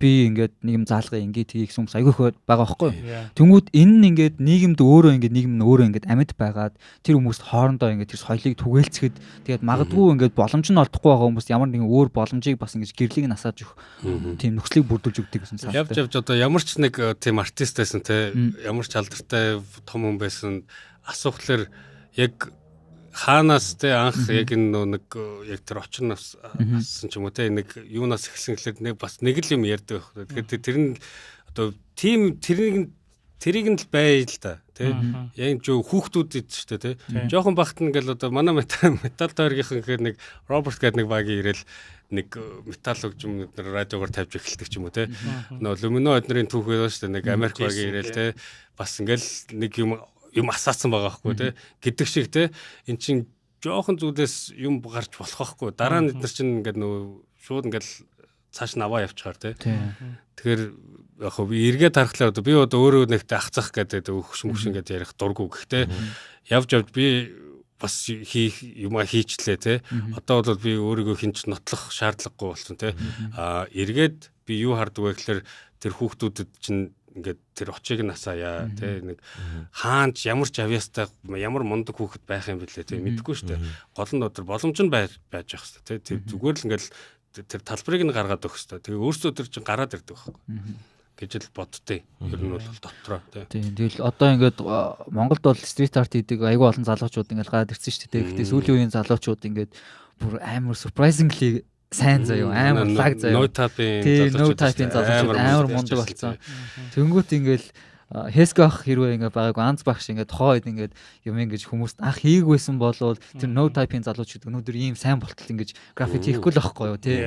би ингээд нэг юм заалгаа ингээд тгий гэсэн хүмүүс айгүй их байгаа байхгүй. Тэнгүүд энэ нь ингээд нийгэмд өөрөө ингээд нийгэм нь өөрөө ингээд амьд байгаад тэр хүмүүст хоорондоо ингээд тэр соёлыг түгээлцэхэд тэгээд магадгүй ингээд боломж нь олдохгүй байгаа хүмүүс ямар нэгэн өөр боломжийг бас ингээд гэрлийг нь асааж өгөх тийм нөхцөлийг бүрдүүлж өгдөг гэсэн санаатай. Явж явж одоо ямар ч нэг тийм артист байсан те ямар ч алдартай том хүн байсан асуухлаар яг хаанаас те анх яг энэ нэг яг тэр очин ассан ч юм уу те нэг юунаас эхэлсэн гэхлээр нэг бас нэг л юм ярьдаг байх. Тэгэхээр тэр нь одоо тийм тэрийг нь л бай л та те. Яг энэ хүүхдүүд ид шүү дээ те. Жохон багт нь ингээл одоо манай метал тойргийнхан гэхээр нэг Роберт гэдэг нэг багийн ирээл нэг металл хөгжим бид нар радиогоор тавьж эхэлдэг ч юм уу те. Нөө Люмино эднэрийн түүх байдаг шүү дээ. Нэг Америк багийн ирээл те. Бас ингээл нэг юм асаацсан байгаа хгүй те гэдэг шиг те эн чин жоохон зүйлээс юм гарч болох байхгүй дараа нь бид нар чинь ингээд нөө шууд ингээд цааш нь аваа явчихаар те. Тэгэхээр яг хөө би эргээд харахлаар одоо би одоо өөрөө нэгтэй ах зах гэдэг өгш мөш ингээд ярих дургу гэхдээ явж явж би бас хийх юмаа хийчлээ те. Одоо бол би өөрийгөө хинч нотлох шаардлагагүй болсон те. А эргээд би юу хардаг вэ гэхээр тэр хүүхдүүдэд чинь ингээд тэр очийг нь асаая тий нэг хаанч ямар ч авьяастай ямар мундаг хүүхэд байх юм бэлээ тий мэдэхгүй шүү дээ. Гол нь өдөр боломж нь байж байх хэрэгтэй тий. Зүгээр л ингээд тэр талбарыг нь гаргаад өгөх хэрэгтэй. Тэгээ өөрсдөө тэр чинь гараад ирдэг байхгүй гэж л боддتي. Ер нь бол дотроо тий. Тэгэл одоо ингээд Монголд бол street art хийдэг айгүй олон залуучууд ингээд гараад ирсэн шүү дээ. Гэхдээ сүүлийн үеийн залуучууд ингээд бүр амар surprisingly сайн заяа амар лаг заяа. No type-ийн залуучууд амар мундаг болсон. Тэнгүүт ингээл Хэскох хэрвээ ингээ байгаагүй анз багш ингээ тухайн үед ингээд юм ингэж хүмүүст анх хийгүйсэн болвол тэр no type-ийн залуучууд өнөөдөр ийм сайн болтол ингэж граффити хийхгүй л байхгүй юу тий.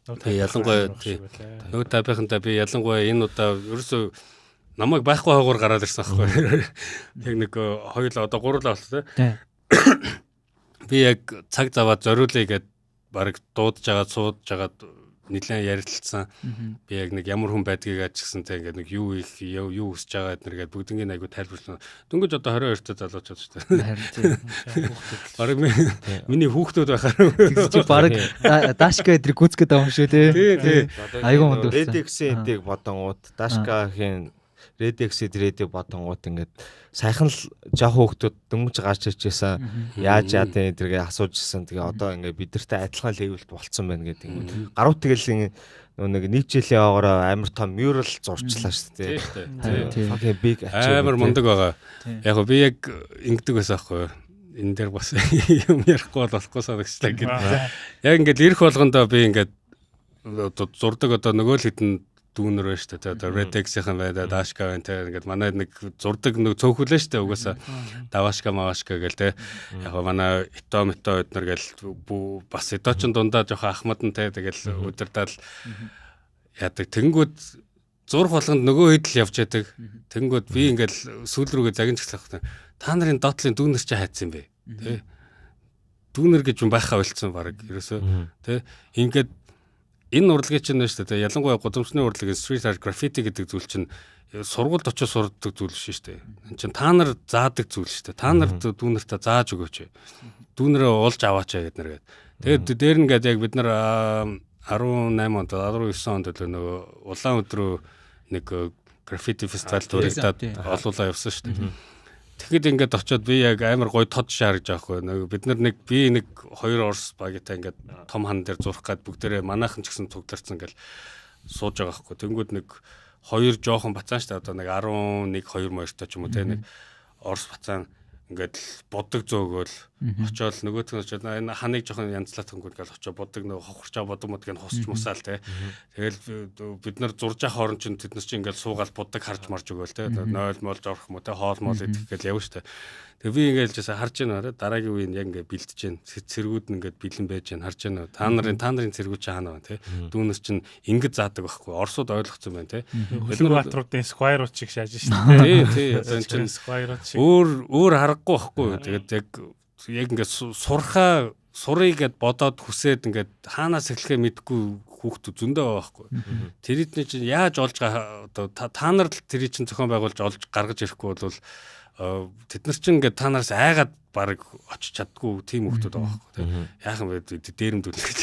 Тэгээ ялангуяа тий. No type-ийнхэнтэй би ялангуяа энэ удаа ерөөсөө намайг байхгүй хаагур гараад ирсэн байхгүй. Яг нэг хоёул одоо гурлаа болсон тий. Би яг цаг заваад зориулъя гэд бараг дуудаж агаад суудаж агаад нэлээд ярилцсан. Би яг нэг ямар хүн байдгийг ажигсан те ингээд нэг юу их юу хүсэж байгаа эднэр гээд бүгднийг айгу тайлбарлана. Дөнгөж одоо 22 та залуучууд шүү дээ. Харин тийм. Бараг миний хүүхдүүд байхаар. Тэгс чи бараг Дашка эдэр гүцгээд байгаа юм шүү те. Тий, тий. Айгу мундаг. Red X-ийг бодонгууд Дашкагийн Red X-ийг Red бодонгууд ингээд сайхан л жоох хүүхдүүд дөнгөж гарч ирж байсан. Яаж яа тэ эдэргээ асууж ирсэн. Тэгээ одоо ингээд бидэртэй адилхан левелд болцсон байна гэдэг юм. Гаруй тэгэл нэг жилийн аваараа амар том mural зурчлаа шүү дээ. Тийм. Fucking big achievement. Амар мундаг байгаа. Яг гоо би яг ингэдэг байсан аахгүй юу? Энэ дээр бас юм ярихгүй бол болохгүй санагчлаа гэдэг. Яг ингээд ирэх болгондоо би ингээд одоо зурдаг одоо нөгөө л хэдэн дүүнер байна шүү дээ. Одоо Red X-ийн байна, Dashka байна те. Ингээд манай нэг зурдаг нэг цөөхөлөө шүү дээ. Угаасаа Давашка, Мавашка гэл те. Яг манай Ито Мито эднэр гэл бас Ито чин дундаа жоохон ахмад нь те. Тэгэл удирдаал яадаг. Тэнгүүд зурх болгонд нөгөө хэд л явж яадаг. Тэнгүүд би ингээд сүүл рүүгээ загинжлах хэрэгтэй. Та нарын доотлын дүүнер чи хайцсан юм бэ? Тэ. Дүүнер гэж юм байхаа болцсон баг. Ерөөсөө тэ. Ингээд энэ урлагийн чинь байна шүү дээ. Ялангуяа гудамжны урлагийн street art graffiti гэдэг зүйл чинь сургуульд очиж сурдаг зүйл биш шүү дээ. Энд чинь та нар заадаг зүйл шүү дээ. Та нар дүүнертээ зааж өгөөч. Дүүнерээ уулж аваач гэдэг нэр гээд. Тэгээд дээр нь гээд яг бид нар 18 онд 19 онд л нөгөө улаан өдрөө нэг граффити фестивал дурагдаад олуулаа явсан шүү дээ. Тэгэхэд ингээд очиод би яг амар гоё тод шаарж байгаа хгүй. Нөгөө бид нар нэг би нэг хоёр орс багтай ингээд том хан дээр зурх гад бүгдээрээ манайхан ч гэсэн цугларсан ингээл сууж байгаа хгүй. Тэнгүүд нэг хоёр жоохон бацаан шүү дээ. Одоо нэг 11 2 моёртой ч юм уу те нэг орс бацаан ингээд будаг зөөгөөл очиод нөгөөх нь очиод энэ ханыг жоохон янзлаад хөнгөл ингээл очиод будаг нөгөө хохорчаа будаг мудгийг хусч мусаал те. Тэгэл бид нар зурж явах хооронд чинь тэд нар чинь ингээл суугаал будаг харж марж өгөөл те. Нойл молж орох юм уу те, хоол моол идэх гээл явна штэ. Тэгээ би ингээл жаасаа харж байна арай дараагийн үеийн яг ингээд бэлдэж байна. Цэргүүд нь ингээд бэлэн байж байна. Харж байна. Та нарын цэргүүд чинь хаана байна те. Дүүнес чинь ингэж заадаг байхгүй. Орсууд ойлгоцсон байна те. Хөлөг баатруудын square-ууд шиг шааж штэ. Тий, тий. Одоо энэ чинь square-ууд шиг өөр аргагүй байхгүй. Тэгээд яг ингээд сурхаа сурыг гэд бодоод хүсээд ингээд хаанаас эхлэхээ мэдэхгүй хүүхдүүд зөндөө байгаа байхгүй. Тэрийдний чинь яаж олж одоо та нар л тэрий чинь зохион байгуулж олж гаргаж ирэхгүй бол тэд нар чинь ингээд та нараас айгаад баг очиж чаддгүй тийм хүүхдүүд байгаа байхгүй тийм. Яах юм бэ дээрэмдүүлэх гэж.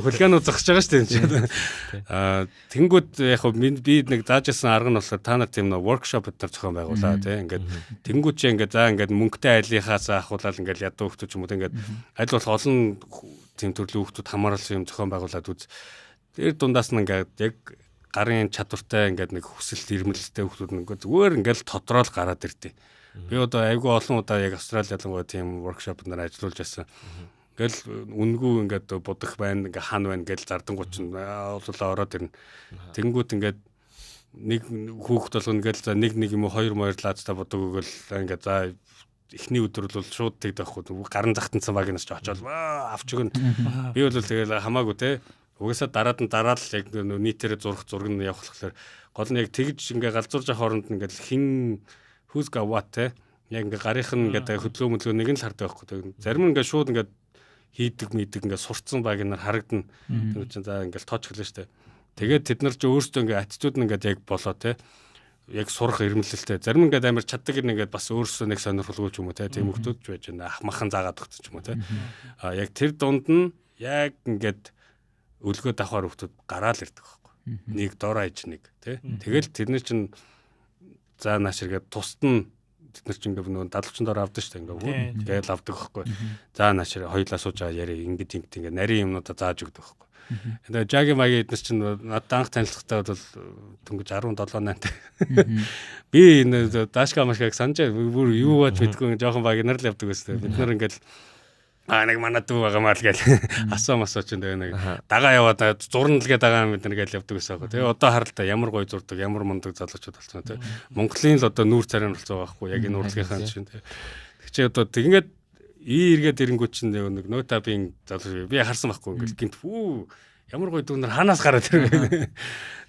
Хулиганууд зогсож байгаа шүү дээ энэ чинь. Тэнгүүд яг би нэг зааж ирсэн арга нь болохоор та нар тийм нэг workshop эднэр зохион байгуулаа тийм. Ингээд тэнгүүд чи ингээд за ингээд мөнгөтэй айлынхаас ахуулаад ингээд ядуу хүүхдүүд ч юм уу тийм ингээд аль болох олон тийм төрлийн хүүхдүүд хамааралсан юм зохион байгуулад үз. Тэр дундаас нь ингээд яг гарын чадвартай ингээд нэг хүсэл эрмэлзэлтэй хүүхдүүд ингээд зүгээр ингээд тодорхойл гараад ирдээ. Би одоо айгүй олон удаа яг Австрали ялангуяа тийм workshop нар ажиллуулж байсан. Ингээл үнгүй ингээд будах байна, ингээд хан байна гэж зардангууд чинь олуулаа ороод ирнэ. Тэнгүүт ингээд нэг хүүхд болгоно ингээл за нэг нэг юм уу хоёр моёр лаазтай будаг өгөөл ингээд за эхний өдөр бол шууд тэгдэг байхгүй. Гарын захтансан баг нас ч очоод авч өгнө. Би бол тэгэл хамаагүй те. Угаасаа дараад нь дараад л яг нийтээрээ зурх зураг нь явах болохоор гол нь яг тэгж ингээ галзуурж явах хооронд ингээл хин who's got what те яг ингээ гарынх нь ингээ хөдлөө мөлгөө нэг нь л хардаг байхгүй. Зарим нь ингээ шууд ингээ хийдэг мэдэг ингээ сурцсан баг нар харагдана. Тэр чинь за ингээл тооч гэлээ штэ. Тэгээд тэд нар ч өөрсдөө ингээ attitude нь ингээ яг болоо те яг сурах эрмэлзэлтэй. Зарим ингээд амар чаддаг ингээд бас өөрсдөө нэг сонирхолгүй ч юм уу те тийм хүмүүс ч байж байна. Ах махан заагаад өгсөн ч юм уу те. А яг тэр дунд нь яг ингээд өлгөө давхар хүмүүс гараал ирдэг байхгүй. Нэг дор аж нэг тий. Тэгэл тэрний чинь за нааш иргээд тусад нь тэд нар чинь ингээ нөгөө дадлчин дор авдаг шүү дээ ингээ гээл авдаг байхгүй. За нааш ирээ хоёлаа сууж байгаа яриа ингэж ингэ ингээ нарийн юмнуудаа зааж өгдөг байхгүй. Тэгээ Жаги маги эднэр чинь надад анх танилцахдаа бол дөнгөж 17 8-тай. Би энэ Дашка машкаг санаж бүр юу бач мэдгүй жоохон баг нар л явдаг байсан. Бид нар ингээл нэг манай дүү байгаа маа л гээл асуу масуу чинь тэгээ нэг дагаа яваад зурна л гээ дагаа бид нар гээл явдаг гэсэн аахгүй. Тэгээ одоо харалтаа ямар гоё зурдаг, ямар мундаг залуучууд болсон тий. Монголын л одоо нүүр царай нь болсон байгаа байхгүй яг энэ урлагийнхаа чинь тий. Тэг чи одоо тэгингээд эргээд ирэнгүүт чинь нэг нотабын залуу би харсан байхгүй ингээл гинт фүү ямар гоё дүү нар хаанаас гараад ирвэ.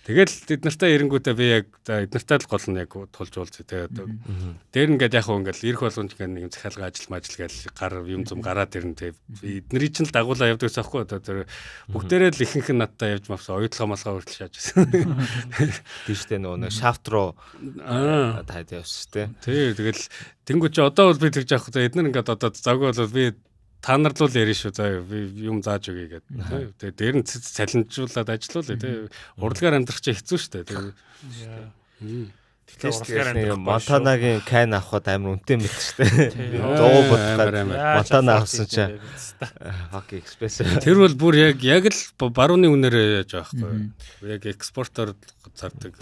Тэгэл тэд нартай ирэнгүүтээ би яг за эд нартай л гол нь яг тулж уулзъя те одоо. Дээр ингээд яг хөө ингээд ирэх болгонд ингээд нэг захиалга ажил мажил гээл гар юм зум гараад ирнэ те. Эднэрийн чинь л дагуулаа явдаг гэсэн аахгүй одоо тэр бүгдээрээ л ихэнх нь надтай явж мавсан оюутлага малгай хүртэл шааж байсан. Тийштэй нөгөө нэг шафт руу таад явсан те. Тий тэгэл тэнгуү чи одоо бол би тэгж яах вэ? Эднэр ингээд одоо завгүй бол би та нар л ярина шүү заа би юм зааж өгье гэдэг. Тэгээ дээр нь цалинжуулаад ажиллуулъя тий. Урлагаар амьдрах чинь хэцүү шүү дээ. Тэгэхээр урлагаар амьдрах Монтанагийн кайн авахад амар үнэтэй мэт шүү дээ. 100 будгаад Монтана авсан чинь fuck expensive. Тэр бол бүр яг л барууны үнээр яаж байгаа байхгүй. Яг экспортоор зардаг.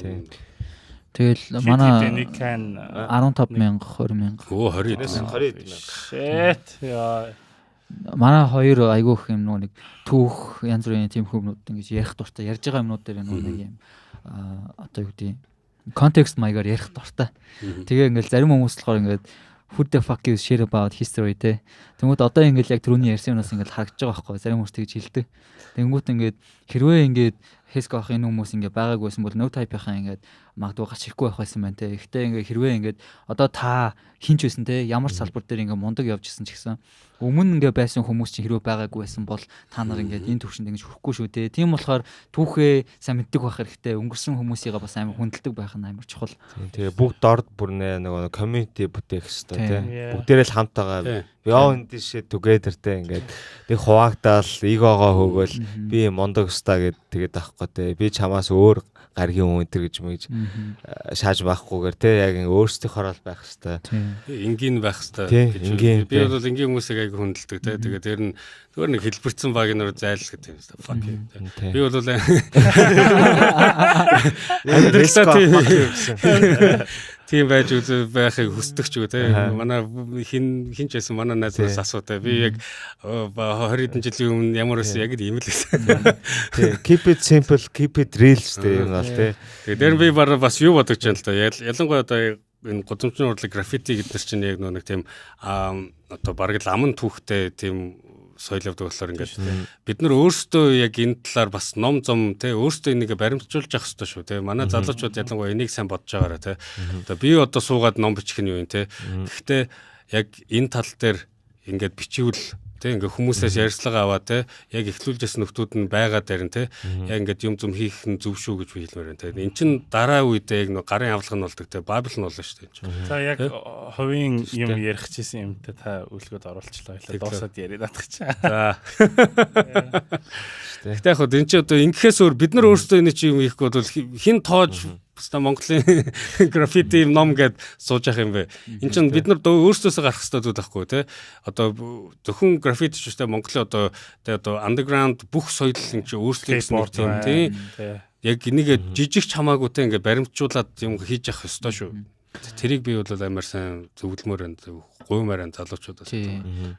Тэгэл манай нэг can 15,000 20,000. Өө 20 мянга. 20 мянга. Shit. Яа. Манай хоёр айгүйх юм нөгөө нэг түүх янз бүрийн тийм хүмүүд ингэж ярих дуртай. Ярьж байгаа юмнууд дээр нөгөө нэг юм одоо юу гэдэг контекст маягаар ярих дуртай. Тэгээ ингээл зарим хүмүүс болохоор ингээд who the fuck gives shit about history те. Тэнгүүд одоо ингээл яг түрүүний ярьсан юмнаас ингээл харагдаж байгаа байхгүй. Зарим хүмүүс тэгж хэлдэг. Тэнгүүд ингээд хэрвээ ингээд Хеско ах энэ хүмүүс ингээд байгаагүйсэн бол no type-ийн ингээд магадгүй гарч ирэхгүй байх байсан байна те. Гэхдээ ингээд хэрвээ ингээд одоо та хинч байсан те ямар салбар дээр ингээд мундаг явж исэн ч гэсэн өмнө ингээд байсан хүмүүс чинь хэрвээ байгаагүй байсан бол та нар ингээд энэ төвшөнд ингэж хүрэхгүй шүү те. Тийм болохоор түүхээ сайн мэддэг байх хэрэгтэй. Өнгөрсөн хүмүүсийгээ бас амар хүндэлдэг байх нь амар чухал. Тэгээ бүгд дорд бүрнээ нөгөө community бүтээх хэрэгтэй те. Бүгдээрээ л хамт байгаа. We all in this shit together те ингээд нэг хуваагдал эгогоо хөөгөл би мундаг өста гэд тэгээд авахгүй те. Би чамаас өөр гаргийн хүн энэ гэж мэгж шааж байхгүйгээр те яг ингээ өөрсдийнхоороо л байх хэвээр. Энгийн байх хэвээр гэж. Би бол энгийн хүмүүсийг айгүй хүндэлдэг те. Тэгээ тэр нь зүгээр нэг хэлбэрцэн баг нөр зайл гэдэг юм хэвээр. Fuck you. Би бол амьдралаа тийм байж байхыг хүсдэг ч үгүй те. Манай хин ч байсан манай найзаас асуу те. Би яг 20 хэдэн жилийн өмнө ямар байсан яг л ийм л байсан. Тий. Keep it simple, keep it real гэдэг юм бол те. Тэгээ дээр би бараа бас юу бодож байна л да. Ялангуяа одоо энэ гудамжны урлаг граффити гэдэг чинь яг нэг тийм одоо бараг л аман түүхтэй тийм соёл явдаг болохоор ингээд бид нар өөрсдөө яг энэ талаар бас ном зом те өөрсдөө энийг баримтжуулж явах хэрэгтэй шүү те. Манай залуучууд ялангуяа энийг сайн бодож байгаарай те. Одоо би одоо суугаад ном бичих нь юу юм те. Гэхдээ яг энэ тал дээр ингээд бичивэл те ингээд хүмүүсээс ярьцлага аваа те яг эхлүүлжсэн нөхдүүд нь байгаа дээр нь те яг ингээд юм зум хийх нь зөв шүү гэж би хэлмээр байна те. Эн чин дараа үедээ яг нэг гарын авлага нь болдог те. Бабл нь болно шүү дээ. За яг хувийн юм ярих чийсэн юмтай та үлгүүд оруулчлаа. Дуусаад яриад атгах чи. За. Гэхдээ яг хөө эн чи одоо ингэхээс өөр бид нар өөрсдөө энэ чи юм хийхгүй бол хэн тоож баста Монголын граффити ном гэд сууж явах юм бэ. Энд чинь бид нар өөрсдөөсөө гарах хэрэгтэй зүйл байхгүй те. Одоо зөвхөн граффити ч үстэй Монголын одоо те одоо underground бүх соёл энэ чинь өөрсдөө гэсэн тийм тий. Яг энийг жижиг ч хамаагүй те ингээ баримтжуулаад юм хийж явах ёстой шүү. Тэрийг би бол амар сайн зөвлөмөр байна. Гуймаар байна залуучуудаас.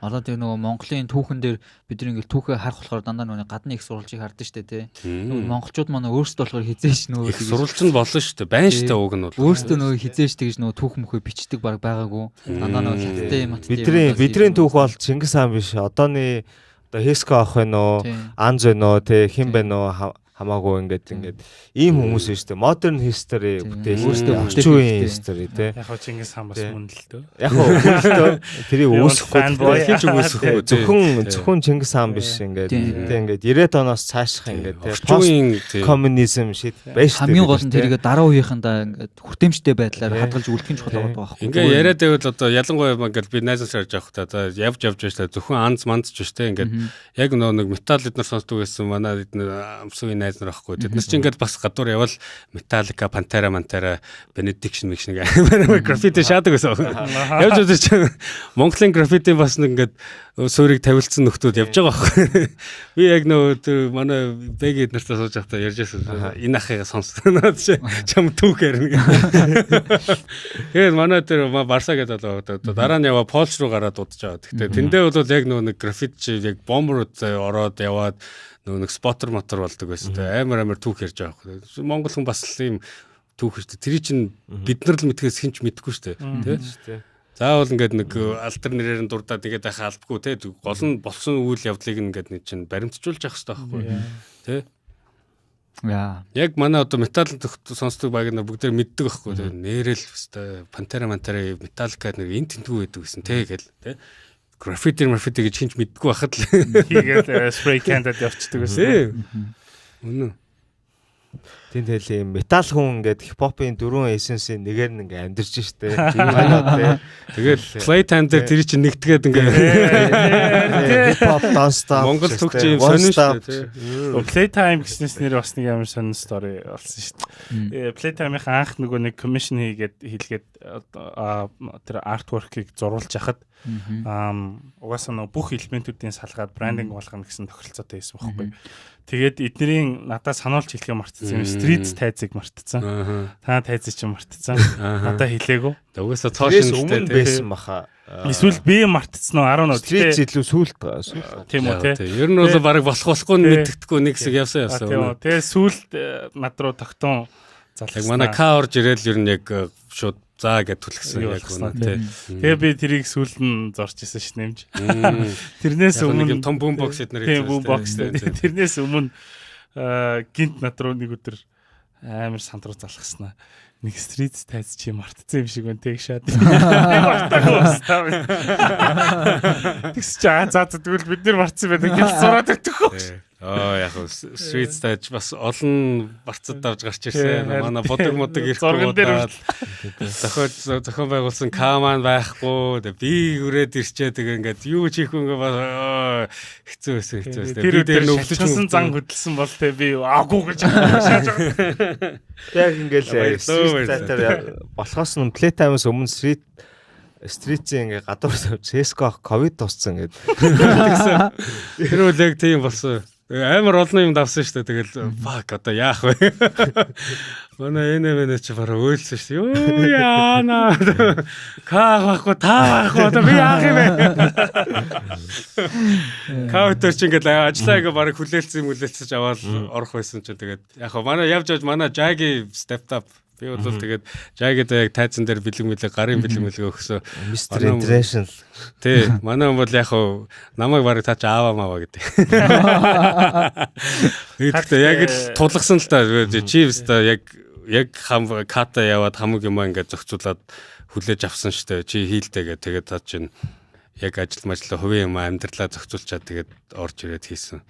Одоо тэр нөгөө Монголын түүхэн дээр бид нар ингээл түүхээ харах болохоор дандаа нөгөө гадны их сурвалжийг хардаг шүү дээ тий. Нөгөө монголчууд манай өөрсдөө болохоор хизээш нөгөө их сурвалж нь болно шүү дээ. Байна шүү дээ уг нь бол. Өөрсдөө нөгөө хизээш тэгж нөгөө түүх мөхөө бичдэг баг байгаагүй. Дандаа нөгөө хятадтай юм аттай. Бидний түүх бол Чингис хаан биш. Одооны одоо Хеско ах байна уу? Анз байна уу? Тий хэн байна уу? Хамаагүй ингээд ийм хүмүүс шүү дээ. Modern history бүтээл орчин үеийн history тий. Яг хоо Чингис хаан бас мөн л дөө. Яг хоо мөн л дөө. Тэрийг үүсэхгүй хин ч үүсэхгүй. Зөвхөн Чингис хаан биш ингээд тий ингээд 90-ад оноос цаашх ингээд тий post communism shit байж шүү дээ. Хамгийн гол нь тэрийг дараа үеийнхэндээ ингээд хүртээмжтэй байдлаар хадгалж үлдэх нь чухал байгаа байхгүй. Ингээд яриад байвал одоо ялангуяа ингээд би найзаас ярьж явах та за явж явж байж зөвхөн анз манз ч биш тий ингээд яг нөө нэг металл эднэр сонсдог байсан манай эднэр амсуугийн найз нар байхгүй. Тэд нар чинь ингээд бас гадуур явал Metallica, Pantera, Mantera, Benediction мэгш нэг амар граффити шаадаг байсан. Явж явж чинь Монголын граффити бас нэг ингээд суурийг тавилцсан нөхдүүд явж байгаа байхгүй. Би яг нөө тэр манай бэг эд нартай сууж байхдаа ярьж байсан. Энэ ахыгаа сонссон. Чам түүх ярина. Тэгээд манай тэр Барса гэдэг болоо дараа нь яваа Польш руу гараад удаж байгаа. Гэхдээ тэндээ бол яг нөө нэг граффити яг бомбер ороод яваад нөгөө нэг спотер мотор болдог байсан те амар түүх ярьж байгаа байхгүй. Монгол хүн бас л ийм түүх шүү дээ. Тэр чинь бид нар л мэдхээс хэн ч мэдэхгүй шүү дээ те. Заавал ингээд нэг алдар нэрээр нь дурдаад ингээд байхаа албагүй те. Гол нь болсон үйл явдлыг ингээд нэг чинь баримтжуулж явах хэрэгтэй байхгүй те. Яа. Яг манай одоо металл сонсдог баг нар бүгдээр мэддэг байхгүй те. Нэрэл өстой Pantera Mantera Metallica нэр энэ тэнтгүү байдаг гэсэн те гэл те. Граффити гэж хинч мэддэггүй байхад л хийгээд спрей кандад явчихдаг байсан. Үнэн. Тийм тэгэл юм металл хүн ингээд хипхопын дөрвөн эссенсийн нэгээр нь ингээд амьдарч штэ. Манай тий. Тэгэл playtime дээр тэр чинь нэгтгээд ингээд хипхоп don't stop. Монгол түүх чинь юм сонин штэ тий. Playtime гэснээс нэр бас нэг амар сонин story болсон штэ. Playtime-ийн анх нөгөө нэг commission хийгээд хийлгээд тэр artwork-ыг зурулж яхад угаасаа нөгөө бүх элементүүдийн салгаад брендинг болгоно гэсэн тохиролцоотой байсан байхгүй. Тэгээд эднэрийн надад сануулж хэлэх юм мартсан юм. Street тайзыг мартцсан. Та тайзыг чинь мартцсан. Надаа хэлээгүй. Угаасаа цоо шинэлтэй байсан баха. Эсвэл би мартцсан уу 10 Street илүү сүүлд. Тийм үү те. Ер нь бол бараг болох болохгүй нь мэддэхгүй нэг хэсэг явсан. Тийм үү. Тэгээ сүүлд над руу тогтун залгасан. Яг манай К орж ирээл ер нь яг шууд заа гэд түлхсэн яг үнэ тий. Тэгээ би тэрийг сүүлд нь зорч исэн ш нэмж. Тэрнээс өмнө нэг том бум бокс эднэр хийсэн. Тийм бум бокс. Тэрнээс өмнө гинт над руу нэг өдөр амар сандруу залхаснаа. Нэг стрит тайз чи мартцсан юм шиг байна тэг шаад. Мартаагүй баста. Тэгс чи аа за тэгвэл бид нэр мартсан байдаг гэж зураад өгдөг. Аа яг street stage бас олон барцад давж гарч ирсэн. Манай бодог модог ирэхгүй удаад зохион байгуулсан К маань байхгүй. Тэгээ би үрээд ирчээ тэгээ ингээд юу ч хийхгүй ингээд бас хэцүү байсан. Би дээр нөвлөж зан хөдөлсөн бол тэ би аагүй гэж шааж байгаа. Яг ингээд street stage болохоос нь Playtime-аас өмнө Street-ийн ингээ гадуур CS:GO ковид тусцсан гэдэг. Тэгсэн. Тэр үл яг тийм болсон. Амар олон юм давсан шүү дээ. Тэгэл fuck одоо яах вэ? Манай энэ мэнэ чи бараг уйлсан шүү дээ. Юу яана. Ка байхгүй, та байхгүй одоо би яах юм бэ? Каутер чи ингээд ажиллаа ингээ бараг хүлээлцсэн юм хүлээлцэж аваад орох байсан чи тэгээд яг хаа манай явж явж манай Jagi stepped up. Би бол тэгээд Jagi-д яг тайзан дээр бэлэг мэлэг гарын бэлэг мэлэг өгсөн. Mr International. Тий, манай хүн бол яг хав намайг бараг та чи аава мава гэдэг. Тэгэхдээ яг л тулгсан л та Chiefs та яг хам ката яваад хамаг юм ингээд зохицуулаад хүлээж авсан штэ. Чи хийлдэ гэ тэгээд та чинь яг ажил мажлаа хувийн юм амьдралаа зохицуулчаад тэгээд орж ирээд хийсэн.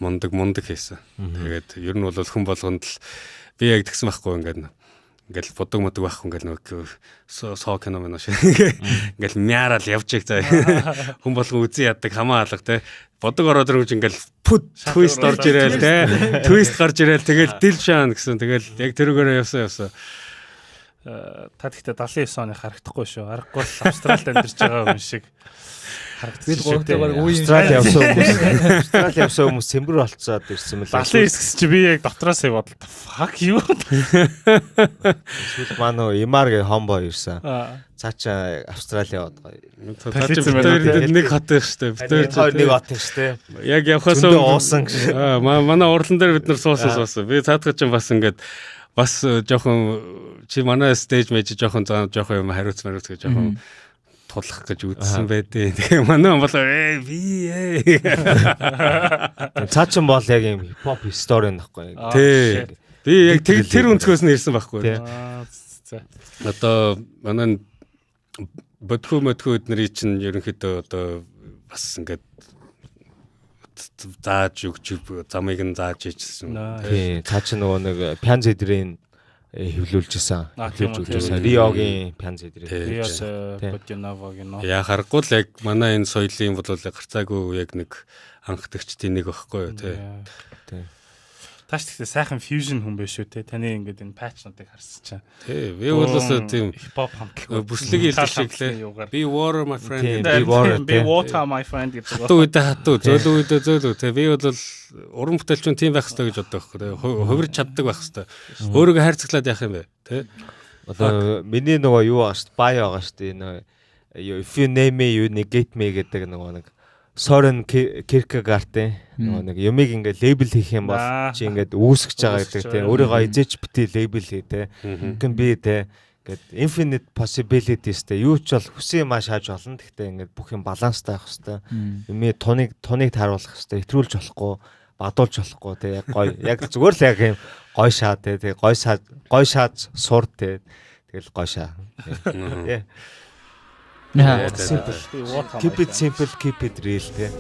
Мундаг хийсэн. Тэгээд ер нь бол хүн болгонд л би яг тэгсэн байхгүй ингээд ингээл бодог модог байхгүй ингээл нөгөө соо кино мэн шиг ингээл мяарал явж яг заа хүн болгон үзэн яддаг хамаа алга те бодог ороод ирвч ингээл пүт твист орж ирээл те твист гарч ирээл тэгэл дилшан гэсэн тэгэл яг тэрүүгээрээ явсан та тэгтээ 79 оны харагдахгүй шүү. Аргагүй л Австралид амьдарч байгаа хүн шиг харагдчих. Бид гуравтай баг үе юм. Австрали явсан хүмүүс цэмбэр болцоод ирсэн мөлий. 79 гэсэн чи би яг дотроос яг бодлоо. Fuck you. Эсвэл маа нөө Имар гэ хомбо ирсэн. Цаачаа Австрали яваад байгаа. Цаачаа бид нэг хот байна шүү дээ. Бид хоёр нэг хот шүү дээ. Яг явхаас уусан гэж. Манай урлан дээр бид нар суусан. Би цаадах чинь бас ингээд бас жоохон чи манай стейж мэж жоохон жоохон юм хариуц мариуц гэж жоохон тулах гэж үзсэн байдээ. Тэгээ манай бол би. Цаачин бол яг юм хипхоп стори нөхгүй. Тий. Би яг тэр өнцгөөс нь ирсэн байхгүй. Одоо манай бодхөө эднэрий чинь ерөнхийдөө одоо бас ингээд зааж өгч замыг нь зааж ижсэн. Тий. Цаачин нөгөө нэг пян зэдрийн хэвлүүлж исэн. Хэвлүүлж исэн. Риогийн пян зэдрийн. Риос Бодиновогийн нөө. Яа харахгүй л яг манай энэ соёлын бол гарцаагүй яг нэг анхдагчдын нэг байхгүй юу тий. Тий. Тааш тэгтээ сайхан fusion хүн биш үү те. Таны ингээд энэ patch-нуудыг харсан чинь. Тий, би бол тийм хипхоп хамтлаг. Бүслэгийн хэлдэг шиг лээ. Be water my friend. Be water my friend гэдэг. Хатуу үедээ хатуу, зөөлөн үедээ зөөлөө те. Би бол уран бүтээлч тийм байх хэрэгтэй гэж боддог байхгүй те. Хувирч чаддаг байх хэрэгтэй. Өөрийгөө хайрцаглаад яах юм бэ те. Одоо миний нөгөө юу байгаа шүү дээ. Бай байгаа шүү дээ. Нөгөө if you name me you negate me гэдэг нөгөө нэг Сорен Киркегардын нөгөө нэг юмыг ингээд лейбл хийх юм бол чи ингээд үүсгэж байгаа гэдэг тийм өөрийгөө эзэж бити лейбл хий те. Гэн би те ингээд infinite possibilities те юу ч бол хүсэн юмаа шааж болно. Гэхдээ ингээд бүх юм баланстай байх хэвээр. Юмыг туныг тааруулах хэвээр. Хэтрүүлж болохгүй, бадуулж болохгүй те. Яг гоё. Яг зүгээр л яг юм гоё шаа те. Тэг гоё шааж сур те. Тэгэл гоё шаа. Тий. Simple. Keep it simple, keep it real те.